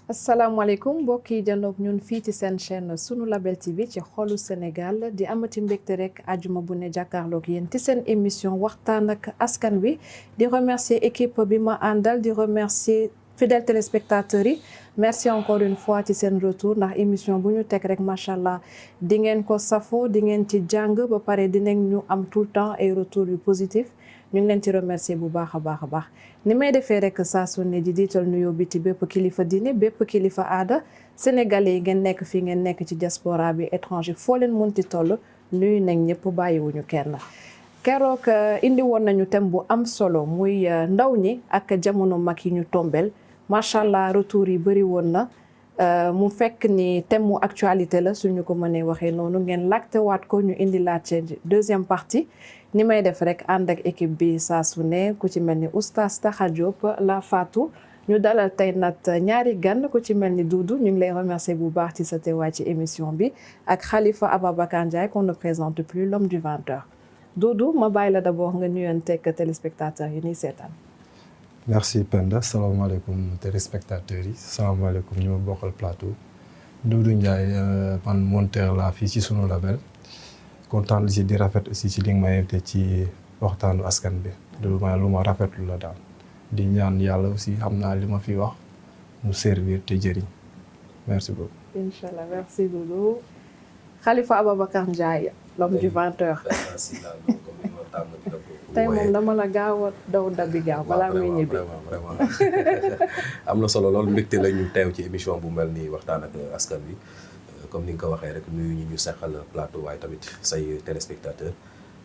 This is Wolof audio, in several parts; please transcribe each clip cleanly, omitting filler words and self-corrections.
asalaamaaleykum mbokk yi janoog ñun fii ci seen chaîne sunu label TV ci xolu Sénégal di amati mbégte rek ajuma bu ne jàkkaarloog yéen ci seen émission waxtaan ak askan wi di remercier équipe bi ma àndal di remercier fidèles téléspectateurs yi merci encore une fois ci seen retour ndax émission bu ñu teg rek macha allah di ngeen ko safoo di ngeen ci jàng ba pare dinañ ñu am tout le temps ay retours yu positif ñu ngi leen ci remercier bu baax a baax ni may defee rek saa su ne di diital nuyoo bi ci bépp kilifa diine bépp kilifa aada sénégalais yi ngeen nekk fii ngeen nekk ci diaspora bi étranger foo leen munti toll nuyu nañ ñëpp bàyyiwuñu kenn. keroog indi woon nañu thème bu am solo muy ndaw ñi ak jamono mag yi ñu tombel macha allah retour yi bëri woon na mu fekk ni thème mu actualité la suñu ko mënee waxee noonu ngeen laajtewaat ko ñu indi laajte deuxième partie. ni may def rek ànd ak équipe bi saa su ne ku ci mel ni oustaz Taha Diop la Fatou ñu dalal tey nag ñaari gan ku ci mel ni Doudou ñu ngi lay remercier bu baax ci sa teewaay ci émission bi ak Khalifa Ababacar Ndiaye qu'on ne présente plus l'homme du 20h Doudou ma bàyyi la d'abord nga nuyonteeg téléspectateurs yi ñuy seetaan. merci Penda salaamaaleykum téléspectateurs yi salaamaaleykum ñu ma bokkal plateau Doudou Ndiaye man monteur laa fii ci sunu label. kontaan li si di rafet aussi ci li nga ma invité ci waxtaanu askan bi lu ma rafetlu la daal di ñaan yàlla aussi xam naa li ma fi wax mu servir te jëriñ merci beaucoup. Inch'Allah merci Doudou. Khalifa Ababacar Ndiaye l'homme du 20h. tey moom dama la gaaw a daw dabi gaaw balaa muy ñibbi. vraiment am na solo lool mbégte la ñu teew ci émission bu mel nii waxtaan ak askan bi. comme ni nga ko waxee rek nuyu ñu seqal plateau waaye tamit say téléspectateur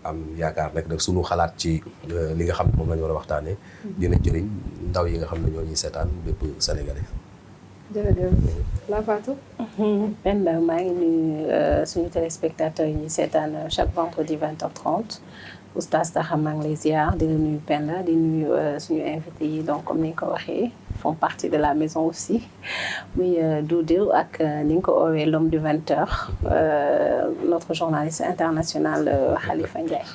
am yaakaar nag sunu xalaat ci li nga xam ne moom la ñu war a waxtaanee. dina jëriñ ndaw yi nga xam ne ñoo ñuy seetaan bépp sénégalais. jërëjëf la Fatou. Penda maa ngi nuyu suñu téléspectateurs yi ñuy seetaan chaque vendredi 20h30 oustaz Taha maa ngi lay ziar di la nuyu Penda di nuyu suñu invité yi donc comme ni nga ko waxee. font partie de la maison aussi muy Doudou ak ni nga ko oowee l'homme du 20h notre journaliste international Khalifa Ndiaye.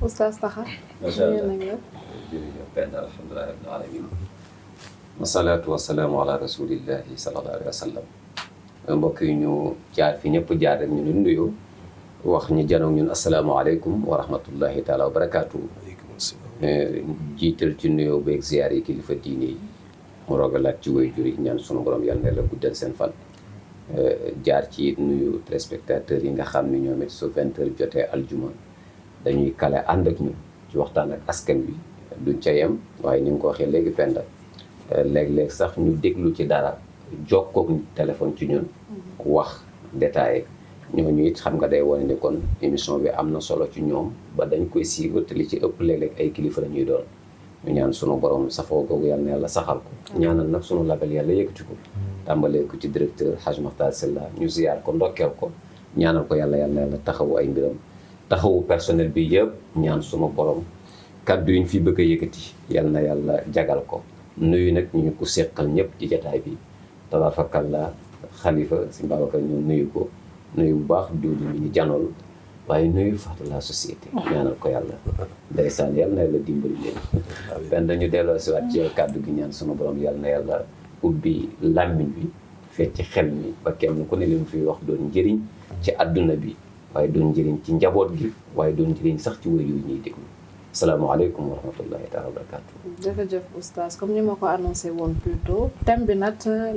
Oustaz Taha. macha allah jërëjëf Penda alhamdulilah rabbil alamin wasalaatu wasalaamu ala rasulillahi sallallahu alayhi wa sallam mbokk yi ñu jaar fi ñëpp jaar rek ñu leen nuyu wax ñu janoog ñun asalaamaaleykum wa rahmatullahi taala wa barakaatu. jiital ci nuyoo beeg ziyaar yi kilifa diine yi mu rogalaat ci way jur yi ñaan sunu borom yàlla na la guddal seen fan jaar ci nuyu téléspectateurs yi nga xam ne ñoom it su 20h jotee aljuma dañuy kale ànd ak ñu ci waxtaan ak askan wi duñ ca yem waaye ni nga ko waxee léegi Penda léeg-léeg sax ñu déglu ci dara jokkoog téléphone ci ñun wax détaillé ñooñu it xam nga day wane ne kon émission bi am na solo ci ñoom ba dañ koy suivre te li ci ëpp léeg-léeg ay kilifa la ñuy doon ñu ñaan sunu borom safoo googu yàlla na yàlla saxal ko ñaanal nag sunu label yàlla yëkkati ko tàmbalee ko ci directeur Hadj Makhtar Sylla ñu ziyaar ko ndokkeel ko ñaanal ko yàlla na yàlla taxawu ay mbiram taxawu personnel bi yëpp ñaan sunu borom kaddu yi ñu fi bëgg a yëkkati yàlla na yàlla jagal ko nuyu nag ñu ko seqal ñëpp ci jataay bi tabarakallah Khalifa si Babacar ñu nuyu ko nuyu bu baax Doudou mi ñu janool waaye nuyu Fatou la société ñaanal ko yàlla ndeysaan yàlla na yàlla dimbali leen benn dañu delloo si waat ci kàddu gi ñaan sunu borom yàlla na yàlla ubbi làmmiñ bi fecc ci xel mi ba kenn ku ne li mu fiy wax doon njëriñ ci àdduna bi waaye doon njëriñ ci njaboot gi waaye doon njëriñ sax ci wéy yu ñuy déglu salaamaaleykum wa rahmatullahi taala wa barakatu. jërëjëf oustaz comme ni ma ko annoncé woon plus tôt thème bi nag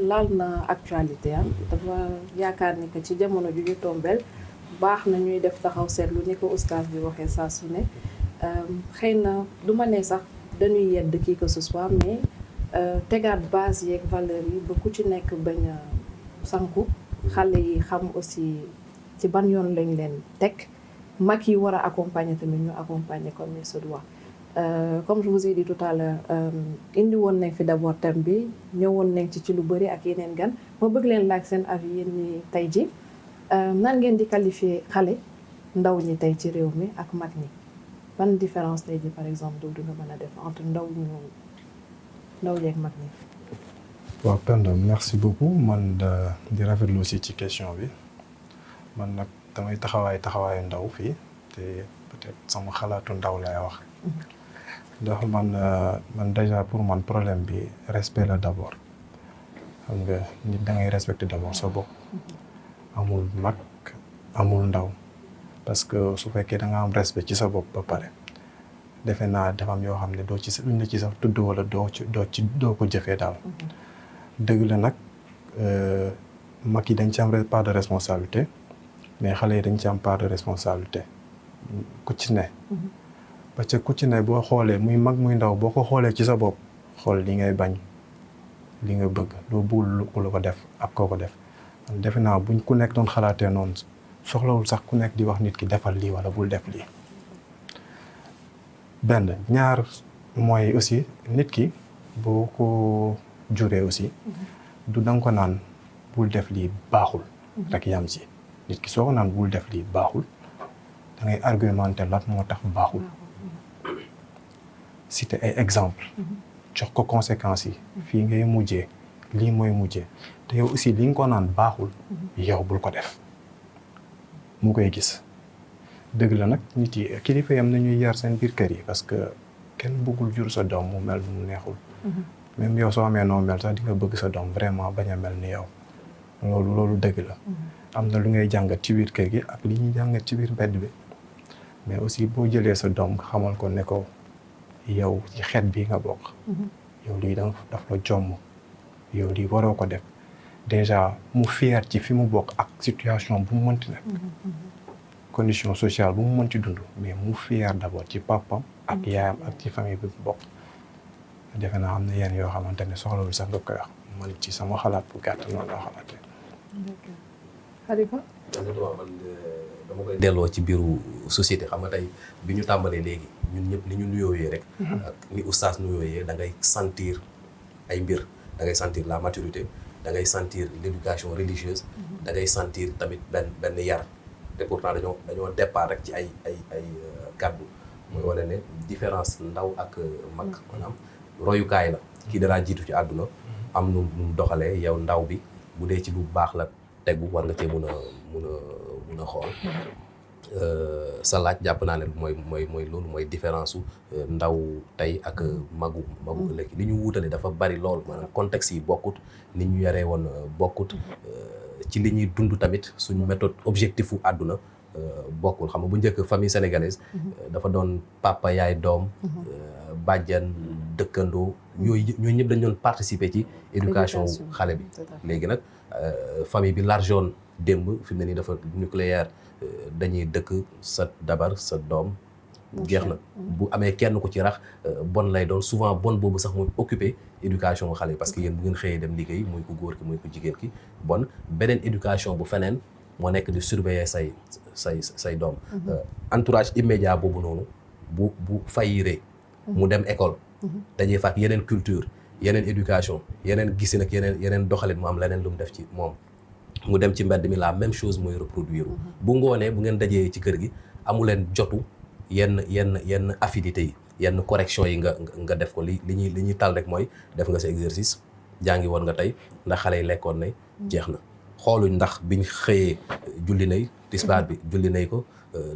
laal na actualité dafa yaakaar ni que ci jamono ju ñu tombel baax na ñuy def taxaw seetlu ni ko oustaz bi waxee saa su ne xëy na du ma ne sax dañuy yedd kii que ce soit mais tegaat base yeeg valeur yi ba ku ci nekk bañ a sanku xale yi xam aussi ci ban yoon lañ leen teg mag yi war a accompagner tamit ñu accompagner comme il se doit comme je vous ai dit tout à l'heure indi woon nañ fi d'abord thème bi ñëwoon nañ ci lu bëri ak yeneen gan ma bëgg leen laaj seen avis yéen ñi tey ji nan ngeen di qualifier xale ndaw ñi tey ci réew mi ak mag ñi ban différence tey ji par exemple du nga mën a def entre ndaw yeeg mag ñi. waaw Penda merci beaucoup man di rafetlu aussi ci question bi man nag damay taxawaayu ndaw fii te peut-être sama xalaatu ndaw lay wax ndax man déjà pour man problème bi respect la d'abord xam nga nit da ngay respecter d'abord sa bopp amul mag amul ndaw parce que su fekkee da nga am respect ci sa bopp ba pare defe naa dafa am yoo xam ne doo ci luñ la ci sax tudd wala doo ko jëfee daal dëgg la nag mag yi dañ ci am part de responsabilité mais xale yi dañ ci am part de responsabilité ku ci ne parce que ku ci ne boo xoolee muy mag muy ndaw boo ko xoolee ci sa bopp xool li ngay bañ li nga bëgg loo bëggul ku la ko def ak koo ko def defe naa buñ ku nekk doon xalaatee noonu soxlawul sax ku nekk di wax nit ki defal lii wala bul def lii benn ñaar mooy aussi nit ki boo ko juree aussi du danga ko naan bul def lii baaxul rek yam ci nit ki soo ko naan bul def lii baaxul da ngay argumenter lan moo tax baaxul citer ay exemple jox ko conséquences yi fii ngay mujjee lii mooy mujjee te yow aussi li nga ko naan baaxul yow bul ko def mu koy gis dëgg la nag nit yi kilifa yam nañuy yar seen biir kër yi parce que kenn bëggul jur sa doom mu mel mu neexul même yow soo amee noo mel sax di nga bëgg sa doom vraiment bañ a mel ni yow loolu dëgg la am na lu ngay jàngat ci biir kër gi ak li ñuy jàngat ci biir mbedd bi mais aussi boo jëlee sa doom nga xamal ko ne ko yow ci xeet bi nga bokk yow lii daf la jomm yow lii waroo ko def déjà mu fier ci fi mu bokk ak situation bu mu mënti nekk condition sociale bu mu mënti dund mais mu fier d'abord ci papam ak yaayam ak ci famille bi mu bokk defe naa am na yenn yoo xamante ne soxlawul sax nga koy wax man ci sama xalaat bu gàtt noonu laa xalaatee. Khalifa. man dama koy delloo ci biiru société xam nga tey bi ñu tàmbalee léegi ñun ñëpp li ñu nuyooyee rek. ak ni oustaz nuyooyee da ngay sentir ay mbir da ngay sentir la maturité da ngay sentir l'éducation religieuse. da ngay sentir tamit benn yar. te pourtant dañoo départ rek ci ay kàddu mooy wane ne différence ndaw ak mag maanaam royukaay la kii dalaa jiitu ci àdduna am nu mu doxalee yow ndaw bi bu dee ci lu baax la tegu war nga cee mun a xool sa laaj jàpp naa ne mooy loolu mooy différence su ndaw tey ak magu ëllëg li ñu wuutale dafa bari lool maanaam contexte yi bokkut ni ñu yaree woon bokkut ci li ñuy dund tamit suñu méthode objectif u àdduna bokkul xam nga bu njëkk famille sénégalaise dafa doon papa yaay doom bàjjan dëkkandoo yooyu ñëpp dañ doon participer ci éducation xale bi léegi nag famille bi largeoon démb fi mu ne nii dafa nucléaire dañuy dëkk sa dabar sa doom jeex na bu amee kenn ku ci rax bon lay doon souvent bon boobu sax muy occuper éducation xale parce que yéen bu ngeen xëyee dem liggéey muy ku góor ki muy ku jigéen ki bon beneen éducation bu feneen moo nekk di surveiller say doom entourage immédiat boobu noonu bu fayiree mu dem école dajee faak yeneen culture yeneen éducation yeneen gisin ak yeneen doxalin mu am leneen lu mu def ci moom mu dem ci mbedd mi la même chose mooy reproduire bu ngoonee bu ngeen dajee ci kër gi amu leen jotu yenn affinité yi yenn correction yi nga def ko li ñuy tal rek mooy def nga sa exercice jàngi woon nga tey ndax xale yi lekkoon nay jeex na xooluñ ndax biñ xëyee julli nay tisbaar bi julli nay ko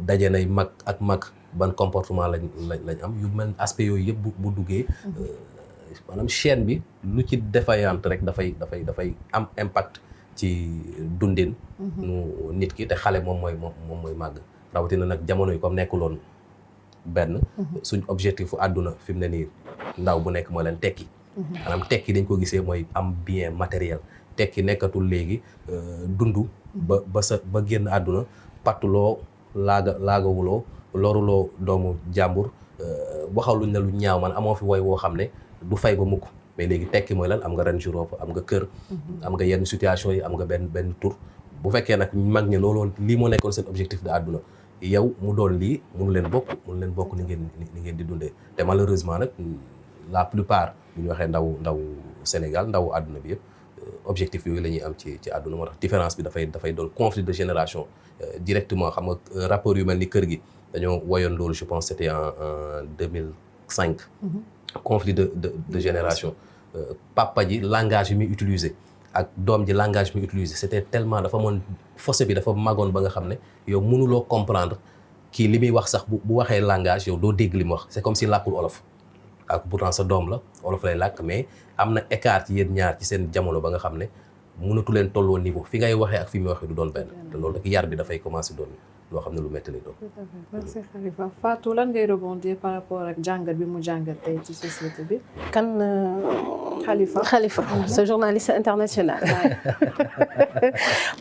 daje nay mag ak mag ban comportement lañ am yu mel aspect yooyu yëpp bu duggee maanaam chaîne bi lu ci défaillante rek dafay am impact ci dundin nu nit ki te xale moom mooy màgg rawatina nag jamono yi comme nekkuloon benn suñ objectif fu àdduna fi mu ne nii ndaw bu nekk moo leen tekki maanaam tekki dañ ko gisee mooy am bien matériel tekki nekkatul léegi dund ba génn àdduna pattuloo laagawuloo loruloo doomu jàmbur waxaluñ la lu ñaaw man amoo fi woy woo xam ne du fay ba mukk mais léegi tekki mooy lan am nga Range Rover am nga kër am nga yenn situation yi am nga benn tur bu fekkee nag mag ñi loolu lii moo nekkoon seen objectif de àdduna yow mu doon lii mënu leen bokk ni ngeen di dundee te malheureusement nag la plupart bu ñu waxee ndaw Sénégal ndaw àdduna bi yëpp objectif yooyu la ñuy am ci àdduna moo tax différence bi dafay doon conflit de génération directement xam nga rapport yu mel ni kër gi dañoo woyoon loolu je pense c'était en 2005 conflit de génération papa ji langage bi muy utiliser ak doom ji langage bi muy utiliser c'était tellement dafa moon fossé bi dafa magoon ba nga xam ne yow mënuloo comprendre kii li muy wax sax bu waxee langage yow doo dégg li mu wax c'est comme si làkkul olof ak pourtant sa doom la olof lay làkk mais am na écart ci yéen ñaar ci seen jamono ba nga xam ne mënatu leen tolloo niveau fi ngay waxee ak fi muy waxee du doon benn te loolu rek yar bi dafay commencer doon loo xam ne lu métti lay doon. tout à fait merci Khalifa Fatou lan ngay rebondir par rapport ak jàngat bi mu jàngat tey ci société bi. kan Khalifa ce journaliste international.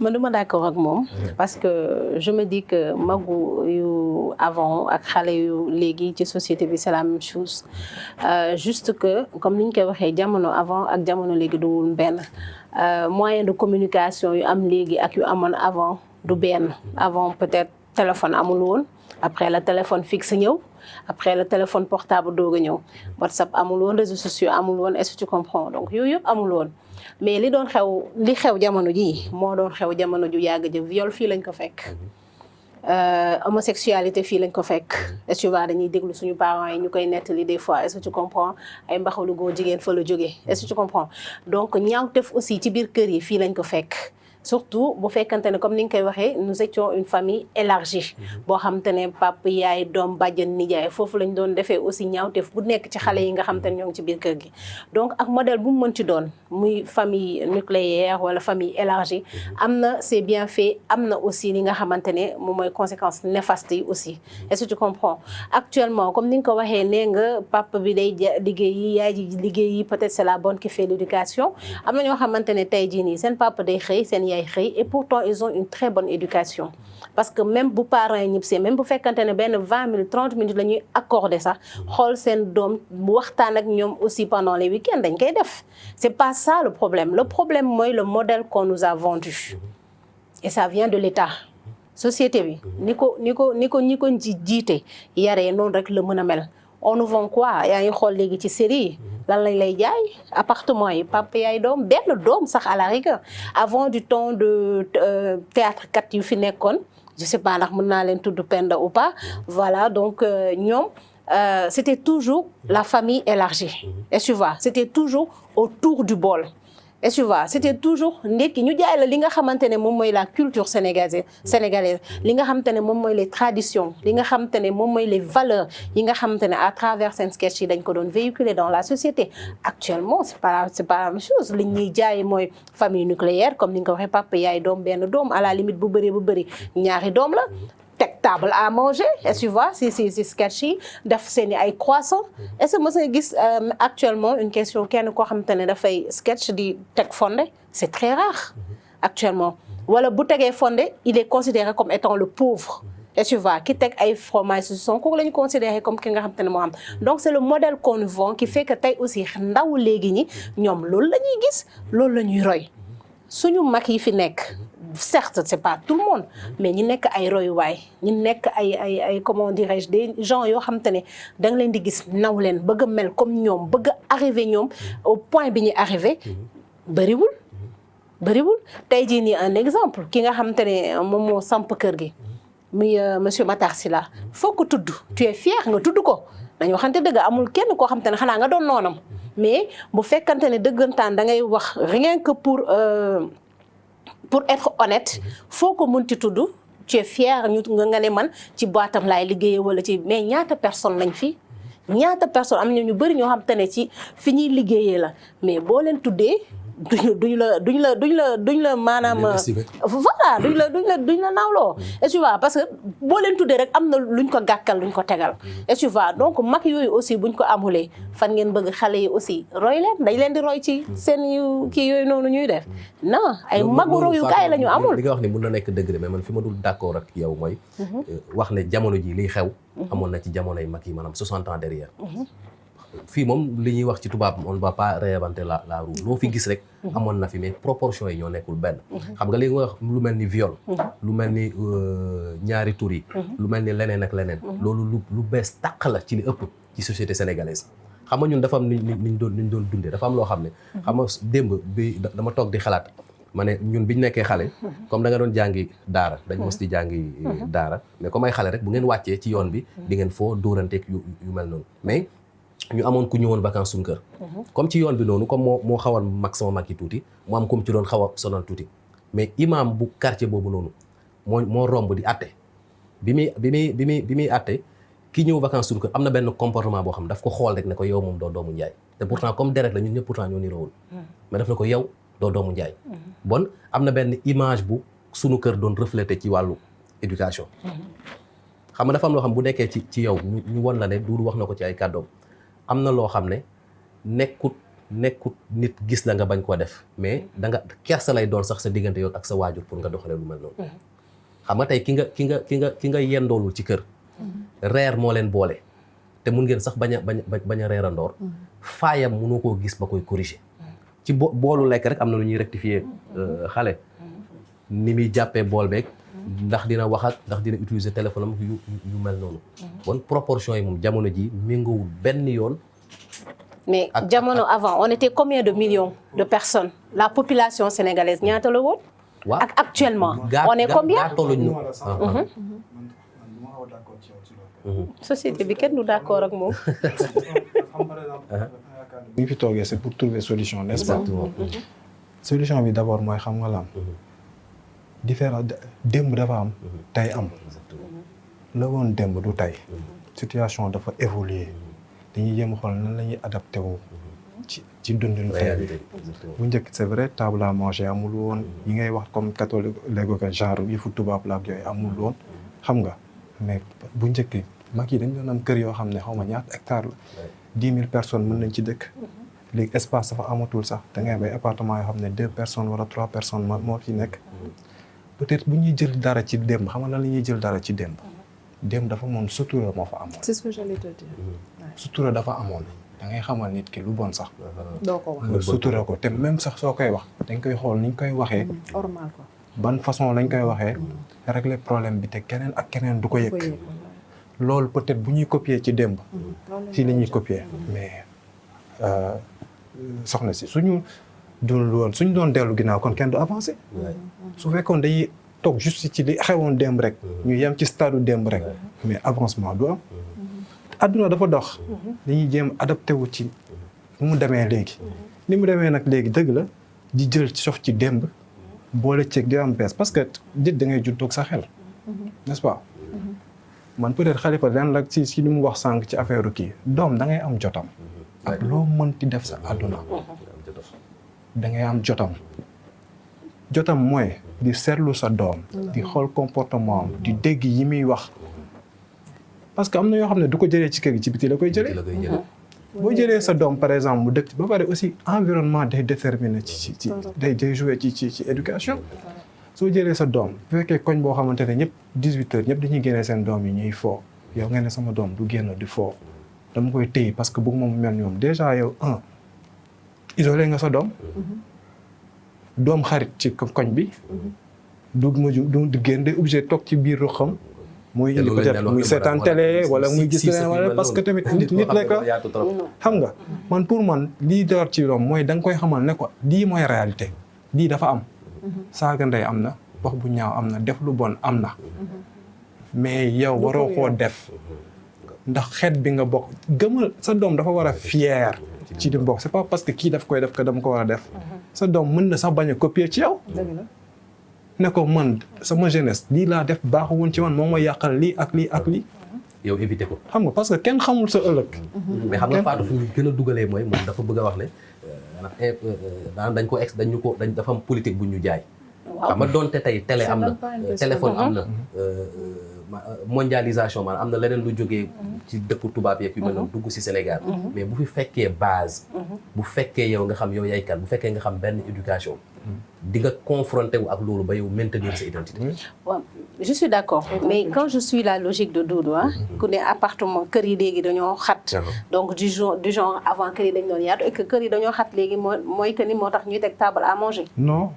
man duma d'accord ak moom. parce que je me dis que magu yu avant ak xale yu léegi ci société bi c'est la même chose juste que comme ni ñu koy waxee jamono avant ak jamono léegi duwul benn moyen de communication yu am léegi ak yu amoon avant du benn avant peut-être téléphone amul woon après le téléphone fixe ñëw. après le téléphone portable doog a ñëw WhatsApp amul woon réseaux sociaux amul woon est-ce que tu comprends donc yooyu yëpp amul woon mais li xew jamono ji moo doon xew jamono ju yàgg ji viol fii lañ ko fekk homosexualité fii lañ ko fekk est-ce que tu vois dañuy déglu suñu parents yi ñu koy nettali des fois est-ce que tu comprends ay mbaxalu góor jigéen fa la jógee est-ce que tu comprends donc ñaawteef aussi ci biir kër yi fii lañ ko fekk surtout bu fekkante ne comme ni nga koy waxee nous étions une famille élargie boo xamante ne papa yaay doom bàjjen nijaay foofu lañ doon defee aussi ñaawteef bu nekk ci xale yi nga xamante ne ñoo ngi ci biir kër gi donc ak modèle bu mu mën ci doon muy famille nucléaire wala famille élargie am na c'est bien fait am na aussi li nga xamante ne moom mooy conséquences néfastes yi aussi est-ce que tu comprends actuellement comme ni nga ko waxee nee nga papa bi day liggéey yi yaay ji liggéey yi peut-être c'est la bonne qui fait l'éducation am na ñoo xamante ne tey jii nii seen papa day xëy seen et pourtant ils ont une très bonne éducation parce que même bu parents yi ñibbisee même bu fekkante ne benn 20 minutes 30 minutes la ñuy accordé sax xool seen doom waxtaan ak ñoom aussi pendant les week-ends dañ koy def c'est pas ça le problème mooy le modèle qu'on nous a vendu et ça vient de l'État société bi ni ko jiite yaree noonu rek la mën a mel on nous vend quoi yaa ngi xool léegi ci série yi lan lañ lay jaay appartement yi papa yaay doom benn doom sax à la rigueur avant du temps de théâtre kat yu fi nekkoon je sais pas ndax mën naa leen tudd Penda ou pas voilà donc ñoom c'était toujours la famille élargie et tu vois c'était toujours autour du bol et tu vois c'était toujours ndekki ñu jaay la li nga xamante ne moom mooy la culture sénégalaise li nga xamante ne moom mooy les traditions li nga xamante ne moom mooy les valeurs yi nga xamante ne à travers seen sketch yi dañ ko doon véhiculer dans la société actuellement c'est pas la même chose li ñuy jaay mooy famille nucléaire comme ni nga ko waxee papa yaay doom benn doom à la limite bu bëri ñaari doom la teg table à manger est-ce que tu vois si sketch yi def seen i ay croissant est-ce que mos nga gis actuellement une question kenn koo xamante ne dafay sketch di teg fonde c'est très rare actuellement wala bu tegee fonde il est considéré comme étant le pauvre est-ce que tu vois ki teg ay fromage sur son kooku la ñu considéré comme ki nga xamante ne moo am donc c'est le modèle qu'on nous vend qui fait que tey aussi ndaw léegi ñi ñoom loolu la ñuy gis loolu la ñuy roy suñu mag yi fi nekk certes c'est pas tout le monde mais ñi nekk ay royuwaay ñi nekk ay comment dirais-je des gens yoo xamante ne da nga leen di gis naw leen bëgg a mel comme ñoom bëgg a arriver ñoom au point bi ñu arrivé bëriwul tey jii nii un exemple ki nga xamante ne moom moo samp kër gi muy monsieur Matar Sylla faut que tudd tu es fier nga tudd ko dañu waxante dëgg amul kenn koo xamante ne xanaa nga doon noonam mais bu fekkante ne dëggantaan da ngay wax rien que pour être honnête faut que mun ci tudd tu es fier nga ne man ci boitam laay liggéeyee wala ci mais ñaata personne lañ fi ñaata personne am na ñu bëri ñoo xam te ne ci fi ñuy liggéeyee la mais boo leen tuddee duñ la maanaam voilà duñ la nawloo et tu vois parce que boo leen tuddee rek am na luñ ko gàkkal luñ ko tegal et tu vois donc mag yooyu aussi buñ ko amulee fan ngeen bëgg xale yi aussi roy leen dañ leen di roy ci seen yu kii yooyu noonu ñuy def non ay magu royukaay la ñu amul li nga wax ni mun na nekk dëgg mais man fi ma dul d'accord ak yow mooy wax ne jamono ji liy xew amoon na ci jamonoy mag yi maanaam 60 ans derrière fii moom li ñuy wax ci tubaab on ne va pas réinventer la roue loo fi gis rek amoon na fi mais proportion yi ñoo nekkul benn xam nga léegi nga wax lu mel ni viol lu mel ni ñaari tur yi lu mel ni leneen ak leneen loolu lu bees tàq la ci li ëpp ci société sénégalaise xam nga ñun dafa am niñ doon dundee dafa am loo xam ne xam nga démb bi dama toog di xalaat ma ne ñun biñu nekkee xale comme da nga doon jàngi daara dañ mos di jàngi daara mais comme ay xale rek bu ngeen wàccee ci yoon bi di ngeen foo dóoranteeg yu mel noonu mais ñu amoon ku ñëwoon vacances suñu kër comme ci yoon bi noonu comme moo xawoon mag sama mag yi tuuti mu am comme ci doon xaw a sonal tuuti mais imam bu quartier boobu noonu moo romb di àtte bi muy àtte ki ñëw vacances suñu kër am na benn comportement boo xam ne daf ko xool rek ne ko yow moom doo doomu Njaay te pourtant comme deret la ñun ñëpp pourtant ñoo niroowul mais daf ne ko yow doo doomu Njaay bon am na benn image bu suñu kër doon reflété ci wàllu éducation xam nga dafa am loo xam bu nekkee ci yow ñu won la ne Doudou wax na ko ci ay kàddoom am na loo xam ne nekkut nit gis la nga bañ koo def mais da nga kersa lay doon sax sa diggante yow ak sa waajur pour nga doxalee lu mel noonu xam nga tey ki nga yendoolul ci kër reer moo leen boole te mun ngeen sax bañ a reerandoor faayam mënoo koo gis ba koy corriger ci boolu lekk rek am na lu ñuy rectifier xale ni muy jàppee bool beeg ndax dina wax ak ndax dina utiliser téléphone am yu mel noonu bon proportion yi moom jamono ji méngoowul benn yoon. mais jamono avant on était combien de millions de personnes la population sénégalaise ñaata la woon. waaw ak actuellement. on est combien société bi kenn du d'accord ak moom. bu ñu fi toogee c'est pour trouver solution n'est-ce pas. solution bi d'abord mooy xam nga lan. différence démb dafa am. tey am. la woon démb du tey. situation dafa évoluer. dañuy jéem a xool nan la ñuy adapté wu. ci dundinu tey bi. bu njëkk c'est vrai table à manger amul woon. yi ngay wax comme catholique léegi que genre yi fu tubaab la ak yooyu amul woon. xam nga mais bu njëkk mag yi dañ doon am kër yoo xam ne xaw ma ñaata hectare la. 10 000 personnes mën nañ ci dëkk. léegi espace dafa amatul sax da ngay am ay appartement yoo xam ne 2 personnes wala 3 personnes moo fi nekk. peut-être bu ñuy jël dara ci démb xam nga lan la ñuy jël dara ci démb. démb dafa moom sutura moo fa amoon. c'est ce que j'allais te dire. sutura dafa amoon da ngay xamal nit ki lu bon sax. doo ko wax nga sutura ko te même sax soo koy wax dañ koy xool ni ñu koy waxee. normal ko. ban façon lañ koy waxee. régler problème bi te keneen ak keneen du ko yëg. loolu peut-être bu ñuy copier ci démb. si la ñuy copier mais soxna si suñu doon dellu ginnaaw kon kenn du avancer. su fekkoon dañuy toog juste ci li xewoon démb rek. ñu yem ci stade démb rek. mais avancement du am. adduna dafa dox. dañuy jéem adapté wu ci ni mu demee léegi. ni mu demee nag léegi dëgg la di jël sof ci démb. boole ceeg di am bees parce que nit da ngay juddoog sa xel. n'est-ce pas. man peut-être Khalifa leen la si li mu wax sànq ci affaire kii doom da ngay am jotam. ak loo mënti def sa àdduna. da ngay am jotam. jotam mooy di seetlu sa doom. di xool comportement am di dégg yi muy wax. parce que am na yoo xam ne du ko jëlee ci kër gi ci biti la koy jëlee. boo jëlee sa doom par exemple mu dëkk ba pare aussi environnement day déterminer ci day jouer ci éducation. soo jëlee sa doom bu fekkee koñ boo xamante ne ñëpp 18 heures ñëpp dañuy génnee seen doom yi ñuy foo yow nga ne sama doom du génn di foo dama koy téye parce que bëgg moom mel ñoom déjà yow isolé nga sa doom. doom xarit ci koñ bi. du génn day obligé toog ci biir ruxam. muy indi peut-être muy seetaan télé wala muy gis leneen wala parce que tamit nit la ko xam nga man pour man lii door ci doom mooy da nga koy xamal ne ko lii mooy réalité lii dafa am. saaga ndey am na wax bu ñaaw am na def lu bon am na mais yow waroo koo def ndax xeet bi nga bokk gëmal sa doom dafa war a fier ci di bokk c'est pas parce que kii daf koy def que dama ko war a def sa doom mën na sax bañ a copier ci yow ne ko man sama jeunesse lii laa def baaxu woon ci man moo ma yàqal lii ak lii ak lii yow éviter ko xam nga parce que kenn xamul sa ëllëg mais xam nga Fatou fu ñu gën a dugalee mooy moom dafa bëgg a wax ne dafa am politique bu ñu jaay. xam nga doonte tey télé am na téléphone am na mondialisation maanaam am na leneen lu jógee ci dëkku tubaab yeeg yu mel noonu dugg ci Sénégal. mais bu fi fekkee base. bu fekkee yow nga xam yow yaay kan bu fekkee nga xam benn éducation. di nga confronté wu ak loolu ba yow maintenir sa identité. waaw je suis d'accord mais quand je suis la logique de Doudou ku ne appartement kër yi léegi dañoo xat. donc du genre avant kër yi dañ doon yaatu et que kër yi dañoo xat léegi mooy que ni moo tax ñuy teg table à manger. non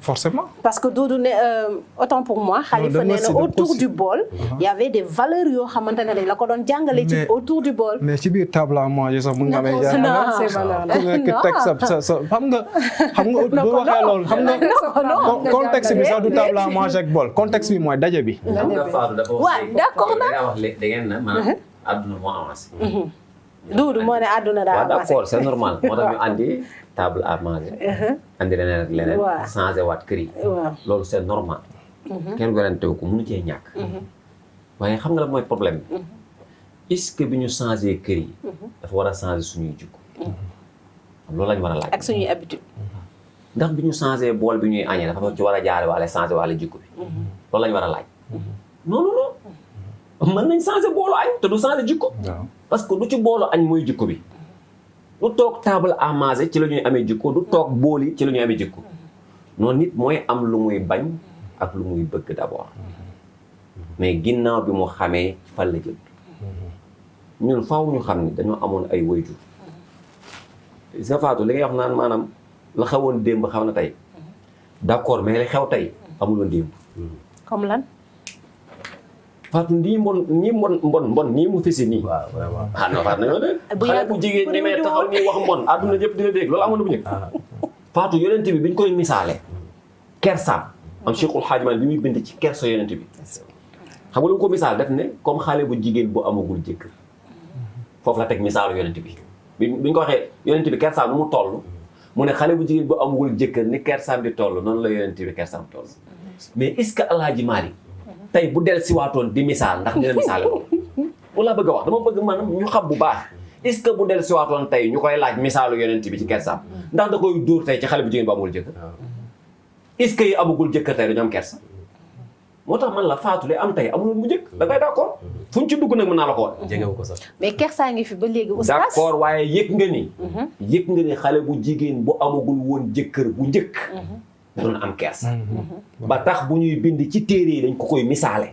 forcément. parce que Doudou ne autant pour moi. Khalifa nee na autour du bol. il y avait des valeurs yoo xamante ne dañ la ko doon jàngale ci autour du bol. mais ci biir table à manger sax mun nga may jàngale. ku nekk teg sa xam nga. boo waxee loolu xam nga contexte bi sax du table à manger ak bol contexte bi mooy daje bi. waaw d'accord na da ngeen na maanaam àdduna moo avancé. Doudou moo ne àdduna daa avancé. d'accord c'est normal moo tax ñu andi table à manger. andi leneen ak leneen. changé waat kër yi. loolu c'est normal. kenn gorantewu ko mënu cee ñàkk. waaye xam nga la mooy problème bi est-ce que bi ñu changé kër yi dafa war a changé suñuy jikko loolu lañ war a laaj ak suñuy habitude ndax bi ñu changé bool bi ñuy añee dafa ci war a jaare waale changé waale jikko bi loolu lañ war a laaj non mën nañ changé boolu añ te du changé jikko parce que du ci boolu añ mooy jikko bi du toog table à manger ci la ñuy amee jikko du toog bool yi ci la ñuy amee jikko noonu nit mooy am lu muy bañ ak lu muy bëgg d'abord mais ginnaaw bi mu xamee fan la jëm ñun faaw ñu xam ni dañoo amoon ay waajur sa Fatou li ngay wax naan maanaam la xewoon démb xaw na tey d'accord mais li xew tey amul woon démb comme lan Fatou nii mbon nii mu fisi nii waaw vraiment non Fatou nañoo de xale bu jigéen ñi may taxaw nii wax mbon àdduna ñëpp dina dégg loolu amoon na bu njëkk Fatou yonent bi biñ koy misaale kersaam am Cheikhul Hadji Malick bi muy bind ci kersa yonent bi xam nga lu ko misaal def ne comme xale bu jigéen bu amagul jëkkër foofu la teg misaalu yonent bi biñ ko waxee yonent bi kersaam nu mu toll mu ne xale bu jigéen bu amagul jëkkër ni kersaam di toll noonu la yonent bi kersaam toll mais est-ce que El Hadji Malick tey bu del siwaatoon di misaal ndax dina misaale ko wala bëgg a wax dama bëgg maanaam ñu xam bu baax est-ce que bu del siwaatoon tey ñu koy laaj misaalu yonent bi ci kersaam ndax da koy dóor tey ci xale bu jigéen bu amagul jëkkër est-ce que yi amagul jëkkër tey dañoo am kersa moo tax man la Fatou li am tey amul bu njëkk da ngay d'accord fu ñu ci dugg nag mën naa la ko wax jegewu ko sax mais kersaa ngi fi ba léegi oustaz d'accord waaye yëg nga ni xale bu jigéen bu amagul woon jëkkër bu njëkk da doon am kersa ba tax bu ñuy bind ci téere yi dañ ko koy misaale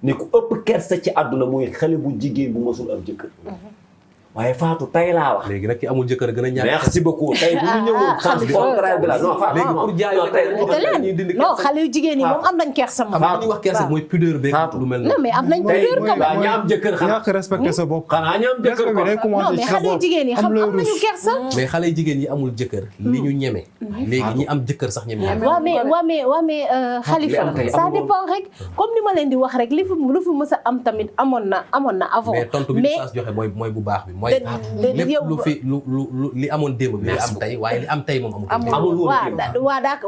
ne ku ëpp kersa ci àdduna mooy xale bu jigéen bu mësul am jëkkër waaye Fatou tey laa wax léegi nag ki amul jëkkër gën a ñàkk merci beaucoup tey bu ñu ñëwoon sens contraire bi la non Fatou léegi pour jaayoo tey ñuy dindi non xale yu jigéen yi moom am nañ kersa moom xam nga ñuy wax kersa mooy pudeur beeg lu mel non mais am nañ pudeur quand même ñi am jëkkër xanaa ñàkk respecté sa bopp. xanaa ñi am jëkkër bi day non commencé mais ci sa xale yu bopp. jigéen yi xam looy am nañu rus. kersa mais xale jigéen yi amul jëkkër li ñu ñeme léegi ñi am jëkkër sax ñeme waa mais Khalifa ça dépend rek comme ni ma leen di wax rek li fi mës a am tamit amoon na avant mais tontu bi Oustaz joxe mooy bu baax bi mooy lépp lu fi lu li amoon démb bi li am tey waaye li am tey moom amul woon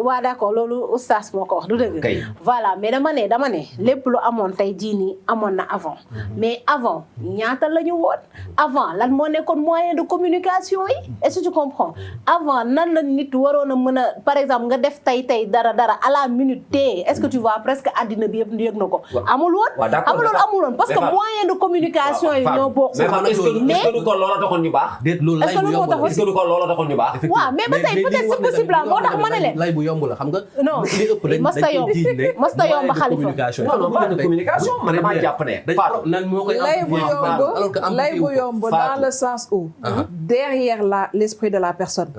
waa d'accord loolu oustaz moo ko wax du dëgg kay voilà mais dama ne lépp lu amoon tey jii nii amoon na avant mais avant ñaata la ñu woon avant lan moo nekkoon moyen de communication yi est-ce que tu comprends avant nan la nit waroon a mën a par exemple nga def tey dara à la minute tey est-ce que tu vois presque àddina bi yëpp yëg na ko amul woon parce que moyen de communication yi ñoo bokk mais est-ce que du ko loola taxoon ñu baax loolu lay bu yomb la est-ce que du ko loola taxoon ñu baax waaw mais ba tey peut-être c'est possible moo tax ma ne leen lay bu yomb la xam nga non li ëpp dañ masta yomb Khalifa non moyen de communication man dama jàpp ne nan moo koy am lay bu yomb dans le sens où derrière l'esprit de la personne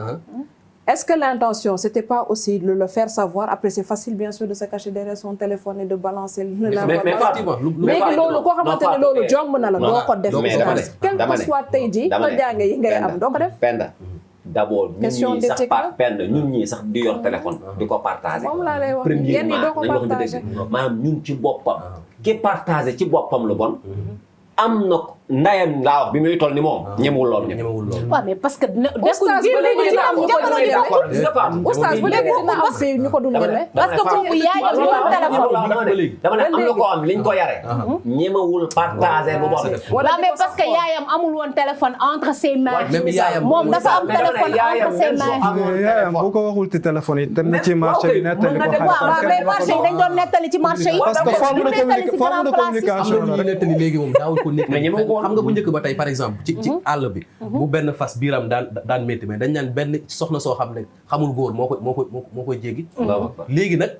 est-ce que l'intention c'était pas aussi de le faire savoir après c'est facile bien sûr de se cacher derrière son téléphone et de balancer mais loolu koo xamante ne loolu jomb na la doo ko def quel que soit tey ji ko jàng yi ngay am doo ko def Penda d'abord ñun ñii sax Penda ñun ñii sax di yor téléphone di ko partager moom laa lay wax yéen ñi doo ko partager maanaam ñun ci boppam ki partager ci boppam lu bon am na ndayam laa wax bi muy toll ni moom ñemewul loolu waaw mais parce que oustaz ba léegi dina am ñu ko dul ñeme oustaz ba léegi dina am fii ñu ko dul ñeme parce que boobu yaayam yor téléphone dama ne am na ko am liñ ko yare ñemewul partager bu bon waaw mais parce que yaayam amul woon téléphone entre ses mains moom dafa am téléphone entre ses mains yaayam bu ko waxul ci téléphone yi dem na ci marché bi nettali ko xale waaw mais marché yi dañ doon nettali ci marché yi parce que forme de communication la rek nettali léegi moom daawul ko nit xam nga bu njëkk ba tey par exemple ci àll bi bu benn fas biiram daan métti mais dañ naan benn soxna soo xam ne xamul góor moo koy jéggi léegi nag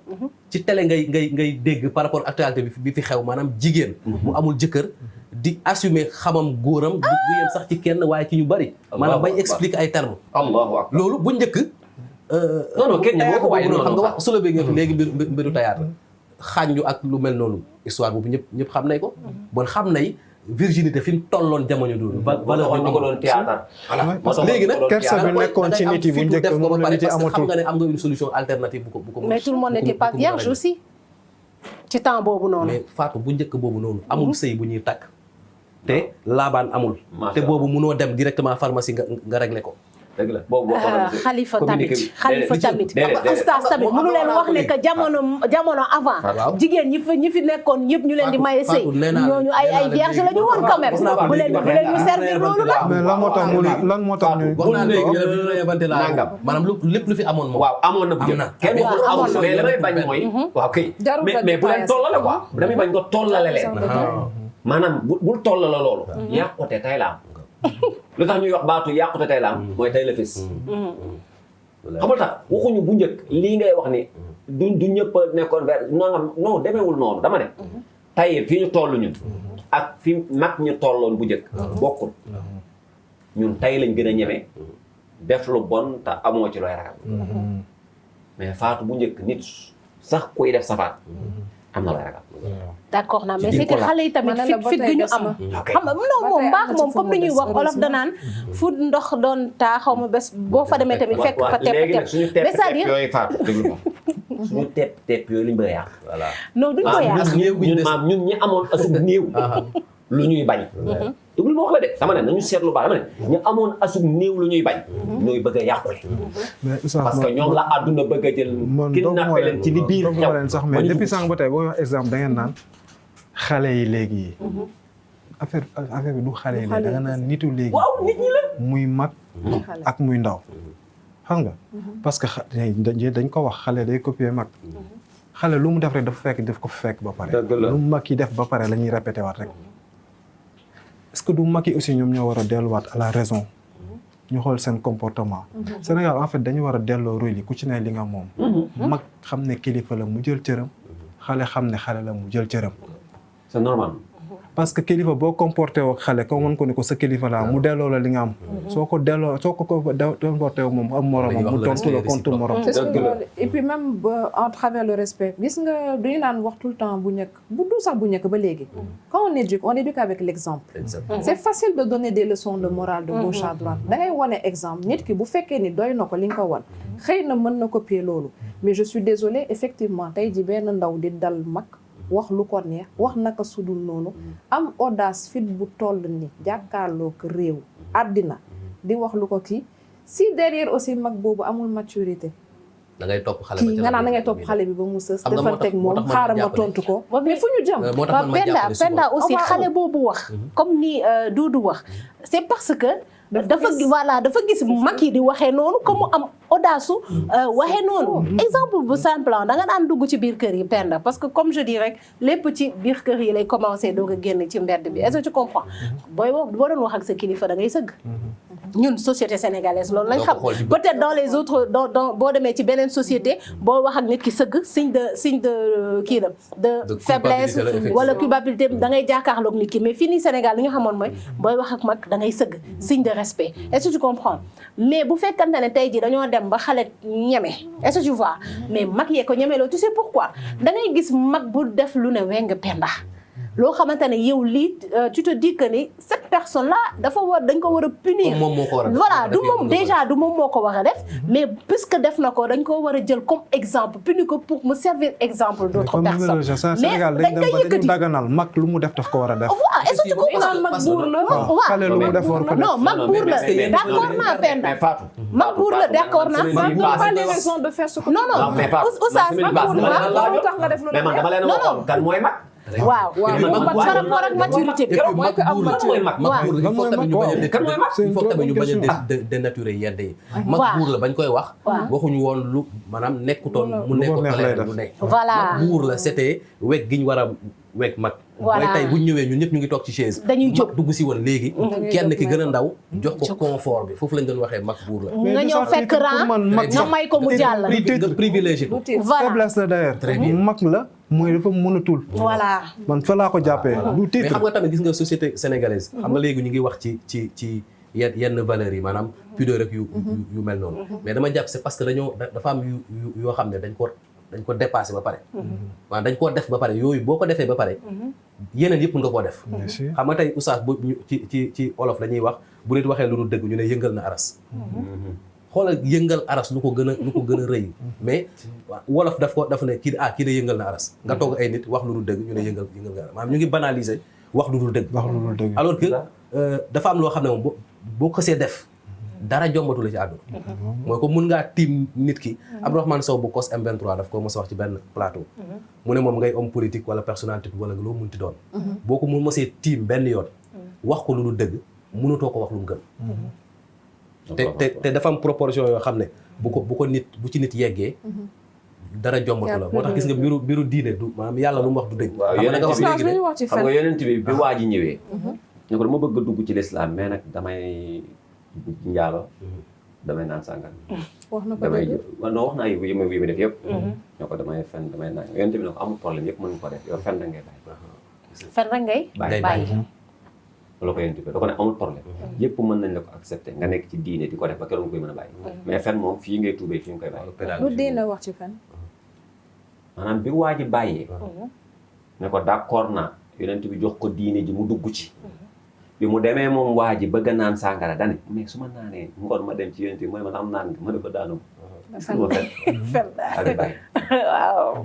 ci télé ngay dégg par rapport actualité bi fi xew maanaam jigéen mu amul jëkkër di assumer xamam góoram du yem sax ci kenn waaye ci ñu bari maanaam bañ expliquer ay termes loolu bu njëkk non kenn moo ko bàyyi noonu xam nga wax soulevé nga fi léegi mbiru théâtre xànju ak lu mel noonu histoire boobu ñëpp xam nañ ko bon xam nay virginité fi mu tolloon jamono doon valeur ñu ko doon théâtre léegi nag kersa bi nekkoon ci nit yi bu njëkk moom la nit yi amatul xam nga ne am nga une solution alternative bu ko mais tout le monde n'était pas vierge aussi ci temps boobu noonu mais Fatou bu njëkk boobu noonu amul sëy bu ñuy takk te laabaan amul te boobu munoo dem directement pharmacie nga régler ko dëgg la boobu boo xooloon Khalifa tamit oustaz tamit mënu leen wax ne que jamono avant jigéen ñi fi nekkoon ñëpp ñu leen di maye sëy ñooñu ay vierge la ñu woon quand même bu leen ñu servir loolu la mais lan moo tax ñu wax naa léegi ñu inventé la nangam maanaam lépp lu fi amoon moom waaw amoon na bu njëkk kenn waxul amul mais la may bañ mooy waaw kay mais bu leen tollale quoi damay bañ nga tollale leen maanaam bul tollale loolu yàqute tey la am lu tax ñuy wax baatu yàqute tey la am mooy tey la fis xam nga tax waxuñu bu njëkk lii ngay wax ni du ñëpp nekkoon vers non demeewul noonu dama ne tey fi ñu toll ñun ak fi mag ñu tolloon bu njëkk bokkul ñun tey lañ gën a ñeme def lu bon te amoo ci looy ragal mais faatu bu njëkk nit sax kuy def safaat am na looy ragal. d'accord naa mais c'est que xale yi tamit fit gi ñu am xam nga non moom mbaax moom comme ni ñuy wax olof danaan fu ndox doon taa xaw ma bés boo fa demee tamit fekk fa tepp suñu tepp yooyu faatu déglu ma suñu tepp yooyu lañ bëgg a yàq voilà non duñ ko yàq ñun ñi amoon asug néew lu ñuy bañ déglu ma wax la de dama ne nañu seetlu baax dama ne ñu amoon asug néew lu ñuy bañ ñooy bëgg a yàqule parce que ñoom la àdduna bëgg a jël kidnappé leen ci li biir ñaw leen sax mais depuis sànq ba tey boo wax exemple da ngeen naan xale yi léegi yi affaire bi du xale yi léegi da nga naan nitu léegi waaw nit ñi la muy mag ak muy ndaw xam nga parce que dañ ko wax xale day copier mag xale lu mu def rek dafa fekk daf ko fekk ba pare lu mu mag yi def ba pare la ñuy répété waat rek est-ce que du mag yi aussi ñoom ñoo war a delluwaat à la raison ñu xool seen comportement Sénégal en fait dañu war a delloo rôle yi ku ci ne li nga moom mag xam ne kilifa la mu jël cëram xale xam ne xale la mu jël cëram c'est normal parce que kilifa boo comporté woo xale ko mën ko ne ko sa kilifa la mu delloo la li nga am soo ko comporté woo moom am moromam mu tontu la contre morom et puis même en travers le respect gis nga duñu naan wax tout le temps bu njëkk bu du sax bu njëkk ba léegi quand on éduque avec l'exemple c'est facile de donner des leçons de morale de gauche à droite da ngay wane exemple nit ki bu fekkee ni doy na ko li nga ko wan xëy na mën na copier loolu mais je suis désolée effectivement tey ji benn ndaw di dal mag wax lu ko neex wax naka sudul noonu am audace fit bu toll ni jàkkaarloo ko réew àddina di wax lu ko kii si derrière aussi mag boobu amul maturité da ngay topp xale kii nga naan da ngay topp xale bi ba mu sës defanteeg moom xaaral ma tontu ko mais fu ñu jëm Penda aussi xale boobu wax comme ni Doudou wax c'est parce que dafa gis mag yi di waxee noonu comme mu am audace waxee noonu exemple bu simple da nga daan dugg ci biir kër yi Penda parce que comme je dis rek lépp ci biir kër yi lay commencer doog a génn ci mbedd bi est-ce que tu comprends boo doon wax ak sa kilifa da ngay sëgg ñun société sénégalaise loolu lañ xam peut-être dans les autres dans boo demee ci beneen société boo wax ak nit ki sëgg signe de kii la de faiblesse wala culpabilité da ngay jàkkaarloog nit ki mais fii nii Sénégal li ñu xamoon mooy booy wax ak mag da ngay sëgg signe de respect est-ce que tu comprends mais bu fekkante ne tey jii dañoo dem ba xale ñeme est-ce que tu vois mais mag yee ko ñeme loolu tu sais pourquoi da ngay gis mag bu def lu ne weng Penda loo xamante ne yow lii tu te dis que ni cette personne là dañ ko war a punir voilà du moom déjà du moom moo ko war a def mais puisque def na ko dañ ko war a jël comme exemple punir ko pour me servir exemple d'autres personnes mais dañ koy yëkkati daganal mag lu mu def daf ko war a def waaw est-ce que tu comprends mag buur la xale lu mu def war ko def non mag buur la d'accord naa Penda mag buur la d'accord naa pas les raisons de faire ce que non oustaz mag buur la lu tax nga def mais man dama leen waxoon kan mooy mag waaw par rapport ak maturité bi mooy que am maturité mag buur il faut tamit ñu bañ a kan mooy mag il faut tamit ñu bañ a dénaturer yenn yi mag buur la bañ koy wax waxuñu woon lu maanaam nekkutoon mu nekkoon lu nekk voilà mag buur la c'était weg gi ñu war a weg mag mooy tey buñ ñëwee ñun ñëpp ñu ngi toog ci chaise dañuy jóg dugg si woon léegi kenn ki gën a ndaw jox ko confort bi foofu lañ doon waxee mag buur la nga ñëw fekk rang nga may ko mu jàll nga privilégié ko faiblesse la d'ailleurs mag la mooy dafa mënatul voilà man fa laa ko jàppee du titre mais xam nga tamit gis nga société sénégalaise xam nga léegi ñu ngi wax ci yenn valeurs yi maanaam pudeur rek yu mel noonu mais dama jàpp c'est parce que dafa am yoo xam ne dañ ko dépassé ba pare maanaam dañ koo def ba pare yooyu boo ko defee ba pare yeneen yëpp nga koo def xam nga tey oustaz bu ci olof la ñuy wax bu nit waxee lu dul dëgg ñu ne yëngal na aras xoolal yëngal aras lu ko gën a rëy mais wolof daf ne kii de yëngal na aras nga toog ay nit wax lu dul dëgg ñu ne yëngal nga aras maanaam ñu ngi banaliser wax lu dul dëgg alors que dafa am loo xam ne moom boo xësee def dara jombatu la ci àdduna mooy ko mun ngaa tiim nit ki Abdourahmane Sow bu COS M23 daf ko mos a wax ci benn plateau mu ne moom ngay homme politique wala personnalité wala loo munti doon boo ko mu mosee tiim benn yoon wax ko lu dul dëgg mënutoo ko wax lu mu gëm te dafa am proportion yoo xam ne bu ci nit yeggee dara jombatu la moo tax gis nga mbiru diine du maanaam yàlla lu mu wax du dëgg xam nga yonent bi bi waa ji ñëwee ne ko dama bëgg a dugg ci lislaam mais nag damay njaalo damay naan sàngal wax na ko damay dëgg non wax naa yi ma def yëpp ñoo ko damay fen damay naan yonent bi ne ko amul problème yëpp mën nga ko def yow fen da ngay bàyyi fen rek ngay bàyyi loolu ko yonent bi da ko ne amul problème yëpp mën nañ la ko accepté nga nekk ci diine di ko def ba keroog nga koy mën a bàyyi mais fen moom fii ngay tuubee fii nga koy bàyyi lu diine wax ci fen maanaam bi waa ji bàyyee ne ko d'accord naa yonent bi jox ko diine ji mu dugg ci bi mu demee moom waa ji bëgg a naan sàngara dane mais su ma naanee ngoon ma dem ci yonent bi mu ne ma am naan nga ma ne ko daanu ma fen ak bàyyi waaw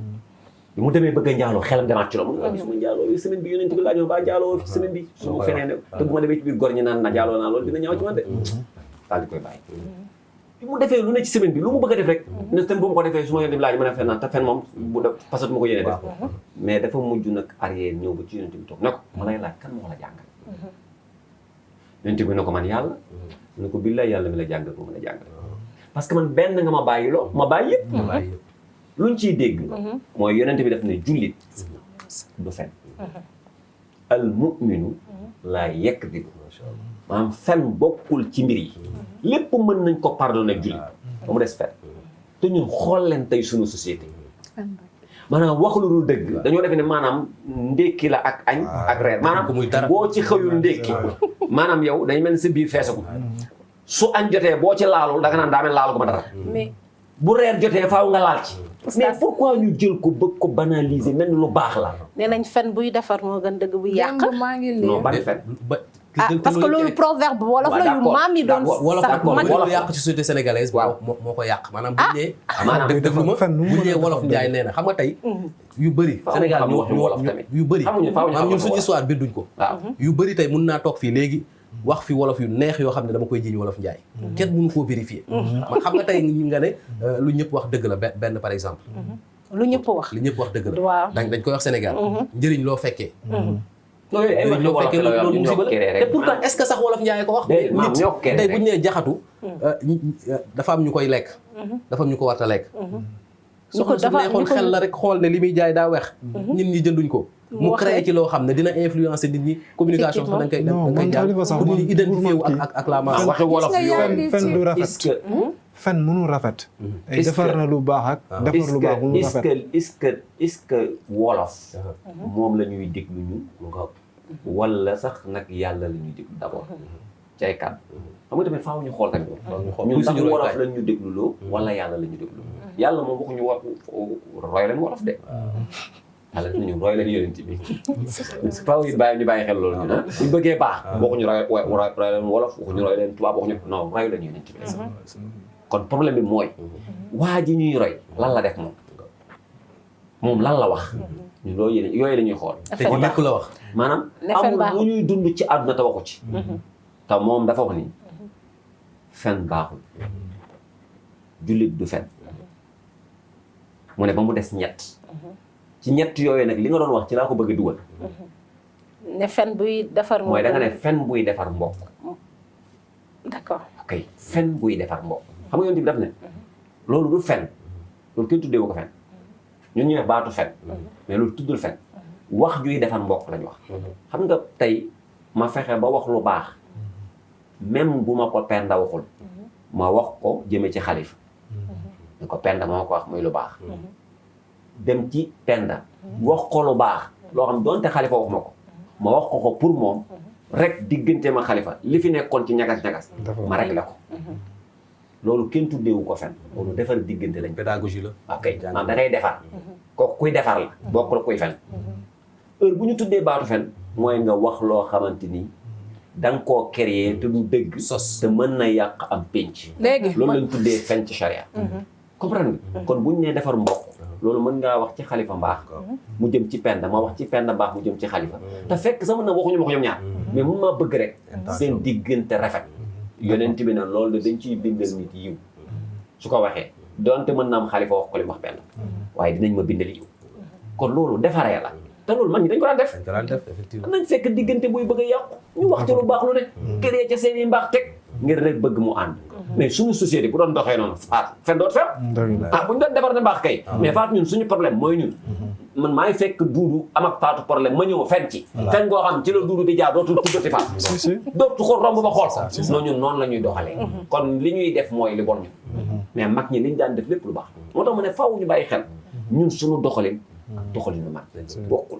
bi mu demee bëgg a njaaloo xelam demaat ci loolu mu ne su ma njaaloo semaine bi yonent bi laajoo ba njaaloo fi semaine bi su ma fenee ne te bu ma demee ci biir góor ñi naan na njaaloo naa loolu dina ñaaw ci man de daal di koy bàyyi bi mu defee lu ne ci semaine bi lu mu bëgg a def rek ne tam bu mu ko defee su ma yonent bi laaj mën a fen naan te fen moom bu def parce que du ma ko yéene def mais dafa mujj nag arrière ñëw ba ci yonent bi toog ne ko ma lay laaj kan moo la jàngal yonent bi ne ko man yàlla mu ne ko billaay yàlla mi la jàngal moo mën a jàngal parce que man benn nga ma bàyyi loo ma bàyyi yëpp luñ ciy dégg mooy yonent bi def ne jullit du fen al mu'minu laa yakdibu maanaam fen bokkul ci mbir yi lépp mën nañ ko pardonner ak jullit ba mu des fen te ñun xool leen tey suñu société maanaam wax lu dul dëgg dañoo defe ne maanaam ndékki la ak añ ak reer maanaam boo ci xëyul ndékki maanaam yow dañ mel ni sa biir feesagu su añ jotee boo ci laalul da nga naan daa mel laalu ko ma dara mais bu reer jotee faaw nga laal ci mais pourquoi ñu jël ko bëgg ko banaliser mel ni lu baax la nee nañ fen buy defar moo gën dëgg buy yàq maa ngi non leen ban fen parce que loolu proverbe wolof la yu maam yi doon wolof yàq ci société sénégalaise waaw moo ko yàq maanaam buñ nee maanaam def lu ma buñ nee wolof njaay nee na xam nga tey yu bëri Sénégal yu bëri maanaam ñun suñu histoire binduñ ko yu bëri tey mun naa toog fii léegi wax fi wolof yu neex yoo xam ne dama koy jiiñ wolof njaay kenn mënu koo vérifier man xam nga tey nga ne lu ñëpp wax dëgg la benn par exemple lu ñëpp wax dëgg la dañ koy wax Sénégal njëriñ loo fekkee loolu fekkee loolu musiba la te pourtant est-ce que sax wolof njaay ko wax nit tey bu ñu nee jaxatu dafa am ñu koy lekk dafa am ñu ko warta lekk soxna su neexoon xel la rek xool ne li muy jaay daa weex nit ñi jënduñ ko mu créé ci loo xam ne dina influencer nit ñi communication sax da nga koy jàll pour nit ñi identifié wu ak la masse waxi wolof fen du rafet fen mënul rafet ay defar na lu baax ak defar lu baax mënul rafet est-ce que wolof moom la ñuy déglu ñu wala sax nag yàlla la ñuy déglu d'abord ci ay kàddu xam nga tamit faaw ñu xool tamit ñun ndax wolof lañ ñu dégluloo wala yàlla la ñu dégluloo yàlla moom waxuñu roy leen wolof de yàlla dinañu roy leen yonent bi faaw it ñu bàyyi xel loolu ñu ne buñ bëggee baax waxuñu roy leen wolof waxuñu roy leen tubaab waxuñu non roy leen yonent bi kon problème bi mooy waa ji ñuy roy lan la def moom lan la wax ñun loolu yooyu la ñuy xool te ci lépp la wax maanaam amul lu ñuy dund ci àdduna te waxu ci te moom dafa wax ni fen baaxul jullit du fen mu ne ba mu des ñett ci ñett yooyu nag li nga doon wax ci laa ko bëgg a dugal ne fen buy defar mooy da nga ne fen buy defar mbokk d'accord ok fen buy defar mbokk xam nga yonent bi daf ne loolu du fen loolu kenn tuddee wu ko fen ñun ñu wax baatu fen mais loolu tuddul fen wax juy defar mbokk lañu wax xam nga tey ma fexe ba wax lu baax même bu ma ko penda waxul ma wax ko jëme ci xalifa ne ko penda moo ko wax muy lu baax dem ci penda wax ko lu baax loo xam doonte xalifa wax ma ko ma wax ko pour moom rek diggante ma xalifa li fi nekkoon ci ñagas-ñagas ma rek la ko loolu kenn tuddeewu ko fen loolu defar diggante lañ pédagogie la ok maanaam da ngay defar kooku kuy defar la bokk la kuy fen heure bu ñu tuddee baatu fen mooy nga wax loo xamante ni da nga koo créer te du dëgg sos te mën na yàq am pénc léegi loolu lañ tuddee fen ci charia comprendre nga kon bu ñu nee defar mbokk loolu mën ngaa wax ci xalifa mbaax mu jëm ci penda ma wax ci penda mbaax mu jëm ci xalifa te fekk sax mën na waxuñu ma ko ñoom ñaar mais mun maa bëgg rek seen diggante rafet yonent bi ne loolu dañ ciy bindal nit yiw su ko waxee donte mën na am xalifa wax ko li mu wax benn waaye dinañ ma bindal yiw kon loolu defaree la te loolu man ñi dañ ko daan def effectivement. nañ fekk diggante buy bëgg a yàqu ñu wax ci lu baax lu ne këree ca seen i mbaax teg ngir rek bëgg mu ànd mais suñu société bu doon doxee noonu faat fen doot fer bu ñu doon defar ne mbaax kay mais faat ñun suñu problème mooy ñun man maay fekk duudu am ak faatu problème ma ñëw fen ci fen goo xam ci la duudu di jaar dootul tuddati faat dootu ko romb ba xool ko non ñun noonu la ñuy doxalee kon li ñuy def mooy li bon ñun mais mag ñi liñ daan def lépp lu baax moo tax mu ne faaw ñu bàyyi xel ñun suñu doxalin ak doxalinu mag bokkul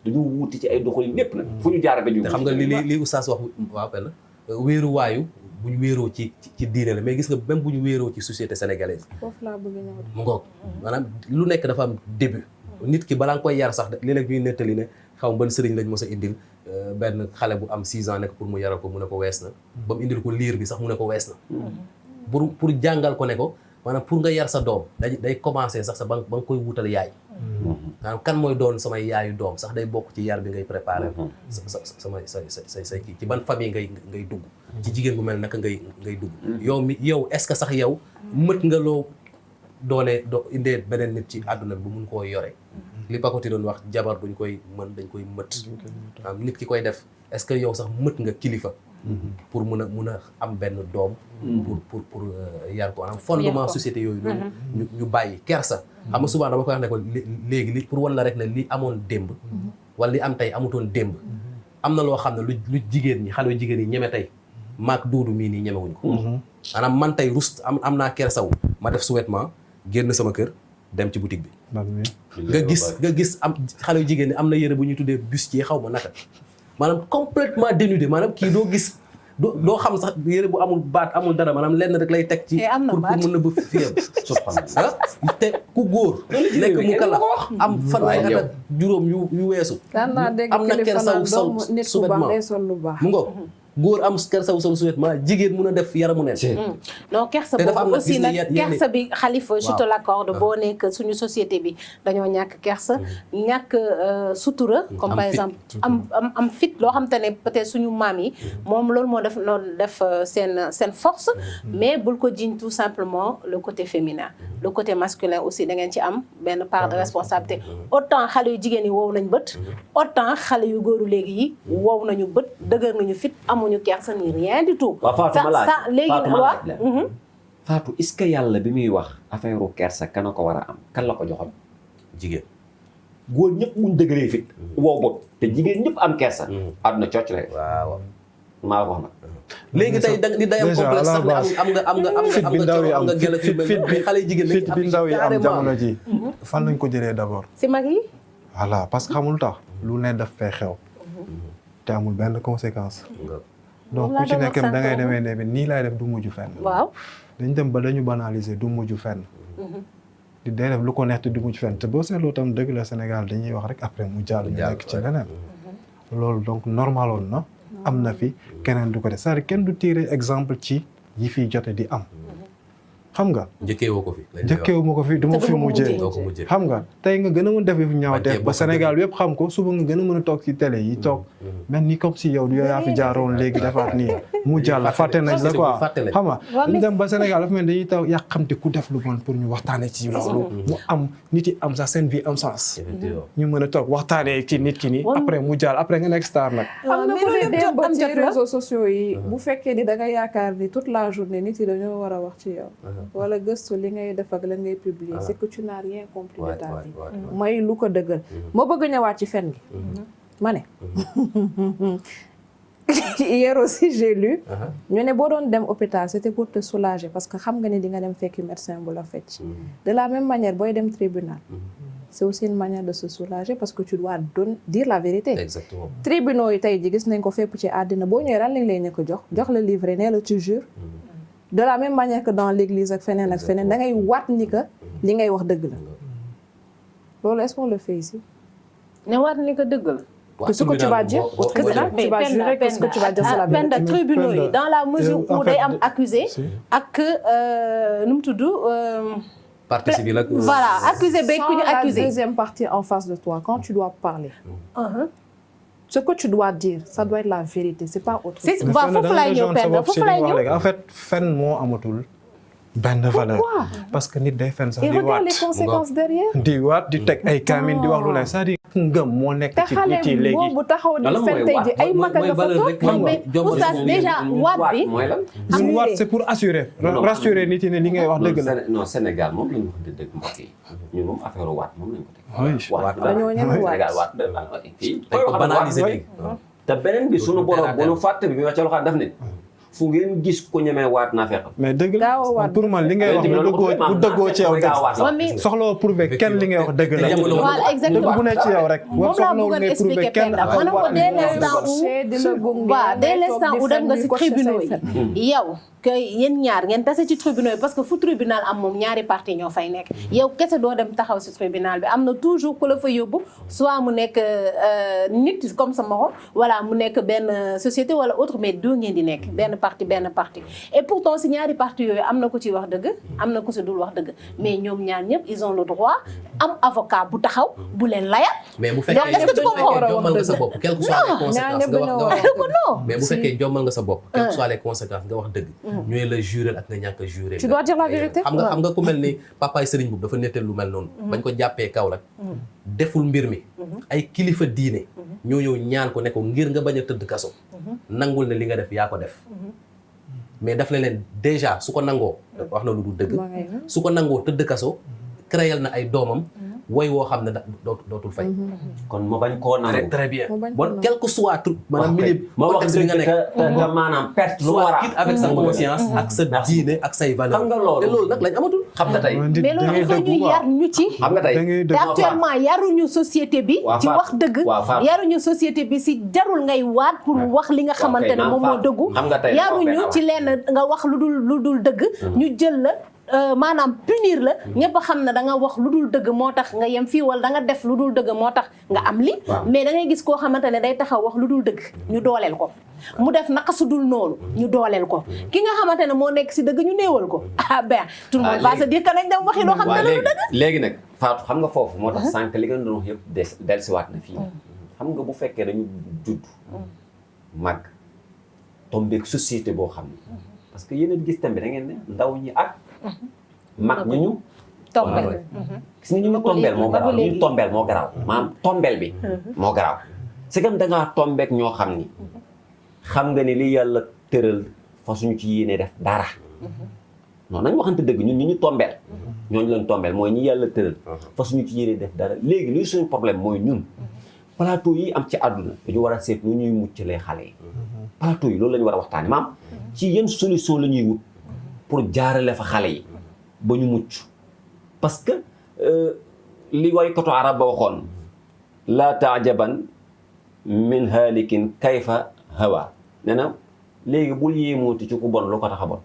dañu wuuti ci ay doxalin lépp nag fu ñu jaare ba ñu xam nga li oustaz wax waaw benn wéeruwaayu bu ñu wéeroo ci diine la mais gis nga même bu ñu wéeroo ci société sénégalaise foofu laa bëgg ñëw. mu ngoog maanaam lu nekk dafa am début nit ki balaa nga koy yar sax léeg-léeg ñuy nettali ne xaw ma ban sëriñ lañ mos a indil benn xale bu am 6 ans nekk pour mu yaral ko mu ne ko wees na ba mu indil ko liir bi sax mu ne ko wees na pour jàngal ko ne ko maanaam pour nga yar sa doom day commencer sax sa ba nga koy wutal yaay maanaam kan mooy doon samay yaayu doom sax day bokk ci yar bi ngay préparer say kii ci ban famille ngay dugg ci jigéen bu mel naka ngay dugg yow est-ce que sax yow mët nga loo doone indee beneen nit ci àdduna bi bu mun koo yore li Pakoti doon wax jabar buñ koy mën dañ koy mët am nit ki koy def est-ce que yow sax mët nga kilifa pour mun a am benn doom pour yar ko maanaam fondement société yooyu noonu ñu bàyyi kersa xam nga souvent dama koy wax ne ko léegi li pour wan la rek ne li amoon démb wala li am tey amutoon démb am na loo xam ne lu jigéen ñi xale jigéen yi ñeme tey maag duudu mii nii ñemewuñ ko maanaam man tey rus am naa kersaw ma def sous-vêtement génn sama kër dem ci boutique bi nga gis am xale yu jigéen ñi am na yére bu ñuy tuddee bustier xaw ma naka maanaam complètement dénudé maanaam kii doo gis doo xam sax yére bu amul baat amul dara maanaam lenn rek lay teg ci pour mën na ba fiyam subhanallah te ku góor nekk mu kala am fanweeri at ak juróom yu weesu daan naa dégg am na kersaw sol nit ku baax day sol lu baax mu ngoog góor am kersaw sol sous-vêtement jigéen mun a def yaramu neen non kersa boobu aussi nag kersa bi xalifa je te l'accorde boo nekk suñu société bi dañoo ñàkk kersa ñàkk sutura comme par exemple am fit loo xam te ne peut-être suñu maam yi moom loolu moo def seen force mais bul ko jiñ tout simplement le côté féminin le côté masculin aussi da ngeen ci am benn part de responsabilité autant xale yu jigéen yi wow nañ bët autant xale yu góoru léegi yi wow nañu bët dëgër nañu fit amuñu kersa ni rien du tout. waaw Fatou ma laaj léegi Fatou est-ce que yàlla bi muy wax affaire kersa kan ko war a am kan la ko joxoon jigéen góor ñëpp buñ dëgëree fit wow bot te jigéen ñëpp am kersa àdduna cocc lay waaw maa la ko wax nag léegi tey day am complexe sax ne am nga fit bi ndaw yi am xale jigéen fit bi ndaw yi am jamono ji fan lañ ko jëlee d'abord si mag yi voilà parce que xamul tax lu ne daf fee xew te amul benn conséquence donc ku ci nekk da ngay demee ne bi nii laay def du mujj fenn waaw dañ dem ba dañu banaliser du mujj fenn di day def lu ko neex te du mujj fenn te boo seetloo tam dëgg la Sénégal dañuy wax rek après mu jàll ñu nekk ci leneen loolu donc normaloon na am na fi keneen du ko def c'est-à-dire kenn du tirer exemple ci yi fiy jote di am xam nga njëkkeewoo ko fi njëkkeewu ko fi du ma fi mujjee xam nga tey nga gën a mën def yu ñaaw def ba Sénégal yëpp xam ko suba nga gën a mën a toog ci télé yi toog mel ni comme si yow yaa fi jaaroon léegi defaat nii mu jàll fàtte nañ la quoi xam nga dañ dem ba Sénégal dafa mel dañuy taw yàqamte ku def lu bon pour ñu waxtaane ci loolu mu am nit yi am sax seen vie am sens ñu mën a toog waxtaanee ci nit ki nii après mu jàll après nga nekk star nag xam nga bu dee dem ba ci réseaux sociaux yi bu fekkee ni da nga yaakaar ni toute la journée nit yi dañoo war a wax ci yow wala gëstu li ngay def ak la ngay publier c'est que tu n'as rien compris de ta vie may lu ko dëggal moo bëgg ñëwaat ci fen gi ma ne hier aussi j'ai lu ñu ne boo doon dem hôpital c'était pour te soulager parce que xam nga ni di nga dem fekki médecin bu la fecc de la même manière booy dem tribunal c'est aussi une manière de se soulager parce que tu dois dire la vérité exactement tribunaux yi tey ji gis nañ ko fépp ci àddina boo ñëwee lan lañ lay nekk jox la livret nee la tu jures de la même manière que dans l'église ak feneen da ngay waat ni que li ngay wax dëgg la loolu est-ce qu'on le fait ici ne waat ni que dëgg la ce que tu vas dire au tribunal tu vas jurer que ce que tu vas dire c'est la vérité Penda tribunaux yi dans la mesure où day am accusé ak nu mu tudd partie civile ak voilà accusé beeg ku ñu accusé la deuxième partie en face de toi quand tu dois parler ce que tu dois dire ça doit être la vérité c'est pas autre chose. waaw foofu laay ñëw Penda foofu laay ñëw en fait fen moo amatul benn valeur. Pourquoi? Parce que nit day fen sax et di regarde waat les conséquences derrière. di waat di teg ay kaamin di wax lu leen c'est-à-dire ngëm moo nekk te ci xale nit yi léegi. boobu taxaw di fen tey ji ay mag nga fa toog. mais oustaz déjà waat bi mooy lan. xam nga waat c'est pour assurer. rassurer nit yi ne li ngay wax dëgg la. non Sénégal moom lañu wax dëgg mbokk yi ñun moom affaire waat moom lañu ko teg. oui waat dañoo ñeme waat. Sénégal waat fii dañ ko banaliser léegi. te beneen bi sunu borom bu nu fàtte bi wax ca loxo daf ne fu ngeen gis ko ñemee waat naa fekk. mais dëgg la Gaaw a waat. pour man li ngay wax bu dëggoo ci yow dëgg soxla prouver kenn li ngay wax dëgg la. voilà exactement dëgg bu ne ci yow rek. moom laa bëggoon expliquer Penda ma ne ko dès l'instant où waaw dès l'instant où dem nga ci tribunaux yi yow que yéen ñaar ngeen tase ci tribunaux yi parce que fu tribunal am moom ñaari parti ñoo fay nekk yow kese doo dem taxaw ci tribunal bi am na toujours ku la fa yóbbu soit mu nekk nit comme sama morom wala mu nekk benn société wala autre mais doo ngeen di nekk benn parti et pourtant si ñaari parti yooyu am na ku ci wax dëgg am na ku ci dul wax dëgg mais ñoom ñaar ñëpp ils ont le droit am avocat bu taxaw bu leen layal. mais bu fekkee jommal nga sa bopp quelles que soient les conséquences nga wax mais bu fekkee jommal nga sa bopp quelles que soient les conséquences nga wax dëgg ñooy la jurer ak nga ñàkk a jurer. tu dois dire la vérité. xam nga ku mel ni papaay Serigne Boub dafa nettal lu mel noonu. bañ ko jàppee Kaolack deful mbir mi ay kilifa diine ñoo ñëw ñaan ko ne ko ngir nga bañ a tëdd kaso nangul ne li nga def yaa ko def mais daf leen déjà su ko nangoo wax na lu dul dëgg su ko nangoo tëdd kaso créel na ay doomam woy woo xam ne dootul fay. kon ma bañ koo nangu. très bien bon quel que soit truc maanaam milieu contexte bi nga nekk nga maanaam perte lu war a quitte avec sa conscience ak sa diine ak say valeur xam nga loolu te loolu nag lañ amatul xam nga tey mais loolu il faut ñu yar ñu ci xam nga tey te actuellement yaruñu société bi ci wax dëgg yaruñu société bi si jarul ngay waat pour wax li nga xamante ne moom moo dëggu yaruñu ci lenn nga wax lu dul dëgg ñu jël la maanaam punir la ñëpp xam ne da nga wax lu dul dëgg moo tax nga yem fii wala da nga def lu dul dëgg moo tax nga am li mais da ngay gis koo xamante ne day taxaw wax lu dul dëgg ñu dooleel ko mu def naka su dul noonu ñu dooleel ko ki nga xamante ne moo nekk si dëgg ñu néewal ko ah ben tout le monde va se dire que nañ dem waxi loo xam ne lu dëgg léegi nag Fatou xam nga foofu moo tax sànq li nga doon wax yëpp dellusiwaat na fii xam nga bu fekkee dañu judd mag tombeeg société boo xam ne parce que yéen gis tamit da ngeen ne ndaw ñi ak mag ñi ñu tombel gis nga ñu tombel moo garaaw ñu tombel moo garaaw maanaam tombel bi moo garaaw c'est comme da ngaa tombeek ñoo xam ni xam nga ni li yàlla tëral fa suñu ci yéene def dara noonu nañ waxante dëgg ñun ñi ñu tombel ñooñu leen tombel mooy ñi yàlla tëral fa suñu ci yéene def dara léegi luy suñu problème mooy ñun plateau yi am ci àdduna dañu war a seet nu ñuy muccalee xale yi plateau yi loolu la ñu war a waxtaane maam ci yenn solution la ñuy wut pour jaarale fa xale yi ba ñu mucc parce que li waykatu arab ba waxoon laa taajaban min haalikin kayfa hawa nee na léegi bul yéemooti ci ku bon lu ko tax a bon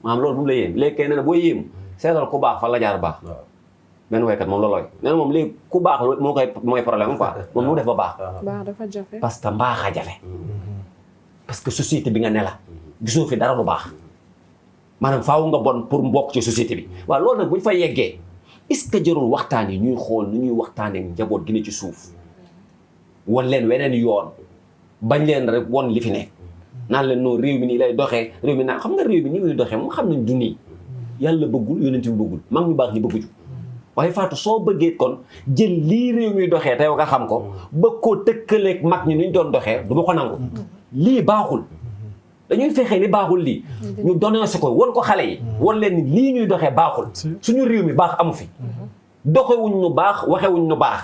maanaam loolu bu mu la yéem léegi kay nee na boo yéemu seetal ku baax fa la jaar baax benn waykat moom loolooy nee na moom léegi ku baax mooy problème quoi moom mu def ba baax dafa jafe parce que mbaax a jafe parce que société bi nga ne la gisoo fi dara lu baax maanaam faaw nga bon pour mbokk ci société bi waaw loolu nag bu ñu fa yeggee est-ce que jarul waxtaan yi ñuy xool nu ñuy waxtaanee njaboot gi ne ci suuf wan leen weneen yoon bañ leen rek won li fi ne naan leen noonu réew mi nii lay doxee réew mi naan xam nga réew mi nii muy doxee moom xam nañ du nii yàlla bëggul yonent bi bëggul mag ñu baax ñi bëgguju waaye Fatou soo bëggee kon jël lii réew mi doxee te yow nga xam ko bëgg koo tëkkaleeg mag ñi nuñ doon doxee du ma ko nangu lii baaxul dañuy fexee li baaxul lii ñu dénoncé ko won ko xale yi won leen ni lii ñuy doxee baaxul suñu réew mi baax amu fi doxewuñ nu baax waxewuñ nu baax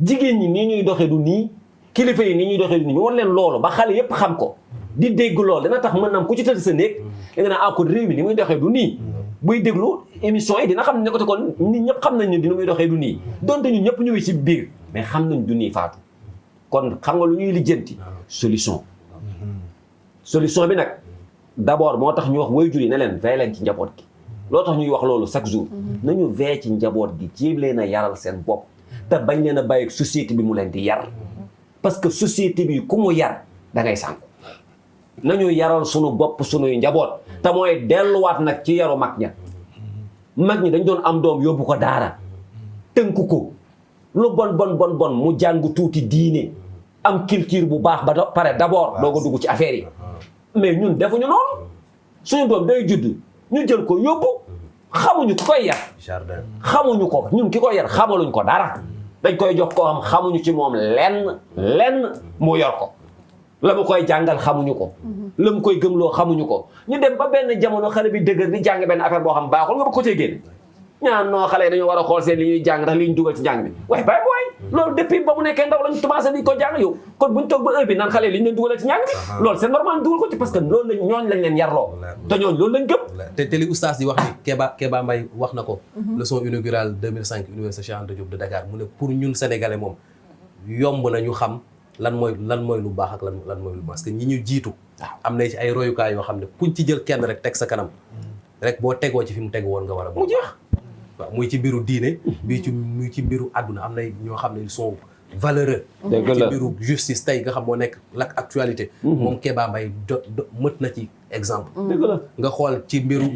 jigéen ñi nii ñuy doxee du nii kilifa yi nii ñuy doxee du nii ñu won leen loolu ba xale yépp xam ko di dégg loolu dana tax mën naam ku ci tëdd sa néeg da nga naa ko réew mi ni muy doxee du nii buy déglu émission yi dina xam ne ko te kon nit ñëpp xam nañ ne dina muy doxee du nii donte ñun ñëpp ñëwee ci biir mais xam nañ du nii Fatou kon xam nga lu ñuy lijjanti solution bi nag d'abord moo tax ñu wax waajur yi ne leen veille leen ci njaboot gi loo tax ñuy wax loolu chaque jour nañu veille ci njaboot gi jéem leen a yaral seen bopp te bañ leen a bàyyi société bi mu leen di yar parce que société bi ku mu yar da ngay sànku nañu yaral sunu bopp sunuy njaboot te mooy delluwaat nag ci yaru mag ñi dañ doon am doom yóbbu ko daara tënku ko lu bon mu jàng tuuti diine am culture bu baax ba pare d'abord doo ko dugg ci affaire yi mais ñun defuñu noonu suñu doom day judd ñu jël ko yóbbu xamuñu ku koy yar jardin xamuñu ko ñun ki koy yar xamaluñ ko dara dañ koy jox koo xam xamuñu ci moom lenn mu yor ko la mu koy jàngal xamuñu ko la mu koy gëmloo xamuñu ko ñu dem ba benn jamono xale bi dëgër di jàng benn affaire boo xam baaxul nga ba ko cee génn ñaan noo xale yi dañoo war a xool seen li ñuy jàng ndax li ñu dugal ci jàng bi waaye bàyyi booy loolu depuis ba mu nekkee ndaw lañ commencé di ko jàng yow kon buñ toog ba heure bi naan xale yi li ñu leen dugalal ci njàng bi loolu c'est normal dugal ko ci parce que loolu lañ ñooñ lañ leen yarloo te ñooñ loolu lañ gëm te li oustaz di wax ni Kéba Mbaye wax na ko leçon inaugurale 2005 université Cheikh Anta Diop de Dakar mu ne pour ñun sénégalais moom yomb na ñu xam lan mooy lu baax ak lan mooy lu parce que ñi ñu jiitu am na ci ay royukaay yoo xam ne kuñ ci jël kenn rek teg sa kanam rek boo tegoo ci fi mu tegu woon nga war a mu jeex waaw muy ci mbiru diine muy ci mbiru àdduna am na ñoo xam ne ils sont valeureux ci mbiru justice tey nga xam moo nekk lak actualité moom Kéba Mbaye mët na ci exemple nga xool ci mbiru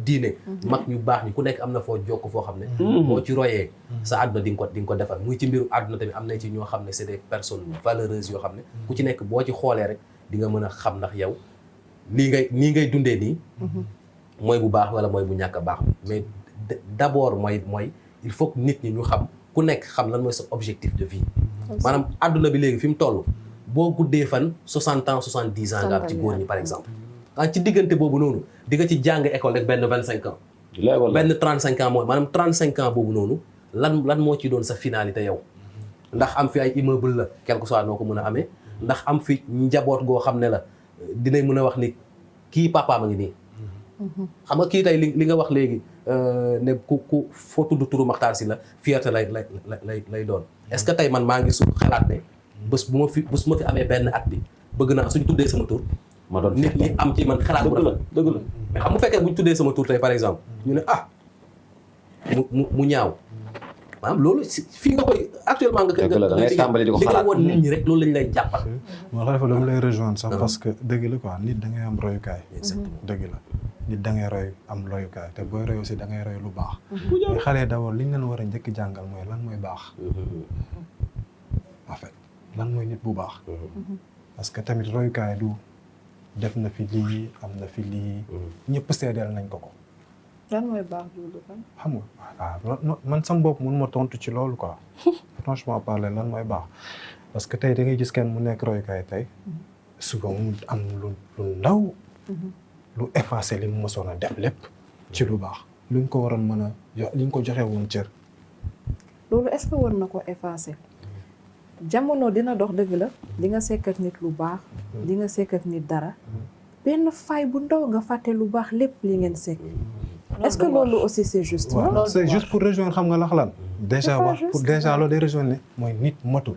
diine mag ñu baax ñi ku nekk am na foo jokk foo xam ne boo ci royee sa àdduna di nga ko defar muy ci mbiru àdduna tamit am na ci ñoo xam ne c'est des personnes valeureuses yoo xam ne ku ci nekk boo ci xoolee rek di nga mën a xam ndax yow nii ngay dundee nii mooy bu baax wala mooy bu ñàkk a baax mais d'abord mooy il faut que nit ñi ñu xam ku nekk xam lan mooy sa objectif de vie maanaam àdduna bi léegi fi mu toll boo guddee fan 60 ans 70 ans nga am ci góor ñi par exemple ci diggante boobu noonu di nga ci jàng école rek benn 25 ans benn 35 ans mooy maanaam 35 ans boobu noonu lan moo ci doon sa finalité yow ndax am fi ay immeuble la quelque soit noo ko mën a amee ndax am fi njaboot goo xam ne la dinañ mën a wax ni kii papaam a ngi nii xam nga kii tey li nga wax léegi ne ku foo tudd turu Makhtar Sylla fierté lay doon est-ce que tey man maa ngi su xalaat ne bés bu ma fi amee benn at bi bëgg naa suñ tuddee sama tur ma doon nit ñi am ci man xalaat bu rafet dëgg la mais xam bu fekkee buñ tuddee sama tur tey par exemple ñu ne mu ñaaw maanaam loolu fii nga koy actuellement nga ngay tàmbali di ko xalaat woon nit ñi rek loolu lañ lay jàppal moo la dama lay rejoindre sax parce que dëgg la quoi nit da ngay am royukaay dëgg la nit da ngay roy am royukaay te booy roy aussi da ngay roy lu baax mais xale d'abord li ñu leen war a njëkk jàngal mooy lan mooy baax en fait lan mooy nit bu baax parce que tamit royukaay du def na fi lii am na fi lii ñëpp seedeel nañ ko lan mooy baax Doudou Kane xam nga waaw man sama bopp mun ma tontu ci loolu quoi franchement parler lan mooy baax parce que tey da ngay gis kenn mu nekk royukaay tey suba mu am lu ndaw lu effacé li mu mosoon a def lépp ci lu baax luñ ko waroon mën a liñ ko joxe woon cër loolu est-ce que war na ko effacé jamono dina dox dëgg la di nga sekk ak nit lu baax di nga sekk ak nit dara benn fay bu ndaw nga fàtte lu baax lépp li ngeen sekk est-ce que loolu aussi c'est juste waaw c'est juste pour rejoindre xam nga lax lan déjà wax pour déjà loolu day rejoindre ne mooy nit matul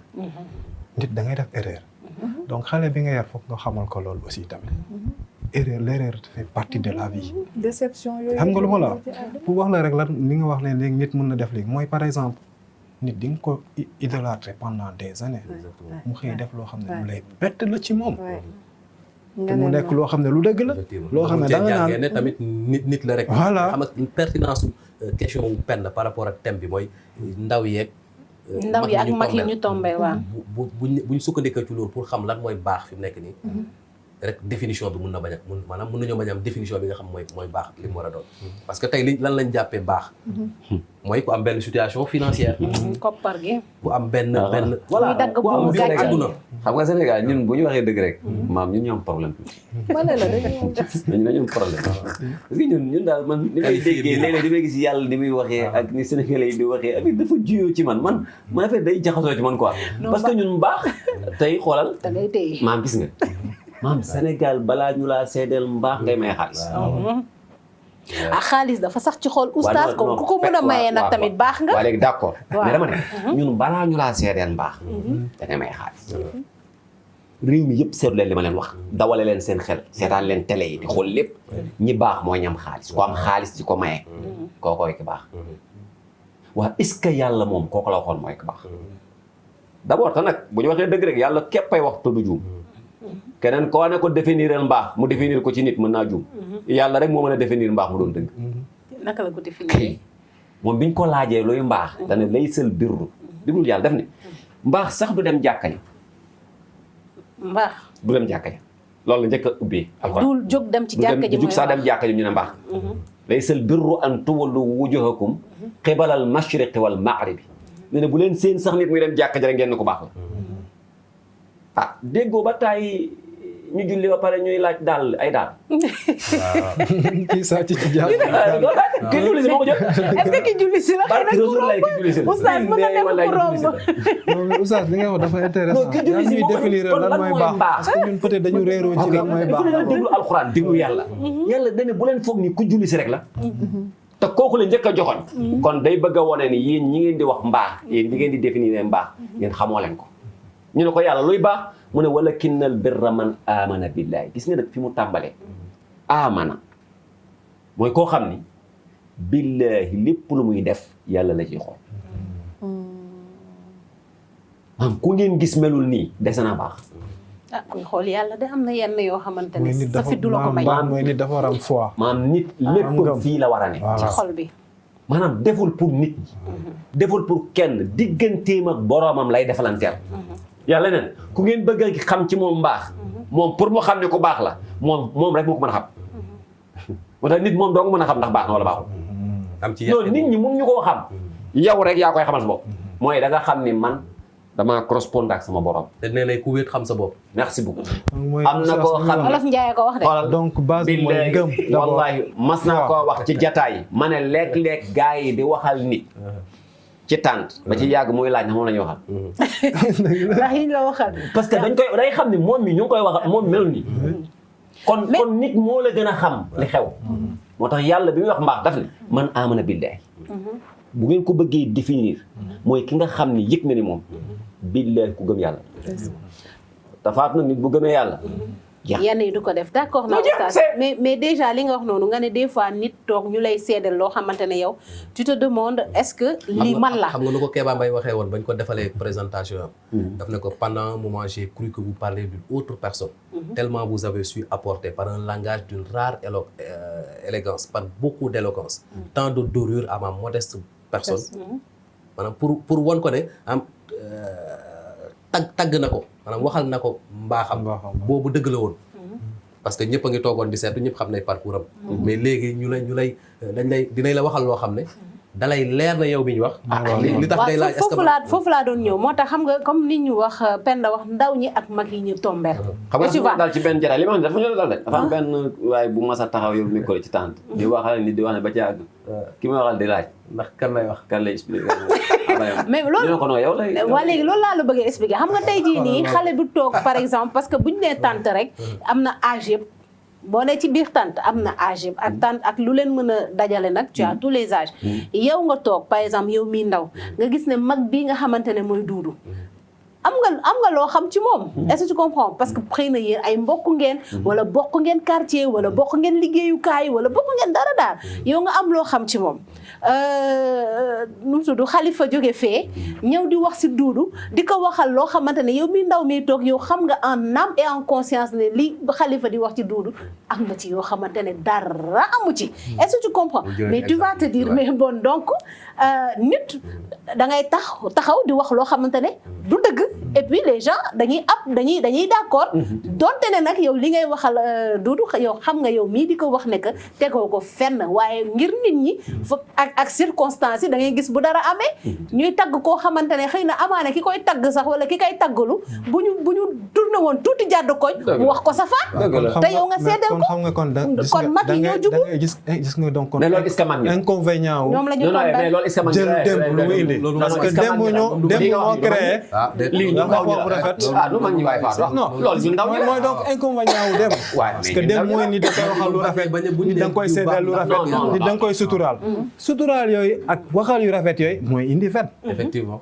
nit da ngay def erreur donc xale bi nga yar foog nga xamal ko loolu aussi tamit l'erreur fait partie de la vie déception yooyu xam nga lu ma la pour wax la rek lan li nga wax ne léegi nit mën na def léegi mooy par exemple nit di nga ko idolâtrer pendant des années mu xëy def loo xam ne lu lay bett la ci moom te mu nekk loo xam ne lu dëgg la loo xam ne da nga naan ne tamit nit la rek voilà xam nga pertinence question wu Penda par rapport ak thème bi mooy ndaw yeeg ak mag yi ñu tombé waaw buñ sukkandikoo ci loolu pour xam lan mooy baax fi mu nekk nii rek définition bi mun na bañ a maanaam mun nañoo bañ a am définition bi nga xam mooy baax li mu war a doon parce que tey lan lañ jàppee baax mooy ku am benn situation financière koppar gi ku am benn voilà ku am biir àdduna xam nga Sénégal ñun bu ñu waxee dëgg rek maam ñun ñoo am problème ma ne la dañu am problème parce que ñun daal man ni may déggee léeg-léeg di may gis yàlla ni muy waxee ak ni Sénégalais yi di waxee ak dafa juyoo ci man affaire day jaxasoo ci man quoi parce que ñun mbaax tey xoolal da ngay téye maam gis nga maam Sénégal balaa ñu laa seedeel mbaax ngay may xaalis xaalis dafa sax ci xool oustaz ko ku ko mën a mayee nag tamit baax nga waaw léegi d'accord mais dama ne ñun balaa ñu laa seedeel mbaax da ngay may xaalis réew mi yëpp seetlu leen li ma leen wax dawale leen seen xel seetaan leen télé yi di xool lépp ñi baax mooy ñam xaalis ku am xaalis ci ko maye kookooy ki baax waaw est-ce que yàlla moom kooku la waxoon mooy ki baax d'abord te nag bu ñu waxee dëgg rek yàlla képpay wax te du juum keneen koo ne ko définiral mbaax mu définir ko ci nit mën naa juum yàlla rek moo mën a définir mbaax mu doon dëgg naka la ko définir moom biñ ko laajee luy mbaax dana laysal birru digul yàlla def ne mbaax sax du dem jàkka yi mbaax bu dem jàkka ja loolu la njëkk a ubbee alxuraan dul jóg dem ci jàkka ji du jug sax dem jàkka ji ñu ne mbaax laysal birru an tuwallu wujuhakum qibalal mashriqi wal maghribi ne bu leen seen sax nit muy dem jàkka ja rek ngeen ne ko baax la ah déggoo ba taay ñu julli ba pare ñuy laaj daal ay daal. kii saa ci jàpp. ki julli si moo ko jël. est-ce que ki julli si la xëy na ku romb oustaz mën na nekk ku romb. non mais oustaz li nga wax dafa intéressant. ki julli si ñuy définir lan mooy baax parce que ñun peut-être dañu réeroo ci lan mooy baax. dafa déglu alxuraan déglu yàlla. yàlla dañu bu leen foog ni ku julli si rek la. te kooku la njëkk a joxoñ. kon day bëgg a wone ni yéen ñi ngeen di wax mbaax yéen ñi ngeen di définir mbaax ngeen xamoo leen ko. ñu ne ko yàlla luy baax mu ne walakinnal birra man amana billahi gis nga nag fi mu tàmbalee amana mooy koo xam ni billahi lépp lu muy def yàlla la ciy xool ku ngeen gis melul nii dese na baax ah kuy xool yàlla de am na yenn yoo xamante ne sa fit du la ko may mooy nit dafa war a am foi maanaam nit lépp fii la war a ne ci xol bi maanaam deful pour nit ñi deful pour kenn digganteem ak boroomam lay defalanteel yàlla neen ku ngeen bëgg a xam ci moom mbaax moom pour mu xam ne ku baax la moom rek moo ko mën a xam moo tax nit moom doo nga mën a xam ndax baax na wala baaxul am ci non nit ñi mun ñu koo xam yow rek yaa koy xamal sa bopp mooy da nga xam ni man damaa correspondre ak sama borom te nee na ku wéet xam sa bopp merci beaucoup mooy am na koo xam Olof Njaay ko wax de xoolal donc base bi mooy ngëm d'abord wallahi mas naa koo wax ci jataay ma ne léeg-léeg gars yi di waxal nit ci tànt ba ci yàgg muy laaj na moom la ñuy waxal ndax yi ñu la waxal parce que dañ koy day xam ni moom mi ñu ngi koy wax moom melul nii kon nit moo la gën a xam li xew moo tax yàlla bi muy wax mbaax daf ne man amana billahi bu ngeen ko bëggee définir mooy ki nga xam ni yëg na ni moom billahi ku gëm yàlla dafaat na nit bu gëmee yàlla yenn yi du ko def d'accord na oustaz mais déjà li nga wax noonu nga ne des fois nit toog ñu lay seedal loo xamante ne yow tu te demandes est-ce que lii man la xam nga nu ko Kéba Mbaye waxee woon bañ ko defalee présentation daf ne ko pendant un moment j'ai cru que vous parlez d'une autre personne tellement vous avez su apporter par un langage d'une rare élégance par beaucoup d'éloquence tant de dorure à ma modeste personne maanaam pour won ko ne am tagg na ko maanaam waxal na ko mbaaxam boobu dëgg la woon parce que ñëpp a ngi toogoon di seetu ñëpp xam ne parcours am mais léegi dinañ la waxal loo xam ne dalay leer na yow bi ñu wax li tax day laaj est-ce que foofu laa doon ñëw moo tax xam nga comme ni ñu wax Penda wax ndaw ñi ak mag yi ñu tombeel xam nga daal ci benn jataay li ma xam ne dafa ñu dal de dafa am benn waaye bu mas a taxaw yow micro ci tànt di waxal nit di wax ne ba ci àgg ki may waxal di laaj ndax kan lay wax kan lay expliquer mais loolu ko non yow lay waa léegi loolu laa la bëggee expliquer xam nga tey jii nii xale du toog par exemple parce que buñu nee tànt rek am na âge yëpp boo ne ci biir tànt am na âge yëpp ak tànt ak lu leen mën a dajale nag tu as tous les âges yow nga toog par exemple yow mii ndaw nga gis ne mag bii nga xamante ne mooy duudu am nga loo xam ci moom est-ce que tu comprends parce que xëy na yéen ay mbokk ngeen wala bokk ngeen quartier wala bokk ngeen liggéeyukaay wala bokk ngeen dara daal yow nga am loo xam ci moom nu mu tudd Xalifa jóge fee ñëw di wax si duudu di ko waxal loo xamante ne yow mi ndaw mi toog yow xam nga en âme et en conscience ne li Xalifa di wax ci duudu am na ci yoo xamante ne dara amu ci est-ce que tu comprends mais tu vas te dire mais bon donc nit da ngay taxaw di wax loo xamante ne du dëgg et puis les gens dañuy d'accord donte ne nag yow li ngay waxal duudu yow xam nga yow mii di ko wax ne que tegoo ko fenn waaye ngir nit ñi foog ak circonstances yi da ngay gis bu dara amee ñuy tagg koo xamante ne xëy na amaana ki koy tagg sax wala ki koy taggalu bu ñu tourné woon tuuti jàdd koñ mu wax ko sa faat te yow nga seedal ko xam nga kon mag yi ñoo jubul gis nga donc mais loolu est-ce que mag ñi inconvénient wu ñoom la ñu mais loolu est-ce que mag ñi jël démb lu muy indi parce que démb ñoo créé lii ñu ndaw ñi la lu mag ñi waay faat non loolu ñu ndaw ñi mooy donc inconvénient wu démb parce que démb mooy nit da koy waxal lu rafet nit da nga koy seedal lu rafet nit da nga koy suturaal yooyu ak waxal yu rafet yooyu mooy indi fen effectivement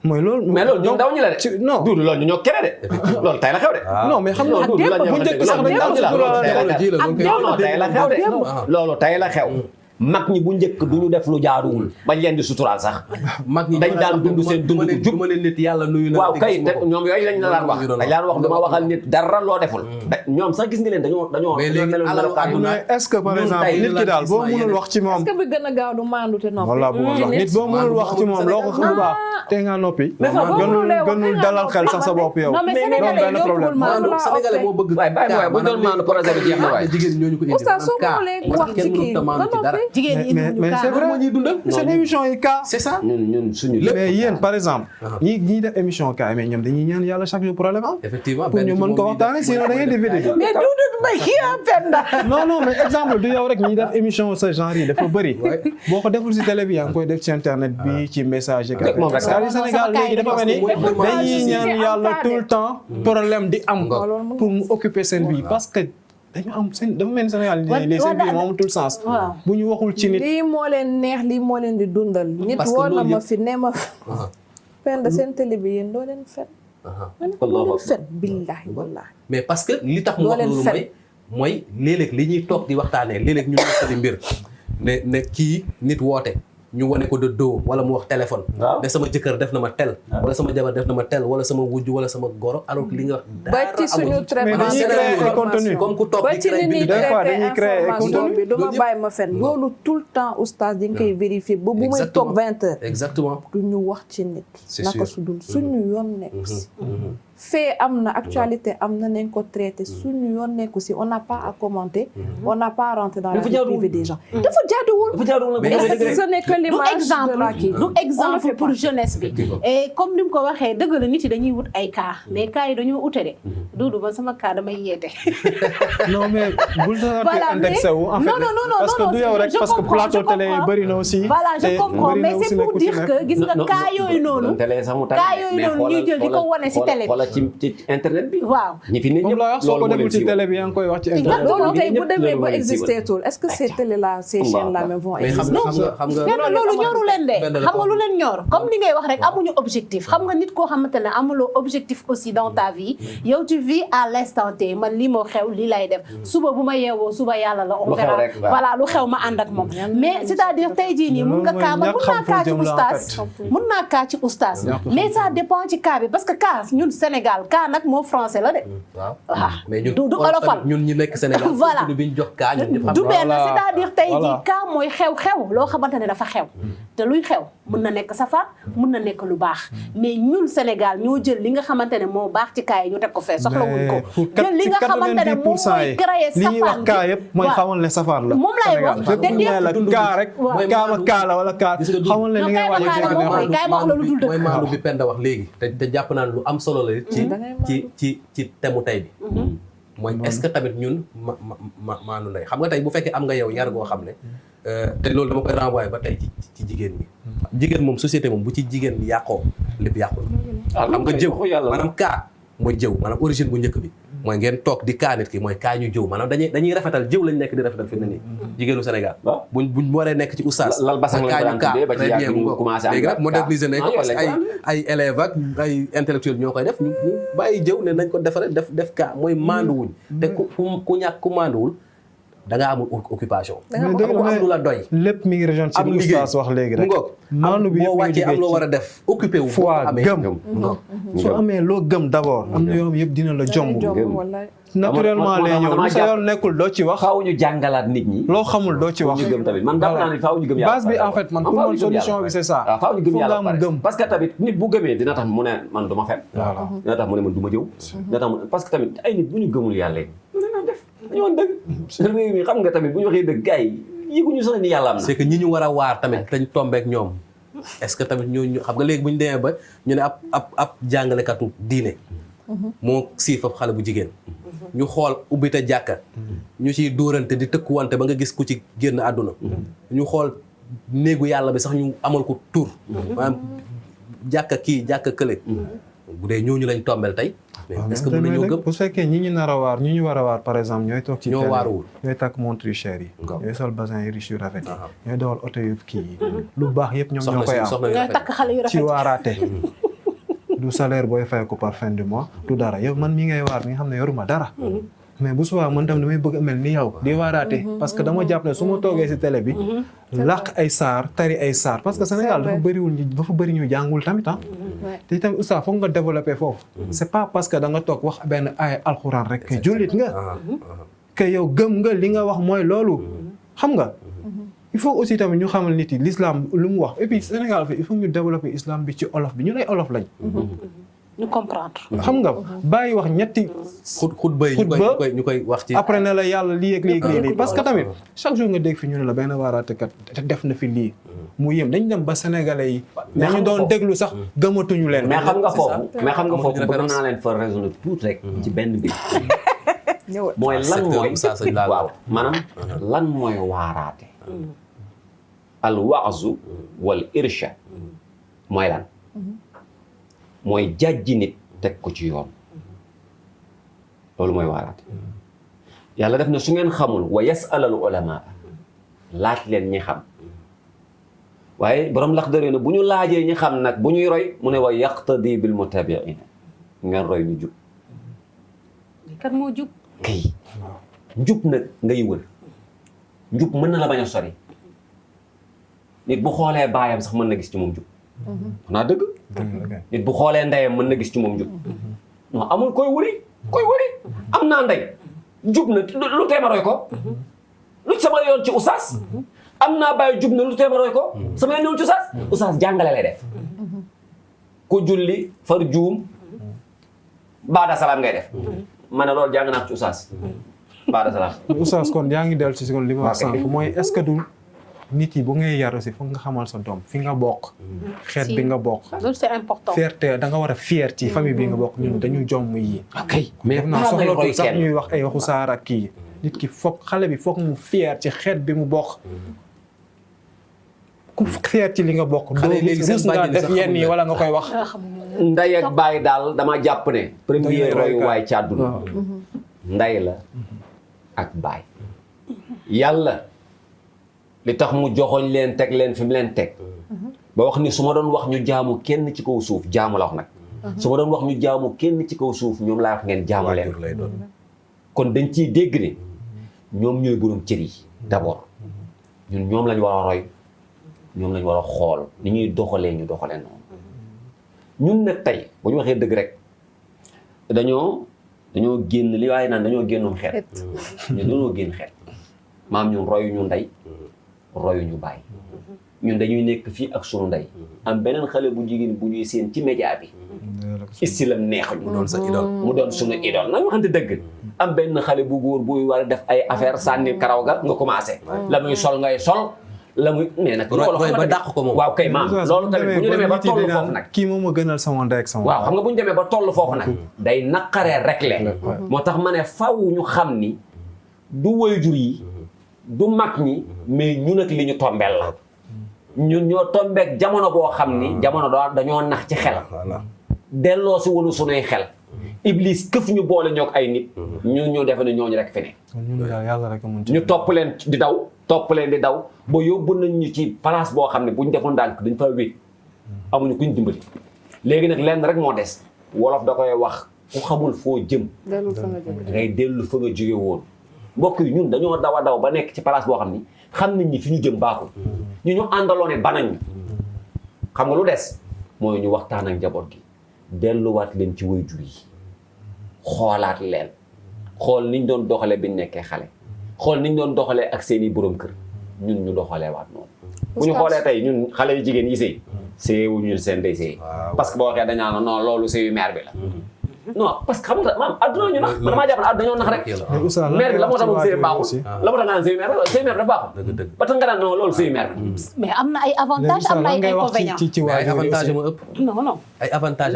mooy loolu mais loolu ñun ndaw ñi la de non duudu loolu ñu ñoo kere de loolu tay la xew de non mais xam nga bu njëkk sax dañ daan suturaal non tay la xew de loolu tay la xew mag ñi bu njëkk du ñu def lu jaaduwul bañ leen di suturaal sax mag ñi dañ daan dund seen dund bu jub ma leen nit yàlla nuyu na waaw kay ñoom yooyu lañ la daan wax dañ daan wax duma waxal nit dara loo deful ñoom sax gis nga leen dañoo mais léegi alalu mais est-ce que par exemple nit ki daal boo mënul wax ci moom est-ce que bi gën a gaaw du maandu te noppi. voilà bu wax nit boo mënul wax ci moom loo ko xam baax te nga noppi gënul dalal xel sax sa bopp yow non mais sénégalais benn problème sénégalais moo bëgg waaye bàyyi waaye bu doon maandu projet bi jeex na waaye jigéen ñooñu ko indi Oustaz soo mënulee wax ci kii jigéen ñi mais c'est vrai moo ñuy dundal seen émission yi cas c'est ça ñun suñu mais yéen par exemple ñi def émission cas mais ñoom dañuy ñaan yàlla chaque jour problème am effectivement pour ñu mën ko waxtaane sinon da ngay def vidéo mais Doudou Mbaye kii am Penda. non mais exemple du yow rek ñi def émission ce genre yi dafa bëri boo ko deful si télé bi yaa ngi koy def ci internet bi ci message yi moom rek Sénégal léegi dafa mel ni dañuy ñaan yàlla tout le temps problème di am pour mu occuper seen vie parce que dañu am seen dafa mel ni Sénégal les seen vie moom amatul sens bu ñu waxul ci nit lii moo leen neex lii moo leen di dundal nit woo na ma fi ne ma Penda seen télé bi yéen doo leen fen doo leen fen billahi wallahi mais parce que li tax mu wax loolu mooy léeg-léeg li ñuy toog di waxtaanee léeg-léeg ñu nettali mbir ne kii nit woote ñu wane ko de dos wala mu wax téléphone ne sama jëkkër def na ma tel wala sama jabar def na ma tel wala sama wujj wala sama goro alors que li nga wax ba ci suñu traitement contenu comme ku toog ba di ci li ñuy traité créer information bi du ma bàyyi ma fen loolu tout le temps oustaz di nga koy vérifier ba bu muy toog 20 heures exactement du ñu wax ci nit c'est naka sûr. su dul suñu yoon nekku si fait am na actualité am na nañ ko traité suñu yoon nekku si on n'a pas à commenter on n'a pas à rentrer dans la vie privée des gens dafa jaaduwul ce n'est que l'image de la kii du exemple pour jeunesse bi et comme ni mu ko waxee dëgg la nit yi dañuy wut ay cas mais cas yi dañoo ute de Doudou man sama cas damay yeete non mais bul Voilà, doon indexé wu en fait non, parce que du yow rek je parce que comprends, plateau je télé comprends. bëri na aussi voilà je comprends mais c'est pour dire que gis nga cas yooyu noonu cas yooyu noonu ñuy jël di ko wane si télé bi ci internet bi waaw ñi fi nit moom ñëpp la wax soo ko deful ci télé bi yaa ngi koy wax ci internet loolu tey bu ñëpp demee loolu ba mooy existé tul est-ce que ces télé là ces chaînes là même vont mais xam exister nga benn loolu ñoru leen de xam nga lu leen ñor comme li ngay wax rek amuñu objectif xam nga nit koo xamante ne amuloo objectif aussi dans ta vie yow tu vis à l'instant T man lii moo xew lii lay def suba bu ma yeewoo suba yàlla la on verra voilà lu xew ma ànd ak moom mais c'est-à-dire tey jii nii mun nga kaa man mun naa kaa ci oustaz mun naa kaa ci oustaz mais ça dépend ci cas bi parce que cas ñun Sénégal cas nag moo français la de waaw mais ñun du olofal ñun ñi nekk Sénégal voilà bi ñu jox kaa ñun ñëpp du benn c'est-à-dire tey jii cas mooy xew-xew loo xamante ne dafa xew te luy xew mën na nekk safar mën na nekk lu baax mais ñun Sénégal ñoo jël li nga xamante ne moo baax ci cas yi ñu teg ko fee soxlawuñ ko jël li nga xamante ne moom mooy créer li ñuy wax safar kaa yëpp mooy xamal ne safar la moom lay wax te la kaa rek kaa ma kaa la wala kaa xamal ne li ngay wax kaay ma wax la lu dul dëgg mooy maandu bi Penda wax léegi te jàpp naan lu am solo la ci temu tey bi mooy est-ce que tamit ñun maandu lay xam nga tey bu fekkee am nga yow yar goo xam ne te loolu dama koy renvoyer ba tey ci jigéen ñi jigéen moom société moom bu ci jigéen yàqoo lépp yàqu la xam nga jëw maanaam kaa mooy jëw maanaam origine bu njëkk bi mooy ngeen toog di kaa nit ki mooy kaa ñu jëw maanaam dañuy rafetal jëw lañ nekk di rafetal fi mu ne nii jigéenu Sénégal buñ waree nekk ci oustaz lal basang lañ ko daan tuddee ba ci yàgg ñu commencé léegi nag moderniser nañ ko parce que ay élèves ak ay intellectuels ñoo koy def ñu bàyyi jëw ne nañ ko defare def kaa mooy maanduwuñ te ku ñàkk ku maanduwul da nga amul occupation am lu la doy lépp mi ngi région ci li oustaz wax léegi rek maandu bi boo wàccee am loo war a def occupé wu foi gëm soo amee loo gëm d'abord am na yoo xam yëpp dina la jomb naturellement lay ñëw lu sa yoon nekkul doo ci wax faaw ñu jàngalaat nit ñi loo xamul doo ci wax ñu gëm tamit man dama naa ni faaw ñu gëm yàlla base bi en fait man pour man solution bi c'est ça waaw faaw ñu gëm yàlla mu gëm parce que tamit nit bu gëmee dina tax mu ne man du ma fen dina tax mu ne man du ma jëw dina tax parce que tamit ay nit bu ñu gëmul yàlla dañu woon dëgg réew mi xam nga tamit bu ñu waxee dëgg gars yi yëguñu sax ni yàlla am na c'est que ñi ñu war a waar tamit dañ tombeek ñoom est-ce que tamit ñooñu xam nga léegi bu ñu demee ba ñu ne ab jàngalekatu diine moo siif ab xale bu jigéen ñu xool ubbite jàkka ñu ciy dóorante di tëkkuwante ba nga gis ku ci génn àdduna ñu xool néegu yàlla bi sax ñu amal ko tur maanaam jàkka kii jàkka kële bu dee ñooñu lañ tombel tey est-ce que mën nañoo gëm bu fekkee ñi ñu nar a waar ñi ñu war a waar par exemple ñooy toog ci ñoo waaruwul ñooy takk montre yu cher yi ñooy sol basin yu riche yu rafet yi ñooy dawal oto yu kii yi lu baax yëpp ñoom ñoo koy am ñooy takk xale yu ci rafet waaraate du salaire booy fay ko par fin du mois du dara yow man mi ngay waar mi nga xam ne yoruma dara mais bu subaa man tam damay bëgg a mel ni yow di waaraate parce que dama jàpp ne su ma toogee si télé bi làq ay saar tari ay saar parce que Sénégal dafa bëri ñu jàngul tamit te tamit oustaz foog nga développé foofu c'est pas parce que da nga toog wax benn ay alxuraan rek que jullit nga que yow gëm nga li nga wax mooy loolu xam nga il faut aussi tamit ñu xamal nit yi l'islam lu mu wax et puis Sénégal fi il faut ñu développer islam bi ci olof bi ñu lay olof lañ ñu comprendre. xam nga bàyyi wax ñetti xutba yi ñu koy wax ci après ne la yàlla lii ak lii parce que tamit chaque jour nga dégg fi ñu ne la benn waaraatekat def na fi lii mu yëm dañ dem ba sénégalais yi dañu doon déglu sax gëmatuñu leen mais xam nga foofu bëgg naa leen fa raisonner tuuti rek ci benn bi mooy lan mooy waaw maanaam lan mooy waaraate al waazu wal irshad mooy lan mooy jàjji nit teg ko ci yoon loolu mooy waaraate yàlla def na su ngeen xamul wa yasalal ulama laaj leen ñi xam waaye borom Laxdari ne bu ñu laajee ñi xam nag bu ñuy roy mu ne wa yaqtadi bil mutabiina ngeen roy ñu jub kan moo jub kay njub nag ngay wër njub mën na la bañ a sori nit bu xoolee baayam sax mën na gis ci moom jub xanaa dëgg nit bu xoolee ndeyam mën na gis ci moom jub non amul koy wëri am naa ndey jub na lu teema roy ko lu sama yoon ci oustaz am naa baay jub na lu teema roy ko sama yoon ci oustaz jàngale lay def ku julli far juum baada salaam ngay def ma ne loolu jàng naa ci oustaz baada salaam oustaz kon yaa ngi dellu si kon li ma wax sànq mooy est-ce que du nit yi bu ngay yaru si foog nga xamal sa doom fi nga bokk xeet bi nga bokk loolu c'est important fierté da nga war a fier ci famille bi nga bokk ñun dañu jomm yi ok mais def naa soxlatul sax ñuy wax ay waxu saar ak kii nit ki foog xale bi foog mu fier ci xeet bi mu bokk ku fier ci li nga bokk doo gis nga def yenn yi wala nga koy wax nday ak baay daal dama jàpp ne premier royuwaay ci àdduna nday la ak baay yàlla li tax mu joxoñ leen teg leen fi mu leen teg ba wax ni su ma doon wax ñu jaamu kenn ci kaw suuf jaamu la wax nag su ma doon wax ñu jaamu kenn ci kaw suuf ñoom laa wax ngeen jaamu leen kon dañ ciy dégg ne ñoom ñooy borom cër yi d'abord ñoom lañ war a roy ñoom lañ war a xool ni ñuy doxalee ñu doxalee noonu ñun nag tey bu ñu waxee dëgg rek dañoo génn li waaye naan dañoo génnoon xeet ñun dañoo génn xeet maam ñun royu ñu ndey royu ñu bàyyi ñun dañuy nekk fii ak sunu ndey am beneen xale bu jigéen bu ñuy seen ci média bi istilam neex ñu doon sa idole mu doon sunu idole nañu waxante dëgg am benn xale bu góor buy war a def ay affaire sànni karaw ga nga commencé la muy sol ngay sol la muy mais nag loolu ba dàq ko moom waaw kay maam loolu tamit bu ñu demee ba toll foofu nag kii moom a gënal sama ndey ak sama waaw xam nga bu ñu demee ba toll foofu nag day naqaree réglé moo tax ma ne faw ñu xam ni du waajur yi du mag ñi mais ñun ak li ñu tombeel la ñun ñoo tombeek jamono boo xam ni jamono dañoo nax ci xel delloo si wonu sunuy xel iblis këf ñu boole ñoog ay nit ñun ñoo defe ne ñooñu rek fi ne ñu topp leen di daw ba yóbbu nañ ñu ci place boo xam ne buñ defoon ndànk dañ fa wéet amuñu kuñ dimbali léegi nag lenn rek moo des wolof da koy wax ku xamul foo jëm ngay dellu fa nga jóge woon mbokk yi ñun dañoo daw a daw ba nekk ci place boo xam ni xam nañ ni fi ñu jëm baaxul ñu àndaloone banañ ñu xam nga lu des mooy ñu waxtaan ak njaboot gi delluwaat leen ci waajur yi xoolaat leen xool niñ doon doxalee biñ nekkee xale xool niñ doon doxalee ak seeni borom kër ñun ñu doxalee waat noonu bu ñu xoolee tey ñun xale yu jigéen yi sëy wu ñu seen day sëy parce que boo waxee dañaa non loolu sëyu mère bi la non parce que xam nga maam adduna ñu nax man damaa jàpp ne adduna ñoo nax rek mère bi la moo tax moom sëy baaxul la moo tax nga naan sëyu mère dafa baaxul ba tax nga naan non loolu sëyu mère bi mais am na ay avantages am na ay inconvénients ay avantages ma ëpp non ay avantages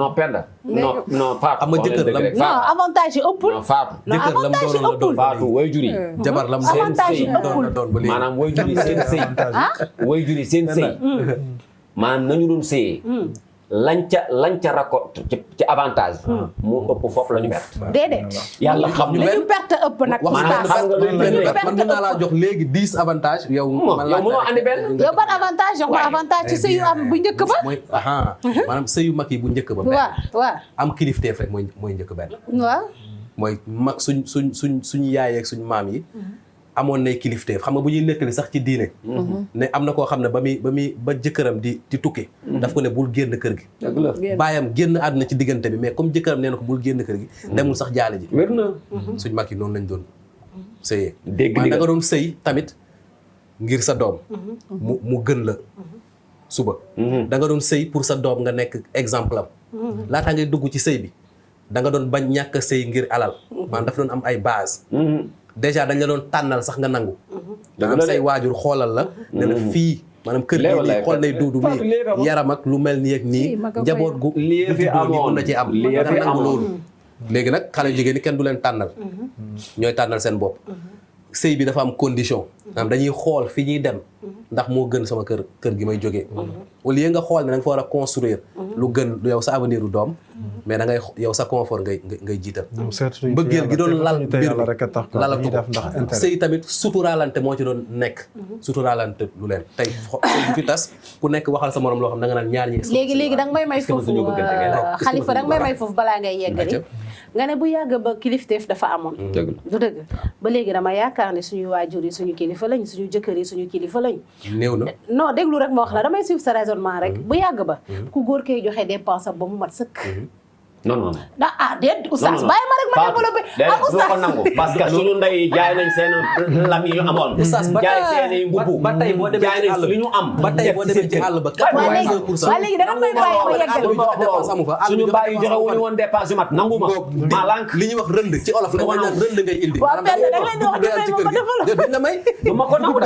non Penda non Fatou am nga jëkkër lam non avantage yi ëppul non Fatou jëkkër lam doon la doon Fatou waajur yi jabar lam avantage yi ëppul doon ba léegi maanaam waajur yi seen sëy waajur yi seen sëy maanaam nañu doon sëyee lañ ca raccorde ci avantage moo ëpp foofu la ñu perte déedéet yàlla xam ne ñu perte ëpp nag xam nga man mën naa laa jox léegi 10 avantages yow mënoo andi benn yow ban avantage jox ma avantage ci sëyu am bu njëkk ba mooy maanaam sëyu mag yi bu njëkk ba waaw am kilifteef rek mooy njëkk benn waaw mooy mag suñ yaay ak suñ maam yi amoon nay kilifteef xam nga bu ñuy nettali sax ci diine ne am na koo xam ne ba jëkkëram di tukki daf ko ne bul génn kër gi baayam génn àdduna ci diggante bi mais comme jëkkëram nee na ko bul génn kër gi demul sax jaale ji wér na suñ mag yi noonu lañ doon sëyee dégg da nga doon sëy tamit ngir sa doom mu gën la suba da nga doon sëy pour sa doom nga nekk exemple am laataa ngay dugg ci sëy bi da nga doon bañ ñàkk a sëy ngir alal maanaam dafa doon am ay base déjà dañ la doon tànnal sax nga nangu am say waajur xoolal la ne la fii maanaam kër gi nii xool nay duudu mi yaram ak lu mel nii ak nii njaboot gu lii fi amoon na ci am loolu léegi nag xale jigéen ñi kenn du leen tànnal ñooy tànnal seen bopp sëy bi dafa am condition maanaam dañuy xool fi ñuy dem ndax moo gën sama kër gi may jógee au lieu nga xool ne da nga fa war a construire lu gën lu yow sa avenir u doom mais da ngay yow sa confort ngay jiital mbëggeel gi doon lal mbir mi lalatu ko sëy tamit suturaalante moo ci doon nekk suturaalante lu leen tey fi tas ku nekk waxal sa morom loo xam da nga naan ñaar ñi léegi da nga may foofu Khalifa da nga may foofu balaa ngay yeggali nga ne bu yàgg ba kilifteef dafa amoon du dëgg ba léegi dama yaakaar ne suñu waajur yi suñu kilifa lañ suñu jëkkër yi suñu kilifa lañ néew na non déglu rek ma wax la damay suivre sa raisonnement rek bu yàgg ba ku góor koy joxe dépense ba mu mat sëkk non déet oustaz bàyyi ma rek ma développé oustaz ko nangu parce que suñu ndey jaay nañ seen lam yi ñu amoon jaay seen mbubu ba tey boo demee ci àll li ñu am ba tey boo demee ci àll ba 85% waa léegi da nga may bàyyi ma yeggal suñu bàyyi joxe wuñu woon dépense yu mat nangu ma lànk li ñuy wax rënd ci olof la naan rënd ngay indi waaw da leen di wax duñ la may du ma ko nangu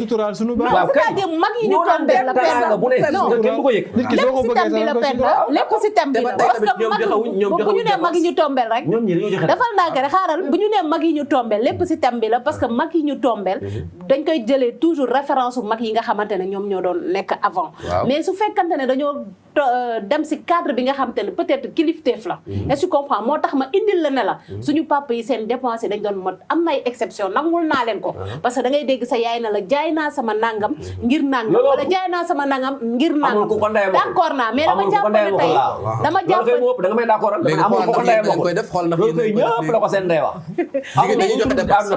c'est-à-dire mag yi ñu tombé la lépp si thème bi la parce que bu ñu nee mag yi ñu tombel rek dafal naa ko rek xaaral bu ñu nee mag yi ñu tombel lépp si thème bi la parce que mag yi ñu tombel dañ koy jëlee toujours référence u mag yi nga xamante ne ñoom ñoo doon nekk avant mais su fekkante ne dañoo dem si cadre bi nga xamante ne peut-être kilifteef la est-ce que tu comprends moo tax ma indil la ne la suñu papa yi seen dépense yi dañ doon mot am na ay exception nangul naa leen ko parce que da ngay dégg sa yaay na la jaay naa sama nangam ngir nangam wala jaay naa sama nangam ngir nangam d'accord naa mais dama jàpp ne tey dama jàpp da nga may d'accord léegi amul ko ko ndey ma ko koy def xool ndax loolu koy ñëpp la ko seen ndey wax jigéen dañuy joxe dépense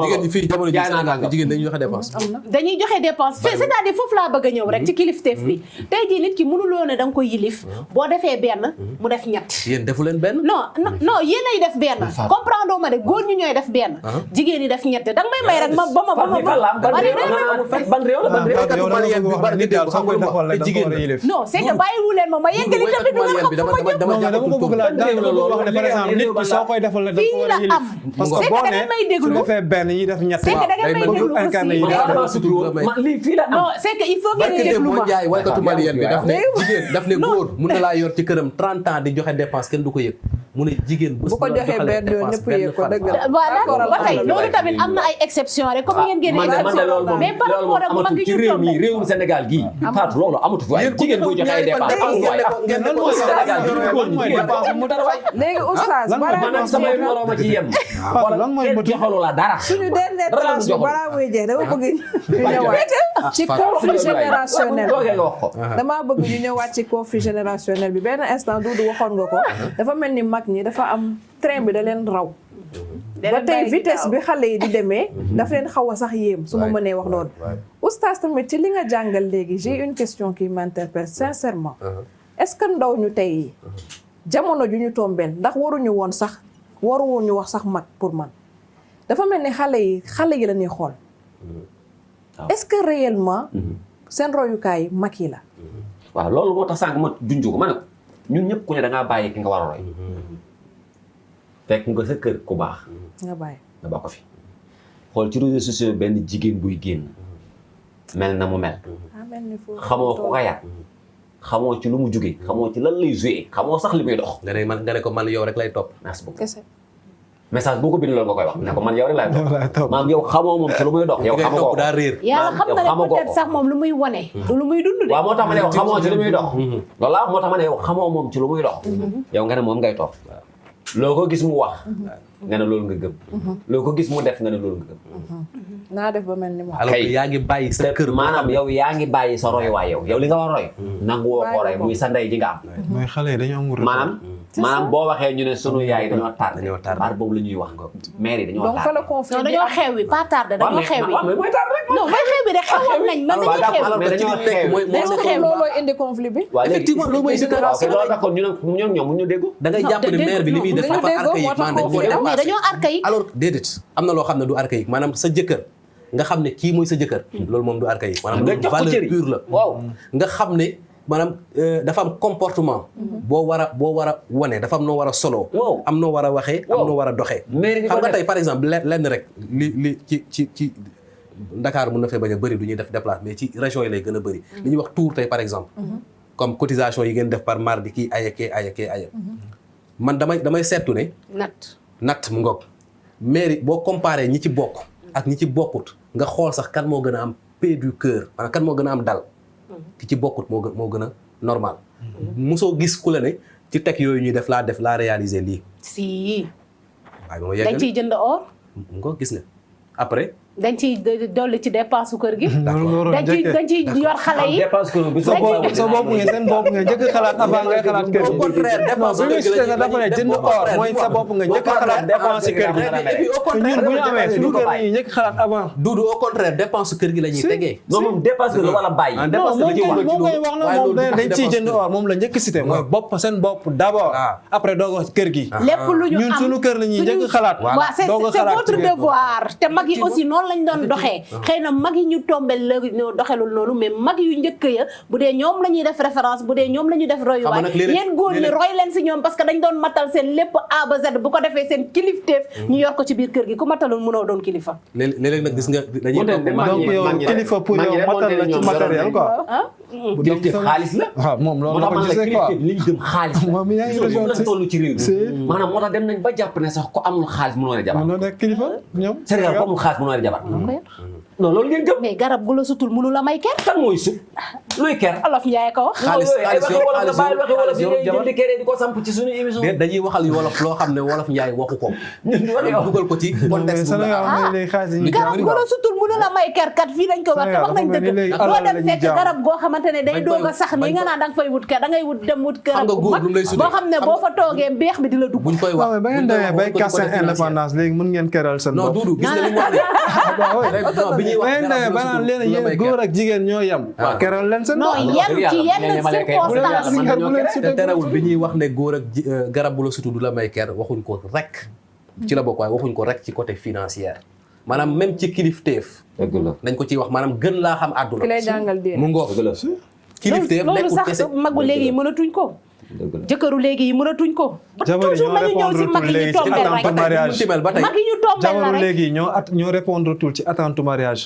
jigéen ñi fii jamono ji Sénégal bi jigéen dañuy joxe dépense dañuy joxe dépense c'est-à-dire foofu laa bëgg a ñëw rek ci kilifteef bi tey jii nit ki mënuloo ne da nga koy yilif boo defee benn mu def ñett yéen defu leen benn non yéen ay def benn comprendre ma de góor ñu ñooy def benn jigéen ñi def ñett da nga may rek ma ban réew non c'est que bàyyiwu leen ma yeggali tamit du nga xam fu ma jëm dama ko bëgg la wax ne par exemple nit ki soo koy defal la da ko war a yilif parce que boo ne su defee benn yi def ñett c'est que da ngeen may déglu aussi non c'est que il faut ngeen déglu ma jaay waykatu malien bi daf ne góor mun na laa yor ci këram 30 ans di joxe dépense kenn du ko yëg mu ne jigéen bu ko joxee benn yoon ñëpp yëg ko dëgg la voilà ba tey loolu tamit am na ay exception rek comme ngeen génne exception mais par rapport ak mag yi ñu tombé réewum Sénégal gii Fatou loolu amatu fi jigéen buy joxe ay dépense léegi oustaz man samay moroom a ci yem lan mooy kenn joxalu la dara suñu dernière tranche bi balaa muy jeex dama bëgg ñu ñëwaat ci conflit générationnel damaa bëgg ñu ñëwaat ci conflit générationnel bi benn instant Doudou waxoon nga ko dafa mel ni mag ñi dafa am train bi da leen raw ba tey vitesse bi xale yi di demee daf leen xaw a sax yéem su ma mënee wax loolu oustaz tamit ci li nga jàngal léegi j'ai une question qui m'interpelle sincèrement est-ce que ndaw ñu tey jamono ju ñu tombeel ndax waruñu woon wax sax mag pour man dafa mel ni xale yi la ñuy xool est-ce que réellement seen royukaay mag yi la waaw loolu moo tax sànq ma junj ko ma ne ko ñun ñëpp ku ne da ngaa bàyyi ki nga war a roy fekk nga sa kër ku baax nga bàyyi nga ba ko fi xool ci réseaux sociaux benn jigéen buy génn mel na mu mel xamoo ko nga yar xamoo ci lu mu jóge xamoo ci lan lay joué xamoo sax li muy dox nga ne ko man yow rek lay topp merci beaucoup message boo ko bind loolu nga koy wax ne ko man yow rek laay topp maanaam yow xamoo moom ci lu muy dox yow xamoo ko daa réer yàlla xam na ne peut-être sax moom lu muy wane du lu muy dund de waaw moo tax ma ne yow xamoo ci lu muy dox loolu la moo tax ma ne yow xamoo moom ci lu muy dox yow nga ne moom ngay topp loo ko gis mu wax nga ne loolu nga gëm loo ko gis mu def nga ne loolu nga gëm naa def ba mel ni moom alors yaa ngi bàyyi sa kër maanaam yow yaa ngi bàyyi sa roy waay yow li nga war a roy nangu woo ko roy muy sa ndey ji nga am mooy xale yi dañoo amul maanaam maanaam boo waxee ñu ne sunu yaay dañoo tardé. dañoo tardé baar boobu la ñuy wax. maire yi dañoo tardé. donc fa la conflit non dañoo xewi pas tardé dañoo xewi. waaw mais mooy tardé rek. non mooy xewi rek xewoon nañ man dañoo xewi. alors que ci li nekk mooy looloo indi conflit bi. waaw léegi effectivement loolu mooy génération loolu d'accord ñu ne ñoom mu ñu déggu. da ngay jàpp ne maire bi li muy def dafa archaïque maanaam dañ ko mais dépassé dañoo archaïque. alors déedéet am na loo xam ne du archaïque maanaam sa jëkkër nga xam ne kii mooy sa jëkkër loolu moom du archaïque maanaam nga jox ko valeur cëri. pure la waaw nga xam ne maanaam dafa am comportement boo war a wane dafa am noo war a soloo Waaw. am noo war a waxee am Waaw. noo war a doxee Maire bi xam ko nga def. tey par exemple lenn rek li ci Dakar mun na fee bañ a bëri du ñuy def déplace mais ci région yi lay gën a bëri li ñuy wax tour tey par exemple comme cotisation yi ngeen def par mardi kii aya man damay seetu ne natt mu ngoog mairie boo comparé ñi ci bokk ak ñi ci bokkut nga xool sax kan moo gën a am paix du cœur maanaam kan moo gën a am dal ki ci bokkut moo gën a normal mosoo gis ku la ne ci teg yooyu ñuy def laa réaliser lii si waaye ba ma dañ ciy yeggali jënd or. mu ngoog gis nga après dañ ciy dolli ci dépense su kër gi. loolu dañ ciy yor xale yi. dépense ko bi sa bopp nga seen bopp nga njëkk xalaat avant ngay xalaat kër gi. au contraire dépense non bi nga dafa ne jënd or mooy sa bopp nga njëkk xalaat dépense kër gi. et puis au contraire ñun bu ñu amee suñu kër yi njëkk xalaat avant. Doudou au contraire dépense kër gi la ñuy tegee non moom dépense la wala bàyyi. non moom ngay wax na moom dañ ciy jënd or moom la njëkk cité mooy bopp seen bopp d'abord après doog wax kër gi. lépp lu ñu am ñun suñu kër la ñuy njëkk xalaat. waaw c'est votre devoir te mag yi aussi noonu lañ doon doxee xëy na mag yi ñu tombel la doxelul noonu mais mag yu njëkk ya bu dee ñoom la ñuy def référence bu dee ñoom la ñuy def royuwaay yéen góor ñi roy leen si ñoom parce que dañ doon matal seen lépp A ba Z bu ko defee seen kilifteef ñu yor ko ci biir kër gi ku matalul mënoo doon kilifa. léeg-léeg nag gis nga dañuy donc yow kilifa pour yow matal la ci matériel quoi. kilifteef xaalis la. waaw moom loolu la ko moo tax gisee quoi. li ñu gëm xaalis. moom yaa ngi région la toll ci réew si mi. maanaam moo tax dem nañ ba jàpp ne sax ko amul xaalis mënoo yor jabar. mënoo nekk kilifa ñoom. Sénégal ko amul xaalis mënoo yor jabar. non loolu ngeen gëm. mais garab gu la sutul mënu la may ker. kan mooy sut luy ker. Olof Njaay ko wax. xaalis di ko samp ci suñu émission. dañuy waxal wolof loo xam ne wolof Njaay waxu ko. ñun dugal ko ci contexte bu garab gu la sutul mënu la may ker kat fii dañ ko wax te wax nañ dëgg boo dem fekk garab goo xamante ne day doog a sax nii nga naan da nga fay wut ker da ngay wut dem wut garab bu mag boo xam ne boo fa toogee beex bi di la dugg. buñ koy wax ba ngeen demee bay casse indépendance léegi mën ngeen keral seen bopp. non Doudou gis nga li mu wax bi ñuy wax ba naan leen yéen góor ak jigéen ñoo yem. keral leen seen bopp. non yem ci yenn circonstances te terewul bi ñuy wax ne góor ak garab bu la sutu du la may ker waxuñ ko rek ci la bokk waaye waxuñ ko rek ci côté financière maanaam même ci kilifteef dañ ko ciy wax maanaam gën laa xam àdduna ki lay jàngal diine mu ngoog kilifteef loolu nekkul kese sax magu léegi yi mënatuñ ko jëkkëru léegi yi mënatuñ ko jabar yi toujours nañu ñëw si mag yi ñu tombel rek mag yi ñu tombel la jabaru rek léegi ñoo répondre tul ci attente mariage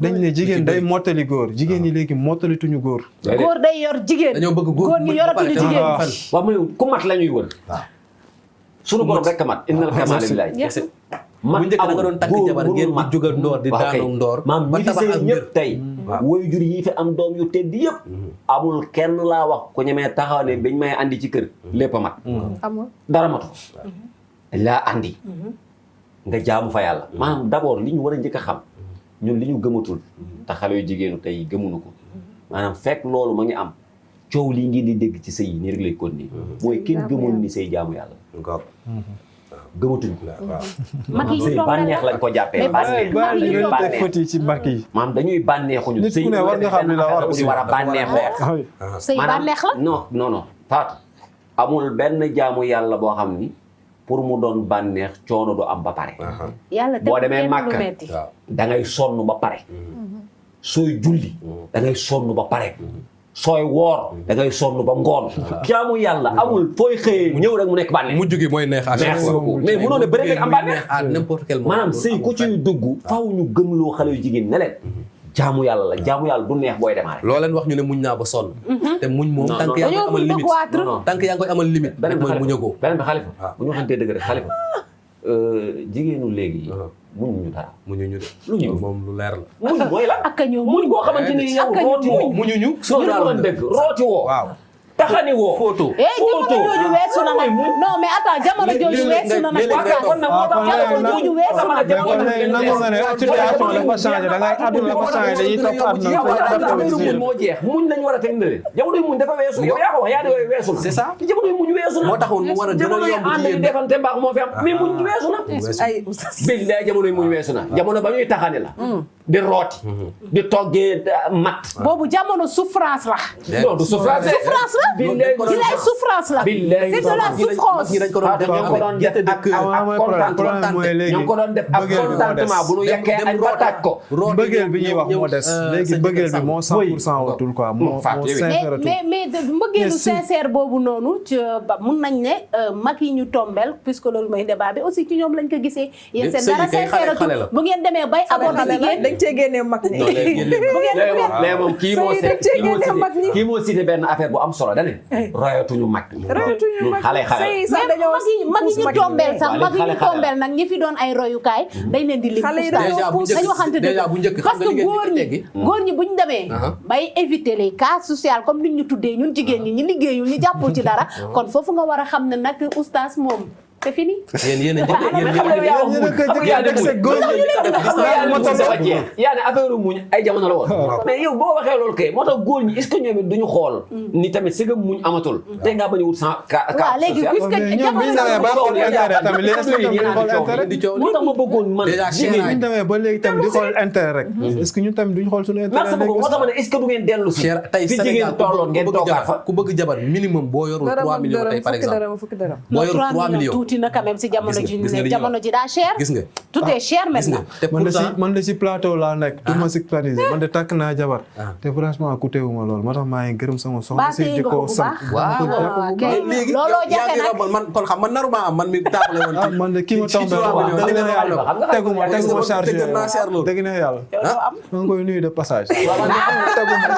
dañ ne jigéen day mottali góor jigéen ñi léegi mottalituñu góor góor day yor jigéen dañoo bëgg góor ñi yoratuñu jigéen waaw mooy ku mat la ñuy wër sunu borom rek mat innal kamaala lillahi bu njëkk da nga doon takk jabar ngeen di jugal ndoor di daanu ndoor maam ba ñi fi tabax sëy ak ñëpp tey woy jur yi fi am doom yu tedd yëpp amul kenn laa wax ku ñemee taxaw ne bañ may andi ci kër lépp a mat amul dara matu laa andi nga jaamu fa yàlla maanaam d'abord li ñu war a njëkk a xam ñun li ñu gëmatul te xale yu jigéenu tey gëmuñu ko maanaam fekk loolu ma ngi am coow lii ngeen di dégg ci sëy yi nii rek lay continuer mooy kenn gëmul ni sëy jaamu yàlla gëmatuñ ko mag yi sëy bànneex lañ ko jàppee bànneex foti ci bark yi maanaam dañuy bànneexuñu nit ku ne war nga xam li la war aussi war a bànneexoo sëy bànneex la non Fatou amul benn jaamu yàlla boo xam ni pour mu doon bànneex coono du am ba pare yàlla boo demee Màkka da ngay sonn ba pare sooy julli da ngay sonn ba pare sooy woor da ngay sonn ba ngoon jaamu yàlla amul fooy xëyee ñëw rek mu nekk bànneex mujj gi mooy neex merci beaucoup mais mënoo ne bëri rek am bànneex à n'importe quel moment maanaam sëy ku ciy dugg faaw ñu gëmloo xale yu jigéen ne leen jaamu yàlla la jaamu yàlla du neex booy démarrer loo leen wax ñu ne muñ naa ba sonn te muñ moom tànk yaa ngi koy amal limite tànk yaa ngi koy amal limite beneen bi mooy muñagoo beneen bi xalifa bu ñu waxantee dëgg rek xalifa jigéenu léegi yi muñuñu dara muñuñu de lu ñu moom lu leer la muñ mooy la ak ñëw muñ boo xamante ni yow rooti woo muñuñu soo daal dëgg rooti woo waaw taxani woo. photo. jamono jooju weesu na nag non mais attends jamono jooju weesu na nag. jamono jooju weesu na nag. nangu nga ne situation dafa changé da ngay àdduna dafa changé dañuy topp àdduna. moo jeex muñ lañ war a teg ndële jamono muñ dafa weesu yow yaa ko wax yaa di weesu na. c'est ça jamono muñ weesu na. moo taxoon mu war a gën a yomb ci yéen defante mbaax moo fi am mais muñ weesu na. ay billaay jamono muñ weesu na jamono ba ñuy taxani la. di rooti. di toggee mat. boobu jamono souffrance la. non du souffrance la. souffrance la. billaay souffrance la. billaay c'est de la souffrance. ñi dañ ko doon def ñoo ko doon def ak contentement bu nu yekkee añ ba taaj ko. mbëggeel bi ñuy wax moo des léegi mbëggeel bi moo 100% watul quoi moo sincère mais mbëggeelu sincère boobu noonu ci mun nañ ne mag yi ñu tombel puisque loolu mooy débat bi aussi ci ñoom lañ ko gisee yéen seen dara sincère bu ngeen demee bay aborder jigéen dañ cee génnee mag ñi mais moom kii moo cité benn affaire bu am solo dane royatuñu mag ñi xale mag yi ñu tombel sax mag yi ñu tombel nag ñi fi doon ay royukaay dañ leen di lim dañu waxante dëgg parce que góor ñi buñ demee bay éviter les cas sociaux comme ni ñu tuddee ñun jigéen ñi liggéeyul ñu jàppul ci dara kon foofu nga war a xam ne nag oustaz moom c'est fini. yéen yaa ne affaire muñ ay jamono la woon. mais yow boo waxee loolu kay moo tax góor ñi est-ce que ñoom it duñu xool. ni tamit si nga muñ amatul. te ngaa bañ a wut sans cas. waaw léegi puisque moo tax ma bëggoon man. jigéen ñi demee ba léegi tamit di xool intérêt rek. est-ce que ñun tamit duñu xool suñu intérêt. merci beaucoup moo tax ma ne est-ce que du ngeen dellu si. tey fi jigéen tolloon ngeen toogaat fa. ku bëgg jabar minimum boo yorul 3 millions tey par exemple. boo yorul 3 millions. tuuti na quand même si jamono ji daa cher. gis nga tout est cher maintenant. man de si plateau laa nekk du ma sectoriser man de takk naa jabar. te franchement coûté wu ma lool moo tax maa ngi gërëm sama soxna si di ko sant. waaw léegi looloo jafe nag man kon xam man naruma am man mi tàmbale woon. man de kii ma tombé dëgg na yàlla teguma chargeur dëgg na yàlla. maa ngi koy nuyu de passage.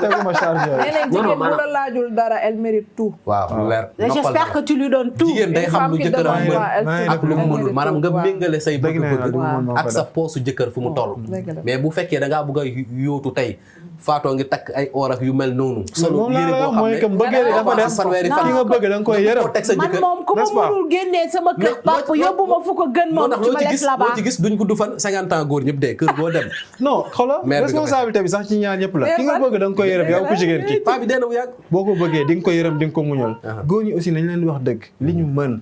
teguma chargeur. jigéen bu la laajul dara elle mérite tout. waaw leer j'espère que tu lui donnes tout. jigéen day xam lu jëkkëram mën ak lu mu mënul maanaam nga méngale say bëgg-bëgg ak sa poosu jëkkër fu mu toll. mais bu fekkee da ngaa bëgg a yóotu tey faatoo ngi takk ay or ak yu mel noonu. solo yére boo xam ne mbëggeel dafa des ki nga bëgg da nga koy yërëm. man moom ku ma mënul génnee sama kër papa yóbbu ma fu ko gën moom ci ma les là-bas. loo ci gis duñ gudd fan 50 ans góor ñëpp dee kër boo dem. non xoolal responsabilité bi sax ci ñaar ñëpp la ki nga bëgg da nga koy yërëm yow ku jigéen ki. paa bi dee na bu yàgg. boo ko bëggee di nga ko yërëm di nga ko muñal. góor ñi aussi nañ leen di wax dëgg li ñu mën.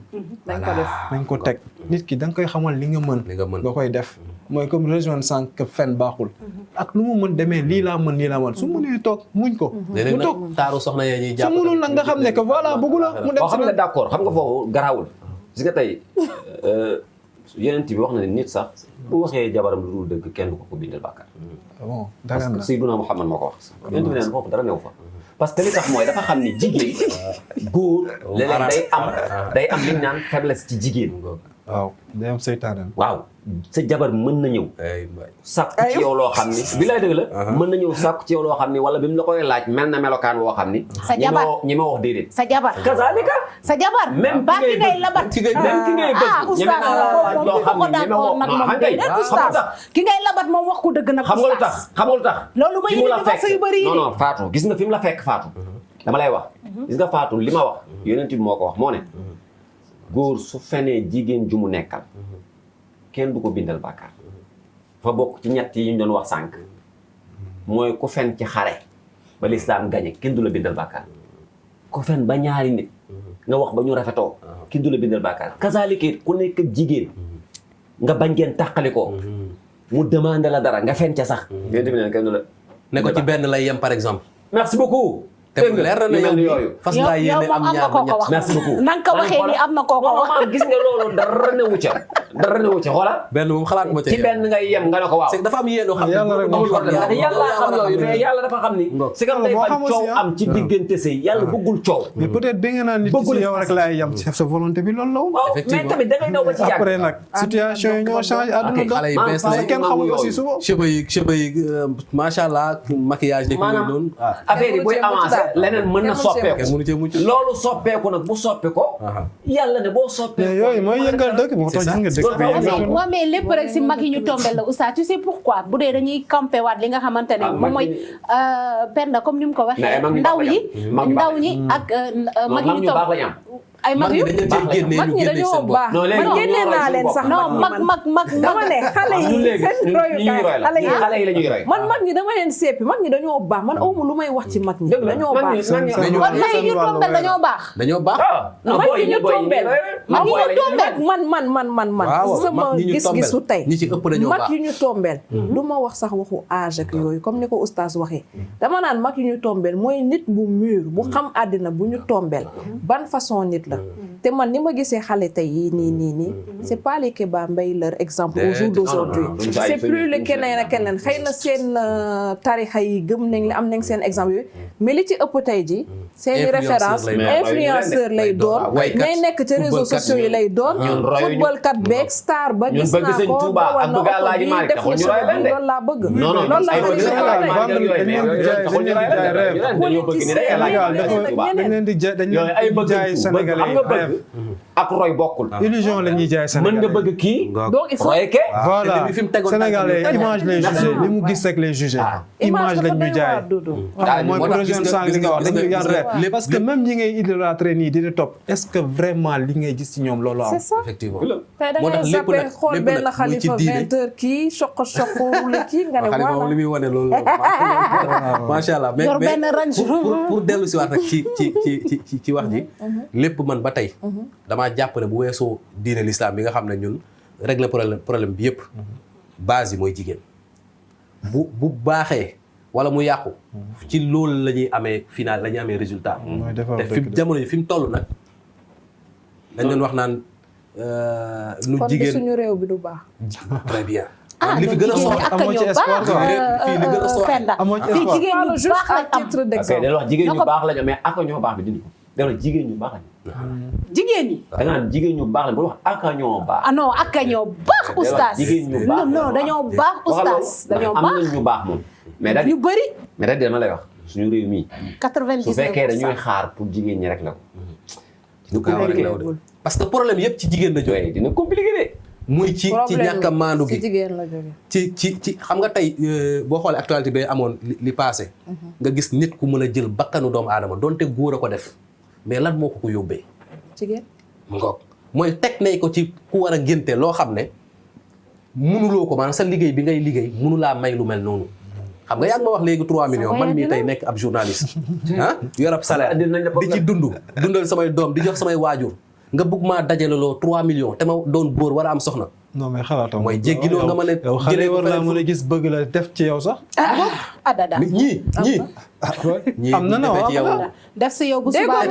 nañ ko teg nit ki da nga koy xamal li nga mën. nga koy def mooy comme rejoindre sànq fen baaxul. ak lu mu mën demee lii laa mën su mënee toog muñ ko. mu toog taaru soxna yee ñuy jàpp su mënul nag nga xam ne que voilà bëggu la mu dem. xam nga d'accord xam nga foofu garaawul gis nga tey yeneen bi wax na ne nit sax bu waxee jabaram lu dul dëgg kenn du ko bindal bàkkaar. bon parce que Seydina Muhammad moo ko wax. yeneen bi neen foofu dara new fa. parce que li tax mooy dafa xam ni jigéen góor léeg-léeg day am li ñu naan faiblesse ci jigéen. waaw day am seytaane. waaw sa jabar mën na ñëw. sàkku ci yow loo xam ni. bilaay dëgg la. mën na ñëw sàkku ci yow loo xam ni wala bi mu la koy laaj mel na melokaan woo xam ni. sa jabar ñi ma wax déedéet. sa jabar kazaalika. sa jabar. même ba ki ngay labat. même ki ngay bëgg. oustaz loo xam ne ki ngay labat moom wax ko dëgg nag. xam nga lu tax xam nga lu tax. loolu mooy indi divorce yu bëri yi. non non Fatou gis nga fi mu la fekk Fatou. dama lay wax. gis nga Fatou li ma wax. yonent bi moo ko wax moo ne. góor su fenee jigéen ju mu nekkal. kenn du ko bindal bàkkaar. fa bokk ci ñett yi ñu doon wax sànq. mooy ku fen ci xare. ba lislaam gañe kenn du la bindal bàkkaar. ku fen ba ñaari nit. nga wax ba ñu rafetoo. kenn du la bindal bàkkaar. kazaalika ku nekk jigéen. nga bañ ngeen tàqali ko. mu demandé la dara nga fen ca sax. yéen tamit kenn du la. ne ko ci benn lay yem par exemple. merci beaucoup. te leer na yow fas ngaa yéene am ñaar ba ñett. merci beaucoup. na nga ko waxee ni am na koo ko wax. gis nga loolu dara newu ca. dara newu ca xoolal. benn moom xalaat ma ca ci benn ngay yem nga ne ko waaw. c'est que dafa am yéen xam ne yàlla xam yooyu mais yàlla dafa xam ni. c'est que day bañ coow am ci diggante sëy yàlla bëggul coow. mais peut-être bi nga naan nit ci yow rek laay yem sa volonté bi loolu la woon. waaw mais tamit da ngay daw ba ci yàgg. après nag situation yi ñoo changé àdduna dox. xale yi bees la kenn xamul aussi suba. cheveux yi macha allah maquillage yeeg yooyu noonu. affaire yi booy avancé leneen mën na soppeeku mënu cee mucc. loolu soppeeku nag bu soppe ko yàlla ne boo soppee mais yooyu mooy yëngal dëkk moo tax gis nga dëkk bi yëngatu waaw mais lépp rek si mag yi ñu tombel la oustaz tu sais pourquoi bu dee dañuy campé waat li nga xamante ne moom mooy Penda comme ni mu ko waxee ndaw ñi ak mag yi ñu tomb ay mag yu mag ñi dañoo baax man génnee naa leen sax non mag dama ne xale yi seen royukaay xale yi la ñuy roy man mag ñi dama leen seppi mag ñi dañoo baax man awma lu may wax ci mag ñi dañoo baax kon mag yi ñu tombel dañoo baax dañoo baax. mag yi ñu tombel mag yi ñu tombel man sama gis-gisu tey ñi ci ëpp dañoo baax mag yi ñu tombel du ma wax sax waxu âge ak yooyu comme ni ko oustaz waxee dama naan mag yi ñu tombel mooy nit bu mûr bu xam àddina bu ñu tombel ban façon nit la te man ni ma gisee xale tey yi nii c'est pas les Kéba Mbaye leur exemple au jour d'aujourd'hui c'est plus le keneen ak keneen xëy na seen tarixa yi gëm nañ am nañ seen exemple yooyu mais li ci ëpp tey ji seeni référence influenceur lay doon ñay nekk ci réseaux sociaux yi lay doon football kat beeg star ba gis naa ko dawal na oto bi def na so loolu laa bëgg loolu la jaay Sénégalais ak roy bokkul. illusion la ñuy jaay Sénégalais mën nga bëgg kii. donc il faut roy ke. voilà Sénégalais image lay jugé li mu gis rek lay jugé. image lañ ñu jaay. mooy projet sànq li nga wax dañuy yar rek parce que même ñi ngay idolâtrer nii di topp est-ce que vraiment li ngay gis ci ñoom loolu am. c'est ça effectivement. tey da ngay zappé xool benn xalifa 20h kii choco wala kii nga ne xalifa moom li muy wane loolu macha allah mais pour dellu si waat rek ci wax ji lépp man ba tey damaa jàpp ne bu weesoo diine l'islam bi nga xam ne ñun régler problème bi yëpp base yi mooy jigéen bu baaxee wala mu yàqu ci loolu la ñuy amee final la ñuy amee résultat te fi jamono yi fi mu toll nag dañ doon wax naan nu jigéen suñu réew bi du baax très bien li fi gën a soxla amoo ci espoir fii li gën a soxla amoo ci espoir jigéen ñu baax lañ am titre d'exemple dañu wax jigéen ñu baax lañu mais ak ñoo baax bi dindi ko dañu wax jigéen ñu baax lañu jigéen ñi da nga naan jigéen ñu baax lañu bu wax ak ñoo baax ah non ak ñoo baax oustaz jigéen ñu baax non dañoo baax oustaz dañoo am baax nañ ñu baax moom mais da ñu bëri mais da dama lay wax suñu réew mi 99% su fekkee dañuy xaar pour jigéen ñi rek la ko du gaaw rek law de parce que problème yëpp ci jigéen la jógee dina compliqué de muy ci ñàkk a maandu gi ci jigéen la jóge ci xam nga tey boo xoolee actualité bi amoon li passé nga gis nit ku mën a jël bakkanu doomu aadama donte góor a ko def mais lan moo ko yóbbee jigéen mu ngoog mooy teg nañ ko ci ku war a ngénte loo xam ne mënuloo ko maanaam sa liggéey bi ngay liggéey mënulaa may lu mel noonu xam nga yaa ngi ma wax léegi 3 millions man mii tey nekk ab journaliste yor ab salaire di ci dundal samay doom di jox samay waajur nga bëgg maa dajaleloo 3 millions te ma doon góor war a am soxna. non mais xalaatam mooy jéggiloo nga mën a yow xale war naa mën a gis bëgg la def ci yow sax. dada ñii am na na ci yow def si yow bu subaa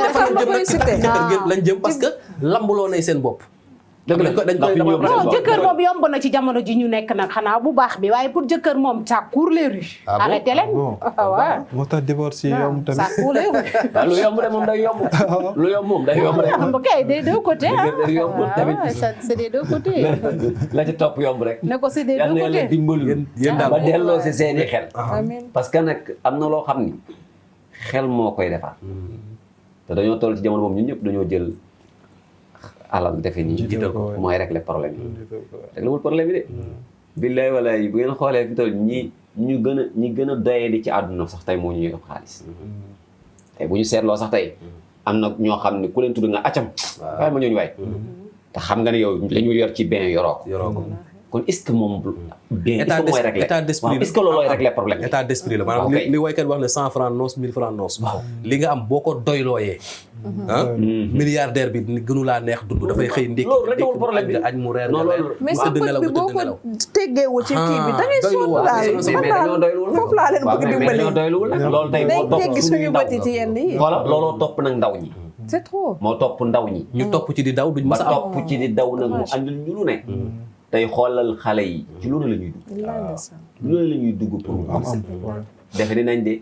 lañ jëm parce que lambuloo nay seen bopp. dëgg la dañ koy non jëkkër moom yomb na ci jamono ji ñu nekk nag xanaa bu baax bi waaye pour jëkkër moom ça court les rues. arrêté leen waaw. moo tax divorce yi yomb tamit. ça court les rues. lu yomb de moom day yomb. lu yomb moom day yomb rek. ok des deux côtés day yomb tamit. c'est des deux côtés. la ci topp yomb rek. ne ko c'est des deux côtés. yàlla na dimbalu yéen daal ba delloo si seeni xel. amiin parce que nag am na loo xam ni xel moo koy defar. te dañoo toll ci jamono moom ñun ñëpp dañoo jël. alal defe nii jiital ko mooy régler problème yi régler wul problème yi de billaay walaay bu ngeen xoolee fi toll ñi gën a doyee di ci àdduna sax tey moo ñuy ëpp xaalis tey bu ñu seetloo sax tey am na ñoo xam ne ku leen tudd nga accam waaye ma ñooñu waay te xam nga ne yow la ñu yor ci bien yoroo ko kon est-ce que moom bien est-ce que mooy régler état d'esprit est-ce que loolooy régler problème état d'esprit la maanaam li waykat wax ne 100 francs noos 1000 francs noos li nga am boo ko doylooyee milliardaire bi gënu laa neex dund dafay xëy ndékki loolu rek wul problème bi añ mu reer nga mais sa bët bi boo ko teggeewul ci kii bi da ngay sonn daal foofu laa leen bëgg dimbali loolu tey day teggi suñu bët yi ci yenn yi voilà looloo topp nag ndaw ñi c'est trop moo topp ndaw ñi ñu topp ci di daw duñ ba mës a am topp ci di daw nag mu andil ñu lu ne tey xoolal xale yi ci lu ne la ñuy dugg lu ne la ñuy dugg pour defe ni nañ de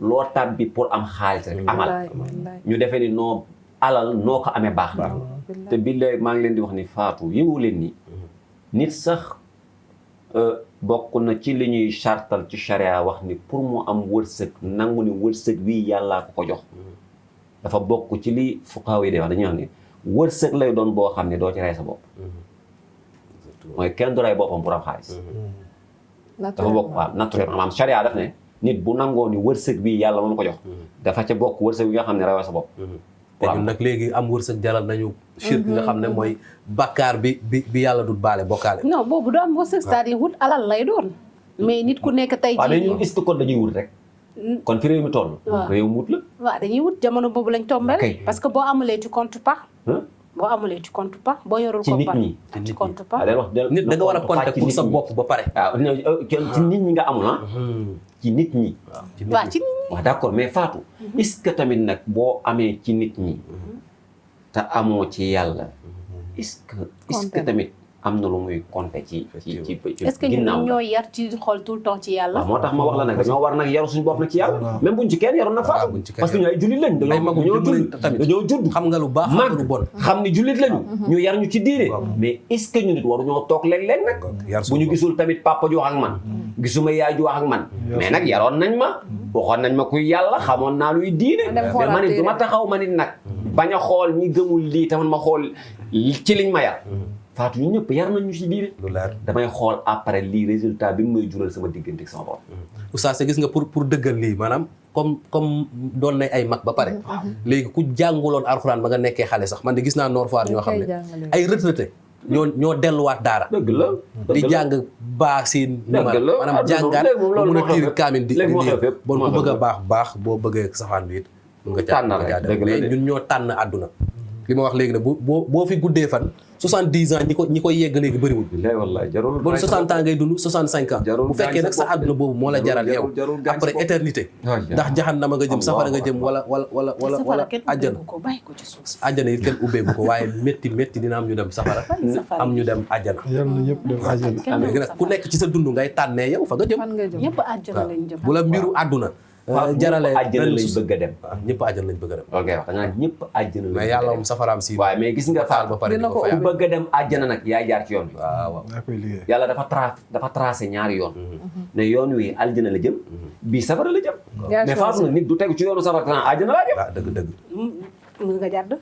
loo tàbbi pour am xaalis rek amal ñu defe ni noo alal noo ko amee baax na te billaay maa ngi leen di wax ni Fatou yëngu leen ni nit sax bokk na ci li ñuy chartal ci charia wax ni pour mu am wërsëg nangu ni wërsëg wii yàllaa ko jox dafa bokk ci li fuqaaw yi day wax dañuy wax ni wërsëg lay doon boo xam ne doo ci rey sa bopp mooy kenn du rey boppam pour am xaalis dafa bokk waaw naturellement maanaam charia daf ne nit bu nangoo ni wërsëg bii yàlla moom ko jox dafa ca bokk wërsëg bi nga xam ne reyoo sa bopp te ñun nag léegi am wërsëg jaral nañu shirk nga xam ne mooy bakkaar bi yàlla du baale bokkaale non boobu doo am wërsëg c'est-à-dire wut alal lay doon mais nit ku nekk tey waaw mais jii ñun est-ce que kon dañuy wut rek kon fi réew mi toll réew mu wut la waaw dañuy wut jamono boobu lañ tombel parce que boo amulee tu compte pas boo amulee tu compte pas boo yorul ci ko nit par ñi tu compte pas day wax nit da nga war a compter pour sa bopp ba pare waaw ci nit ñi nga amul ci nit ñi waaw ci nit ñi waaw d'accord mais Fatou est-ce que tamit nag boo amee ci nit ñi te amoo ci yàlla est-ce que tamit am na lu muy compter ci est-ce que ñun ñoo yar ci xool tout le temps ci yàlla waaw moo tax ma wax la nag dañoo war nag yaru suñu bopp nag ci yàlla même buñ ci kenn yaru nag Fatou parce que ñu ay jullit lañ dañoo judd xam nga lu baax mag lu bon xam ni jullit lañu ñu yar ñu ci diine mais est-ce que ñu nit waru ñoo toog léeg-léeg nag bu ñu gisul tamit papa ju wax ak man gisuma yaay ju wax ak man mais nag yaroon nañ ma waxoon nañ ma kuy yàlla xamoon naa luy diine mais ma nit du ma taxaw ma nit nag bañ a xool ñi gëmul lii tamit ma xool ci liñ ma yar Fatou ñu ñëpp yar nañ ñu ci diine lu leer damay xool après lii résultat bi mu may jural sama diggante ak sama bopp oustaz gis nga pour dëggal lii maanaam comme doon nay ay mag ba pare léegi ku jànguloon alxuraan ba nga nekkee xale sax man de gis naa Nord Foire ñoo xam ne ay retraité ñoo delluwaat daara dëgg la di jàng baax seen numéro maanaam jàngaat ba mun a tiir kaamin di lii bon ku bëgg a baax boo bëggee safaan bi it mun nga jaa dem mais ñun ñoo tànn àdduna li ma wax léegi ne boo fi guddee fan 70 ans ñi koy yegg léegi bëriwul billahi wallahi jarul bon 60 ans ngay dund 65 ans bu fekkee nag sa àdduna boobu moo la jaral yow après éternité ndax jaxannama nga jëm safara nga jëm wala àjjana àjjana it kenn ubbeeku ko waaye métti dina am ñu dem safara am ñu dem àjjana yàlla ñëpp dem àjjana léegi nag ku nekk ci sa dund ngay tànnee yow fa nga jëm ñëpp àjjana lañ jëm bu la mbiru àdduna jarale àjjana lañ bëgg a dem ñëpp àjjana lañ bëgg a dem ok wax da nga ñëpp àjjana lañ mais yàlla moom safaraam si waaye mais gis nga faal ba pare di ko fayal ku bëgg a dem àjjana nag yaay jaar ci yoon bi waaw daa koy liggéey yàlla dafa tracé ñaari yoon ne yoon wi àjjana la jëm bii safara la jëm mais Fatou nag nit du tegu ci yoonu safara tan àjjana laa jëm dëgg mun nga jàdd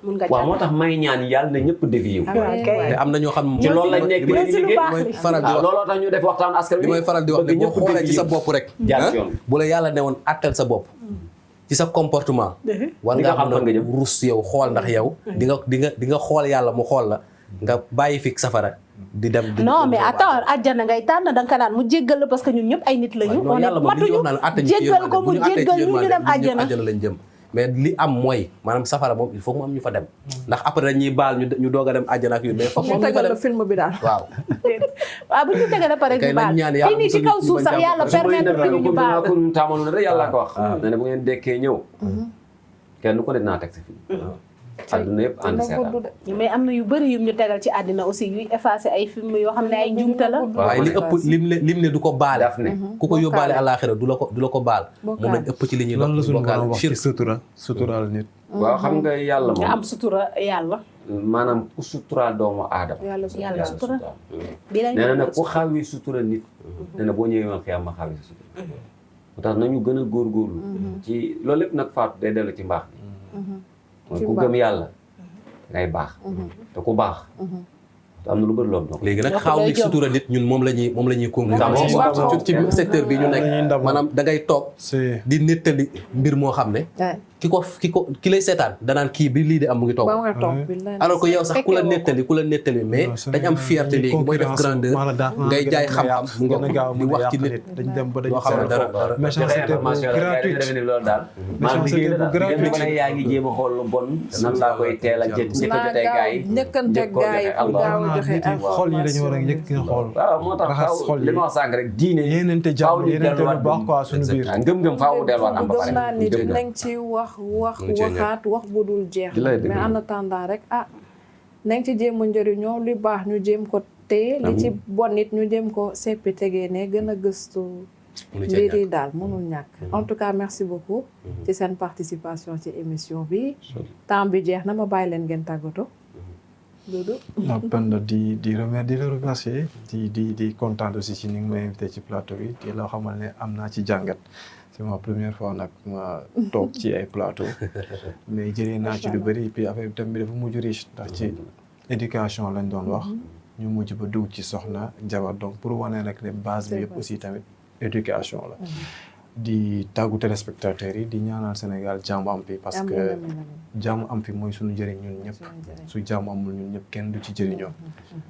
mun nga waaw moo tax may ñaan yàlla na ñëpp dévié wu te am na ñoo xam ci loolu lañ nekk léegi liggéey mooy faral di wax looloo tax ñu def waxtaan askan wi li may faral di wax ne boo xoolee ci sa bopp rek jaar ci yoon bu la yàlla ne woon attel sa bopp ci sa comportement war ngaa mën a rus yow xool ndax yow di nga xool yàlla mu xool la nga bàyyi fi safara di dem non mais attends àjjana ngay tànn da nga ko naan mu jéggal la parce que ñun ñëpp ay nit lañu on est matuñu jéggal ko mu jéggal ñu dem àjjana lañ jëm mais li am mooy maanaam safara moom il faut mu am ñu fa dem ndax après dañuy baal ñu doog a dem àjjana ak yu mais foog moom ñu fa dem film bi daal waaw waaw bu ñu tegee ba pare ñu baal fii nii ci kaw suuf sax yàlla permettre ñu baal ko taamanu ne rek yàlla ko wax ne bu ngeen dekkee ñëw kenn ko de naa teg sa film àdduna yëpp ànd seetaan mais am na yu bëri yum ñu tegal ci àddina aussi yuy effacer ay film yoo xam ne ay njumte la waaye li ëpp lim ne du ko baale daf ne ku ko yóbbaale àllaaxira du la ko baal moom lañ ëpp ci li ñuy lan la suñu borom wax ci bokkaale suturaal nit waaw xam nga yàlla nga am moom sutura yàlla maanaam ku suturaal doomu aadama yàlla sutura bi la nee na nag ku xawi sutura nit nee na boo ñëwee woon xiyam ma xawi sa sutura moo tax nañu gën a góorgóorlu ci loolu lépp nag Fatou day dellu ci mbaax bi mooy ku gëm yàlla ngay baax te ku baax te am na lu bëri loolu donc léegi nag xaaw ni sutura nit ñun moom la ñuy conclure ci secteur bi ñu nekk maanaam da ngay toog di nettali mbir moo xam ne ki lay seetaan danaan kii bi lii di am mu ngi toog alors que yow sax ku la nettali mais dañ am fierté léegi mooy def grandeur ngay jaay xam-xam mu nga di wax ci nit dañ dem ba dañ doo xam ne dara méchanceté bu gratuite loolu daal méchanceté bu gratuite maa yaa ngi jéem a xool lu bon nan laa koy teel a njëkkante gaa yi njëkkante gaa yi pour gaaw a joxe xol yi dañu war a njëkk nga xool waaw moo tax raxas xol li ma wax sànq rek diine yéenante jàmm yéenante lu baax quoi suñu biir ngëm-ngëm faaw delluwaat am ba pare gëm naa ni dinañ ci waxaat wax bu dul jeex mais en attendant rek nañ ci jéem a njëriñoo li baax ñu jéem ko téye li ci bon nit ñu jéem ko seppi tegee ne gën a gëstu mbir yi daal mënul ñàkk en tout cas merci beaucoup ci seen participation ci émission bi temps bi jeex na ma bàyyi leen ngeen tàggatoo Penda di la remercier di kontaan aussi ci ni nga ma invité ci plateau bi di la xamal ne am naa ci jàngat c'est ma première fois nag ma toog ci ay plateau mais jëlee naa ci lu bëri et puis affaire bi tamit dafa mujj riche ndax ci éducation lañ doon wax ñu mujj ba dugg ci soxna jabar donc pour wane rek ne base bi yëpp aussi tamit éducation la di tàggu téléspectateurs yi di ñaanal Sénégal jàmm am fi parce que jàmm am fi mooy suñu njëriñ ñun ñëpp su jàmm amul ñun ñëpp kenn du ci jëriñoo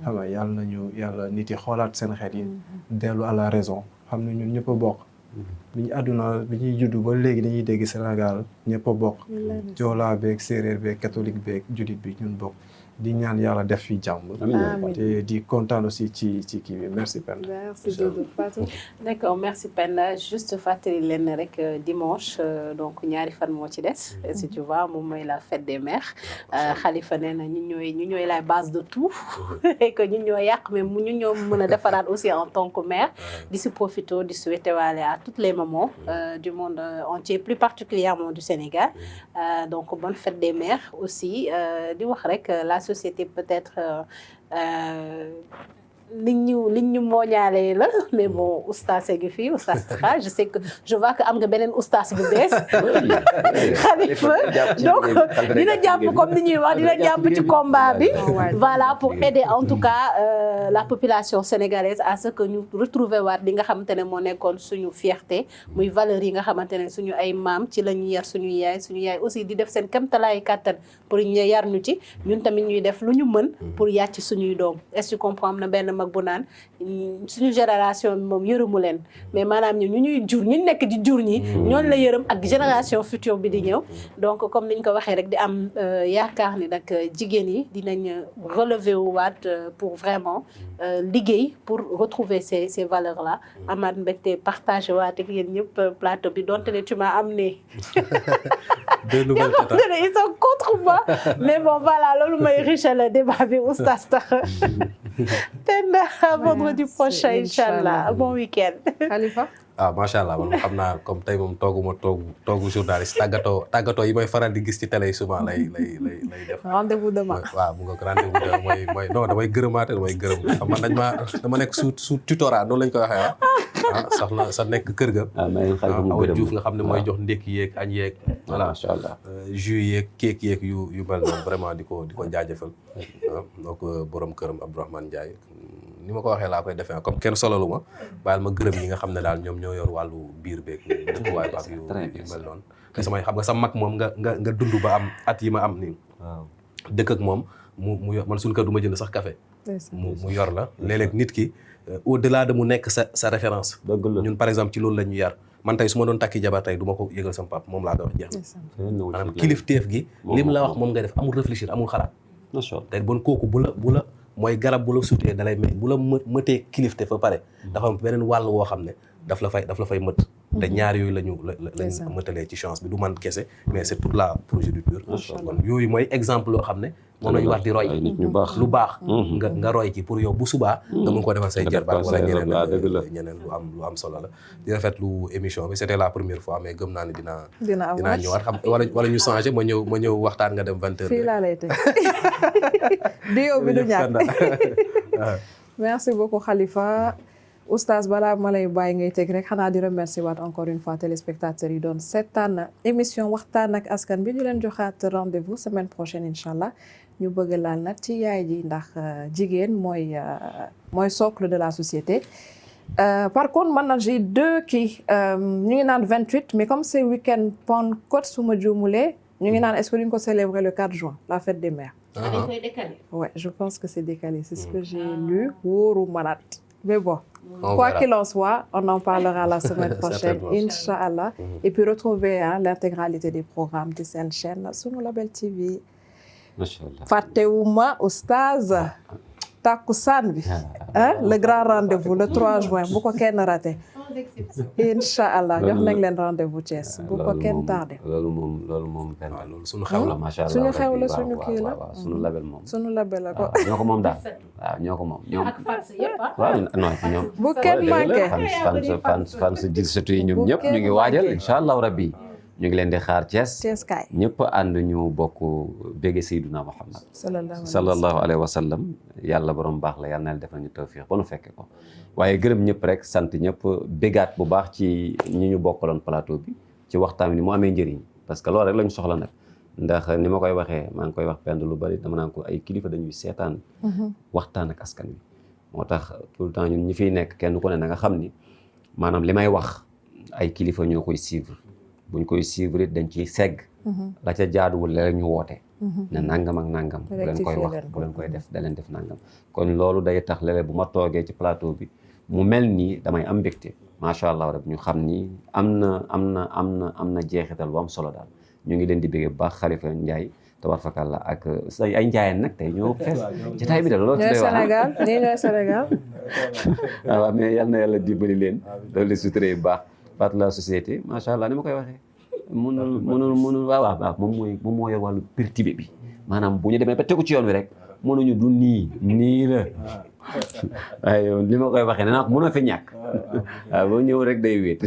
xam nga yàlla nit yi xoolaat seen xeet yi dellu à la raison xam ne ñun ñëpp a bokk bi ñuy juddu ba léegi dañuy dégg Sénégal ñëpp a bokk joolaa beeg séeréer beeg catholique beeg julit bi ñun bokk di ñaan yàlla def fi jàmm te di kontaan aussi ci kii bi merci Penda. merci Doudou Fatou. d'accord merci Penda juste fàttali leen rek dimanche donc ñaari fan moo ci des si tu vois moom mooy la fête des mères Khalifa nee na ñu ñooy la base de tout et que ñu ñoo yàq mais ñu ñoo mën a defaraat aussi en tant que mère di si profito di souhaiter waale à toutes les mamans du monde entier plus particulièrement du Sénégal donc bonne fête des mères aussi di wax rek la société peut-être liñ ñu mooñaale la mais bon oustaz gi fii oustaz Taha je vois que am nga beneen oustaz bu bees Khalifa donc dina jàpp comme ni ñuy wax dina jàpp ci combat bi voilà pour aider en tout cas la population sénégalaise à ce que ñu retrouver waat li nga xamante ne moo nekkoon suñu fierté muy valeurs yi nga xamante ne suñu ay maam ci la ñu yar suñu yaay aussi di def seen kéemtalaay kàttan pour ñu yar ñu ci ñun tamit ñuy def lu ñu mën pour yàcc suñuy doom est-ce que tu comprends am na benn mag bu naan suñu génération bi moom yërëmu leen mais maanaam ñu ñuy jur ñu nekk di jur ñi ñooñu la yërëm ak génération future bi di ñëw donc comme niñ ko waxee rek di am yaakaar ni nag jigéen yi dinañ relever wu waat pour vraiment liggéey pour retrouver ces valeurs là amaat mbégte partager waat ak yéen ñëpp plateau bi donte ne tu m'as amené ils sont contre moi mais bon voilà loolu mooy riche le débat bi oustaz Taha Penda vendredi prochain inchallah bon week-end Khalifa macha allah man xam naa comme tey moom toogu journaliste tàggatoo yi may faral di gis ci télé yi souvent lay def rendez-vous demain waaw mu nga rendez-vous demain mooy non damay gërëmaate xam man dama nekk sous tutorat noonu lañ ko waxee soxna sa nekk kër ga Awa Diouf nga xam ne mooy jox ndékki yeeg añ yeeg voilà macha allah jus yeeg keek yeeg yu mel noonu vraiment di ko jaajëfal donc borom këram Abdourahmane Ndiaye ni ma ko waxee laa koy defee comme kenn solalu ma baal ma gërëm ñi nga xam ne daal ñoom ñoo yor wàllu biir beeg dëkkuwaay baak yu mel noonu te xam nga sa mag moom nga dund ba am at yi ma am nii dëkk ak moom mu yor man suñu kër du ma jënd sax café mu yor la léeg-léeg nit ki au delà de mu nekk sa référence ñun par exemple ci loolu la ñu yar man tey su ma doon takki jabar tey du ma ko yëgal sama pap moom laa koy wax jeex na maanaam kilifteef gi lim la wax moom nga def amul réfléchir amul xalaat te bon kooku bu la mooy garab bu la sutee dalay may bu la mëtee kilifte fa pare dafa am beneen wàll woo xam ne daf la fay mët te ñaar yooyu lañu mëtalee ci chance bi du man kese mais c'est toute la progéniture kon yooyu mooy exemple loo xam ne moom lañu war di roy lu baax nga roy ci pour yow bu subaa nga mën ko defal say jarbaat wala ñeneen lu am solo la di rafetlu émission bi c'était la première fois mais gëm naa ne dinaa ñëwaat xam wala ñu changer ma ñëw waxtaan nga dem 20h fii laa lay teg di yow bi du ñàkk merci beaucoup Khalifa oustaz balaa ma lay bàyyi ngay teg rek xanaa di remercier waat encore une fois téléspectateurs yi doon seetaan émission waxtaan ak askan bi ñu leen joxaat rendez-vous semaine prochaine incha allah ñu bëgg laal nag ci yaay ji ndax jigéen mooy socle de la société par contre man nag j'ai deux kii ñu ngi naan 28 mais comme c'est week-end Pentecôte su ma juumulee ñu ngi naan est-ce que duñ ko célébrer le 4 juin la fête des mères dañ koy décaler ouais je pense que c'est décalé c'est ce que j'ai lu wóoru manat mais bon quoi qu'il en soit on en parlera la semaine prochaine Inch'Allah et puis retrouver l'intégralité des programmes de cette chaîne Sunu Label TV fàttewuma oustaz takkusaan bi le grand rendez-vous le 3 juin bu ko kenn raté Inch'Allah jox nañ leen rendez-vous Thiès bu ko kenn tardé loolu moom benn loolu suñu xew la macha allah suñu xew la suñu kii la suñu label moom suñu label la ko ñoo ko moom daal waaw ñoo ko moom ñoom waaw non ñoom bu kenn manqué fans ji surtout yi ñoom ñëpp ñu ngi waajal incha allah rabbi ñu ngi leen di xaar Thiès kaay ñëpp ànd ñu bokk bége Seydina Muhammad sallallahu alayhi wa sallam yàlla borom baax la yàlla na defal ñu tawfiix ba nu fekke ko waaye gërëm ñëpp rek sant ñëpp bégaat bu baax ci ñi ñu bokkaloon plateau bi ci waxtaan ni mu amee njëriñ parce que loolu rek lañu soxla nag ndax ni ma koy waxee maa ngi koy wax Penda lu bari dama naan ko ay kilifa dañuy seetaan waxtaan ak askan wi moo tax tout le temps ñun ñi fiy nekk kenn ku ne na nga xam ni maanaam li may wax ay kilifa ñoo koy suivre buñ koy suivre it dañ ciy segg la ca jaaduwul la ñu woote ne nangam ak nangam bu leen koy wax bu leen koy def da leen def nangam kon loolu day tax léeg-léeg bu ma toogee ci plateau bi mu mel nii damay am mbégte macha allah rek ñu xam ni am na jeexital bu am solo daal ñu ngi leen di bëgg bu baax Khalifa Ndiaye tabarfakalla ak say ay njaayeen nag tey ñoo fees jotaay bi de loolu ñooy Sénégal nii ñooy Sénégal waaw mais yal na yàlla dimbali leen loolu suturé bu baax part la société macha allah ni ma koy waxee mënul waaw moom moo yor wàllu pertibé bi maanaam bu ñu demee ba tegu ci yoon wi rek mënuñu du nii la waaye li ma koy waxee ne naa ko mën a fi ñàkk waaw boo ñëw rek day wéet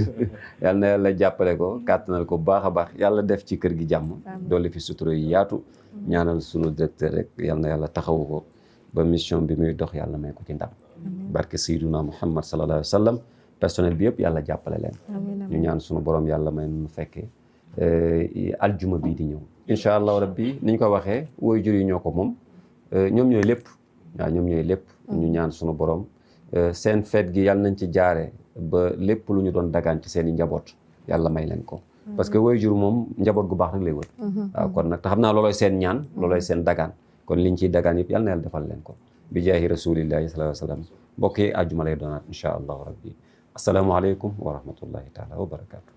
yal na yàlla jàppale ko kàttanal ko baax a baax yàlla def ci kër gi jàmm dolli fi sutura yi yaatu ñaanal sunu directeur rek yal na yàlla taxawu ko ba mission bi muy dox yàlla may ko ci ndam barke Seydina Muhammad sallallahu alayhi wa sallam personnel bi yëpp yàlla jàppale leen ñu ñaan sunu borom yàlla may nu fekkee aljuma bii di ñëw incha allahu rabbi ni ñu ko waxee woy jur yi ñoo ko moom ñoom ñooy lépp waaw ñoom ñooy lépp ñu ñaan sunu borom seen feet gi yàlla nañ ci jaare ba lépp lu ñu doon dagaan ci seen i njaboot yàlla may leen ko parce que woy jur moom njaboot gu baax rek lay wër waaw kon nag te xam naa looloy seen ñaan looloy seen dagaan kon liñ ciy dagaan yëpp yàlla na yàlla defal leen ko bi jaahi rasulillahi sallallahu alayhi wa sallam mbokk yi àjjuma lay doonaat incha allahu rabbi asalaamaaleykum wa rahmatullahi taala wa barakatuh